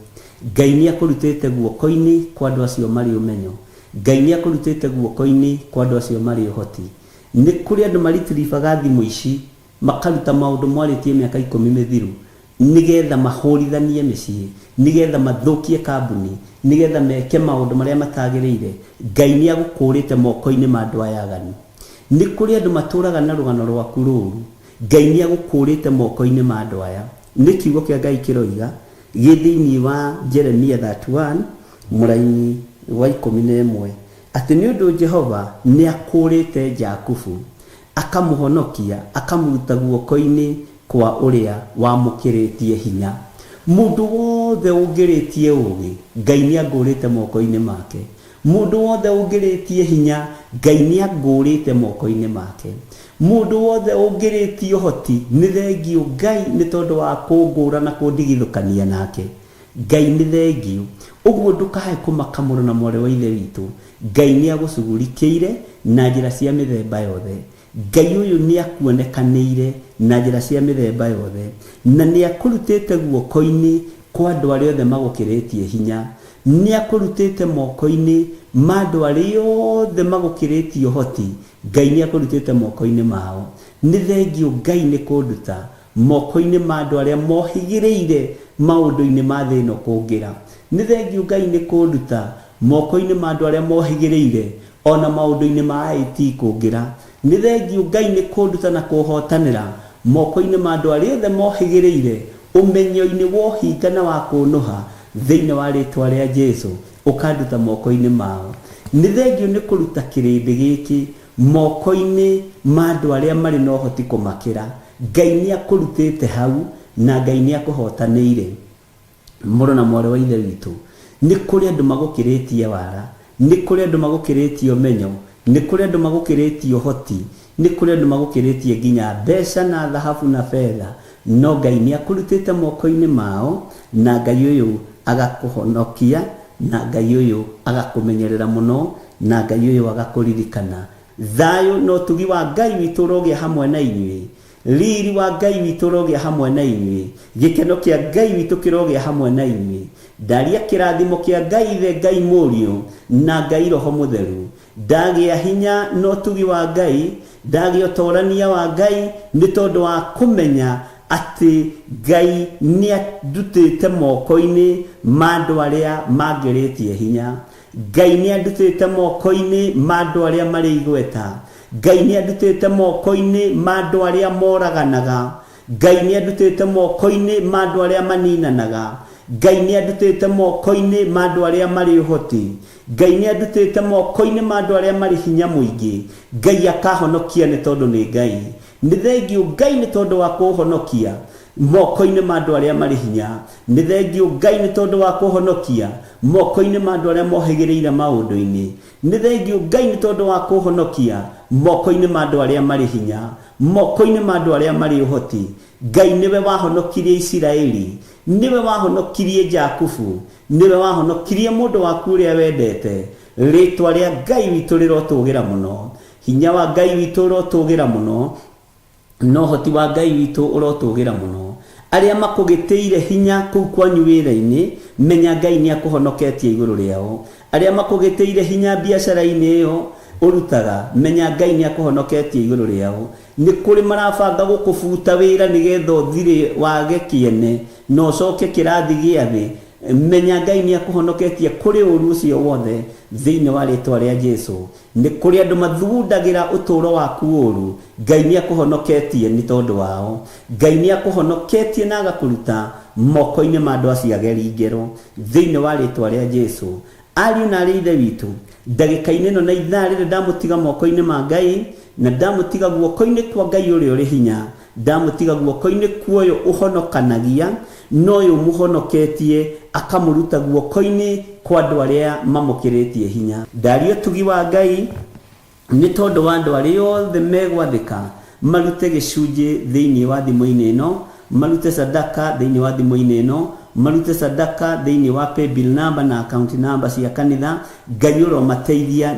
Ngai nĩ akũrutĩte guoko-inĩ kwa andũ acio marĩ ũmenyo. Ngai nĩ akũrutĩte guoko-inĩ kwa andũ acio marĩ ũhoti. Nĩ kũrĩ andũ maritiribaga thimũ ici makaruta maũndũ mwarĩtie mĩaka ikũmi mĩthiru nĩgetha mahũrithanie mĩciĩ, nĩgetha mathũkie kambuni, nĩgetha meke maũndũ marĩa matagĩrĩire. Ngai nĩ agũkũũrĩte moko-inĩ ma andũ aya aganu. Nĩ kũrĩ andũ matũũraga na rũgano rwaku rũũru. Ngai nĩ agũkũũrĩte moko-inĩ ma andũ aya. Nĩ kiugo kĩa Ngai kĩroiga gĩ thĩinĩ wa Jeremia 31 mũraini wa 11 atĩ nĩ ũndũ Jehova nĩ akũũrĩte Jakubu Akamũhonokia akamũruta guoko-inĩ kwa ũrĩa wamũkĩrĩtie hinya. Mũndũ wothe ũngĩrĩtie ũũgĩ, Ngai nĩangũũrĩte moko-inĩ make. Mũndũ wothe ũngĩrĩtie hinya, Ngai nĩangũũrĩte moko-inĩ make. Mũndũ wothe ũngĩrĩtie ũhoti, nĩ thengiũ Ngai nĩ tondũ wa kũngũũra na kũndigithũkania nake. Ngai nĩ thengiũ. Ũguo ndũkae kũmaka mũrũ na mwarĩ wa Ithe witũ, Ngai nĩ agũcugurikĩire na njĩra cia mĩthemba yothe. Ngai ũyũ nĩ akuonekanĩire na njĩra cia mĩthemba yothe, na nĩ akũrutĩte guoko-inĩ kwa andũ arĩa othe magũkĩrĩtie hinya. Nĩ akũrutĩte moko-inĩ ma andũ arĩa othe magũkĩrĩtie ũhoti. Ngai nĩ akũrutĩte moko-inĩ mao. Nĩ thengiũ Ngai nĩ kũnduta moko-inĩ ma andũ arĩa mohĩgĩrĩire maũndũ-inĩ ma thĩ ĩno kũngĩra. Nĩ thengiũ Ngai nĩ kũnduta moko-inĩ ma andũ arĩa mohĩgĩrĩire o na maũndũ-inĩ ma IT kũngĩra. Nĩ thengiũ Ngai nĩ kũnduta na kũnhotanĩra moko-inĩ ma andũ arĩa othe mohĩgĩrĩire ũmenyo-inĩ wa ũhinga na wa kũnũha thĩinĩ wa rĩtwa rĩa Jesu, ũkanduta moko-inĩ mao. Nĩ thengiũ nĩ kũruta kĩrĩndĩ gĩkĩ moko-inĩ ma andũ arĩa marĩ na ũhoti kũmakĩra. Ngai nĩ akũrutĩte hau na Ngai nĩ akũhotanĩire. Mũrũ na mwarĩ wa Ithe witũ, nĩ kũrĩ andũ magũkĩrĩtie wara, nĩ kũrĩ andũ magũkĩrĩtie ũmenyo, nĩ kũrĩ andũ magũkĩrĩtie ũhoti, nĩ kũrĩ andũ magũkĩrĩtie nginya mbeca na thahabu na betha, no Ngai nĩ akũrutĩte moko-inĩ mao, na Ngai ũyũ agakũhonokia, na Ngai ũyũ agakũmenyerera mũno, na Ngai ũyũ agakũririkana. Thayũ na ũtugi wa Ngai witũ ũrogĩa hamwe na inyuĩ. Riri wa Ngai witũ ũrogĩa hamwe na inyuĩ. Gĩkeno kĩa Ngai witũ kĩrogĩa hamwe na inyuĩ. Ndaria kĩrathimo kĩa Ngai Ithe, Ngai Mũriũ, na Ngai Roho Mũtheru. Ndagĩa hinya na ũtugi wa Ngai, ndagĩa ũtorania wa Ngai nĩ tondũ wa kũmenya atĩ Ngai nĩandutĩte moko-inĩ ma andũ arĩa mangĩrĩtie hinya. Ngai nĩandutĩte moko-inĩ ma andũ arĩa marĩ igweta. Ngai nĩandutĩte moko-inĩ ma andũ arĩa moraganaga. Ngai nĩandutĩte moko-inĩ ma andũ arĩa maninanaga. Ngai nĩandutĩte moko-inĩ ma andũ arĩa marĩ ũhoti. Ngai nĩandutĩte moko-inĩ ma andũ arĩa marĩ hinya mũingĩ. Ngai akahonokia nĩ tondũ nĩ Ngai. Nĩ thengiũ Ngai nĩ tondũ wa kũhonokia. Moko-inĩ ma andũ arĩa marĩ hinya. Nĩ thengiũ Ngai nĩ tondũ wa kũhonokia moko-inĩ ma andũ arĩa mohĩgĩrĩire maũndũ-inĩ. Nĩ thengiũ Ngai nĩ tondũ wa kũhonokia moko-inĩ ma andũ arĩa marĩ hinya, moko-inĩ ma andũ arĩa marĩ ũhoti. Ngai nĩwe wahonokirie Isiraeli, nĩwe wahonokirie Jakubu, nĩwe wahonokirie mũndũ waku ũrĩa wendete. Rĩĩtwa rĩa Ngai witũ rĩrotũgĩra mũno, hinya wa Ngai witũ ũrotũgĩra mũno, na ũhoti wa Ngai witũ ũrotũgĩra mũno. Arĩa makũgĩtĩire hinya kũu kwanyu wĩra-inĩ, menya Ngai nĩ akũhonoketie igũrũ rĩao. Arĩa makũgĩtĩire hinya biacara-inĩ ĩyo ũrutaga, menya Ngai nĩ akũhonoketie igũrũ rĩao. Nĩ kũrĩ marabanga gũkũbuta wĩra nĩgetha ũthire wage kĩene na ũcoke kĩrathi gĩa thĩ, menya Ngai nĩ akũhonoketie kũrĩ ũru ũcio wothe thĩinĩ wa rĩtwa rĩa Jesu. Nĩ kũrĩ andũ mathugundagĩra ũtũũro waku ũũru, Ngai nĩ akũhonoketie nĩ tondũ wao. Ngai nĩ akũhonoketie na agakũruta moko-inĩ ma andũ acio ageri ngero thĩinĩ wa rĩtwa rĩa Jesu. Ariũ na aarĩ a Ithe witũ, ndagĩka-inĩ ĩno na ithaa rĩrĩ ndamũtiga moko-inĩ ma Ngai, na ndamũtiga guoko-inĩ kwa Ngai ũrĩa ũrĩ hinya, ndamũtiga guoko-inĩ kwa ũyũ ũhonokanagia, na ũyũ ũmũhonoketie akamũruta guoko-inĩ kwa andũ arĩa mamũkĩrĩtie hinya. Ndaria ũtugi wa Ngai nĩ tondũ wa andũ arĩa othe megwathĩka marute gĩcunjĩ thĩinĩ wa thimũ-inĩ ĩno, marute sadaka thĩinĩ wa thimũ-inĩ ĩno, marute sadaka thĩinĩ wa paybill number na account number cia kanitha. Ngai ũromateithia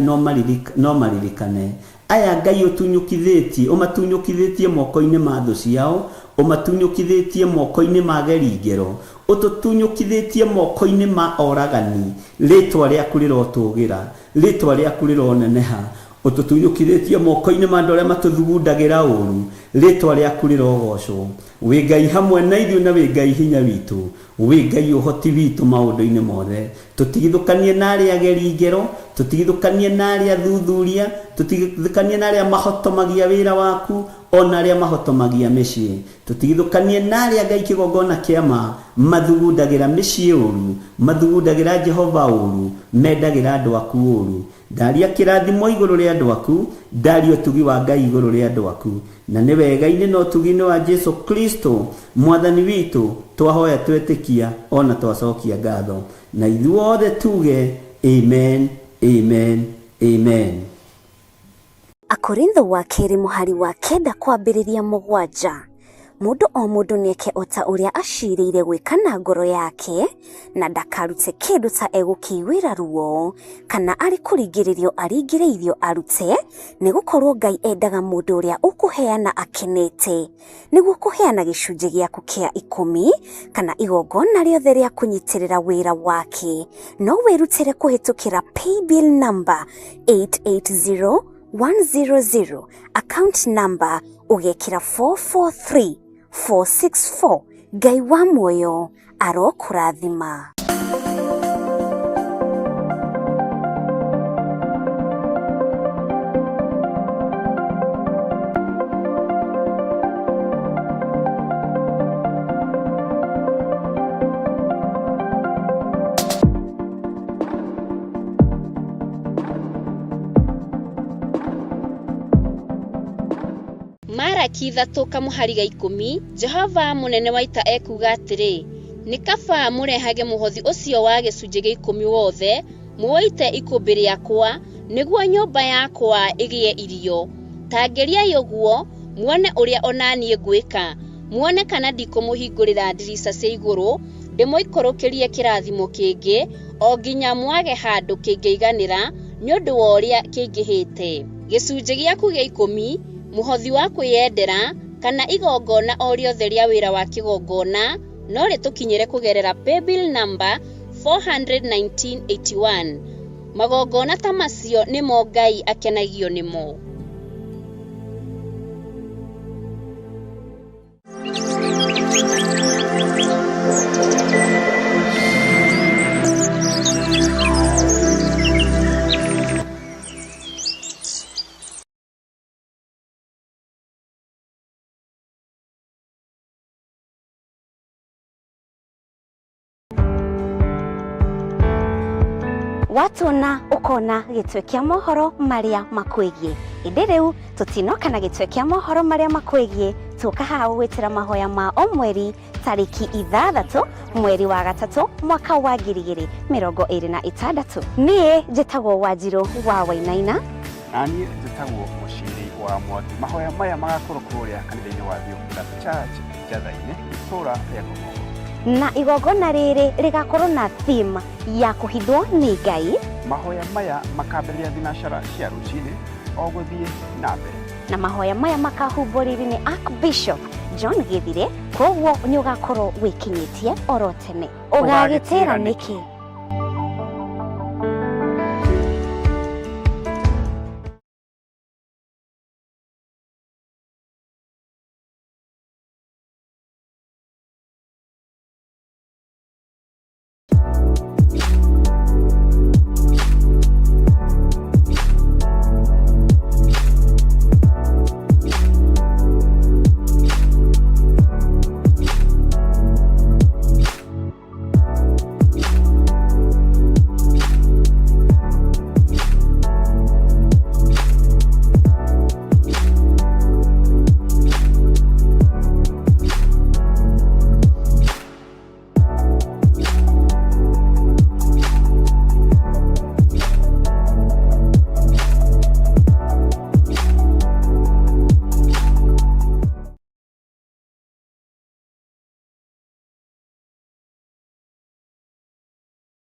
no maririkane. Aya Ngai ũtunyũkithĩtie, ũmatunyũkithĩtie moko-inĩ ma thũ ciao, ũmatunyũkithĩtie moko-inĩ ma ageri ngero, ũtũtunyũkithĩtie moko-inĩ ma oragani. Rĩĩtwa rĩaku rĩrotũgĩra, rĩĩtwa rĩaku rĩroneneha. Ũtũtunyũkithĩtie moko-inĩ ma andũ arĩa matũthugundagĩra ũũru, rĩĩtwa rĩaku rĩrogocwo. Wĩ Ngai hamwe na ithuĩ na wĩ Ngai hinya witũ, wĩ Ngai ũhoti witũ maũndũ-inĩ mothe. Tũtigithũkanie na arĩa ageri ngero, tũtigithũkanie na arĩa athuthuria, tũtigithũkanie na arĩa mahotomagia wĩra waku, o na arĩa mahotomagia mĩciĩ. Tũtigithũkanie na arĩa Ngai kĩgongona kĩa ma mathugundagĩra mĩciĩ ũũru, mathugundagĩra Jehova ũũru, mendagĩra andũ aku ũũru. Ndaria kĩrathimo igũrũ rĩa andũ aku, ndaria ũtugi wa Ngai igũrũ rĩa andũ aku. Na nĩ wega-inĩ na ũtugi-inĩ wa Jesu Kristo Mwathani witũ twahoya twetĩkia o na twacokia ngatho. Na ithuothe tuge amen, amen, amen. Akorintho wa kerĩ mũhari wa kenda kwambĩrĩria mũgwanja. Mũndũ o mũndũ nĩeke o ta ũrĩa aciirĩire gwĩka na ngoro yake, na ndakarute kĩndũ ta egũkĩiguĩra ruo, kana arĩ kũringĩrĩrio aringĩrĩirio arute, nĩgũkorwo Ngai endaga mũndũ ũrĩa ũkũheana akenete. Nĩguo kũheana gĩcunjĩ gĩaku kĩa ikũmi, kana igongona rĩothe rĩa kũnyitĩrĩra wĩra wake, no wĩrutĩre kũhĩtũkĩra paybill number 880100, account number ũgekĩra 443464. Ngai wa muoyo arokũrathima. Maraki ithatũ kamũhari ga ikũmi, Jehova mũnene wa ita ekuuga atĩrĩ, nĩ kaba mũrehage mũhothi ũcio wa gĩcunjĩ gĩa ikũmi wothe, mũũite ikũmbĩ rĩakwa, nĩguo nyũmba yakwa ĩgĩe irio. Ta ngeriai ũguo, muone ũrĩa o na niĩ ngwĩka, muone kana ndikũmũhingũrĩra ndirica cia igũrũ, ndĩmũikũrũkĩrie kĩrathimo kĩngĩ, o nginya mwage handũ kĩngĩiganĩra nĩ ũndũ wa ũrĩa kĩingĩhĩte. Gĩcunjĩ gĩaku gĩa ikũmi, mũhothi wa kwĩyendera, kana igongona o rĩothe rĩa wĩra wa kĩgongona no rĩtũkinyĩre kũgerera paybill number 41981. Magongona ta macio nĩmo Ngai akenagio nĩmo. Watuona ũkona gĩtwe kĩa mohoro marĩa makwĩgiĩ. Ĩndĩ rĩu tũtinoka na gĩtwe kĩa mohoro marĩa makwĩgiĩ, Tũka haha gũgwĩtĩra mahoya ma o mweri tarĩki 6 mweri wa 3 mwaka wa 2026. Niĩ njĩtagwo Wanjirũ wa Wainaina. Na niĩ njĩtagwo Mũciri wa Mwangi. Mahoya maya magakorwo kũrĩa kanitha-inĩ wa Theophilus Church Njatha-inĩ, itũũra rĩa Ngomongo. Na igongona rĩrĩ rĩgakorwo na theme ya kũhithwo nĩ Ngai. Mahoya maya makambĩrĩria thinacara cia rũcinĩ o gũthiĩ na mbere. Na mahoya maya makahumbwo riri nĩ Archbishop John Githire, koguo nĩ ũgakorwo wĩkinyĩtie oro tene. Ũgagĩtĩra nĩkĩ?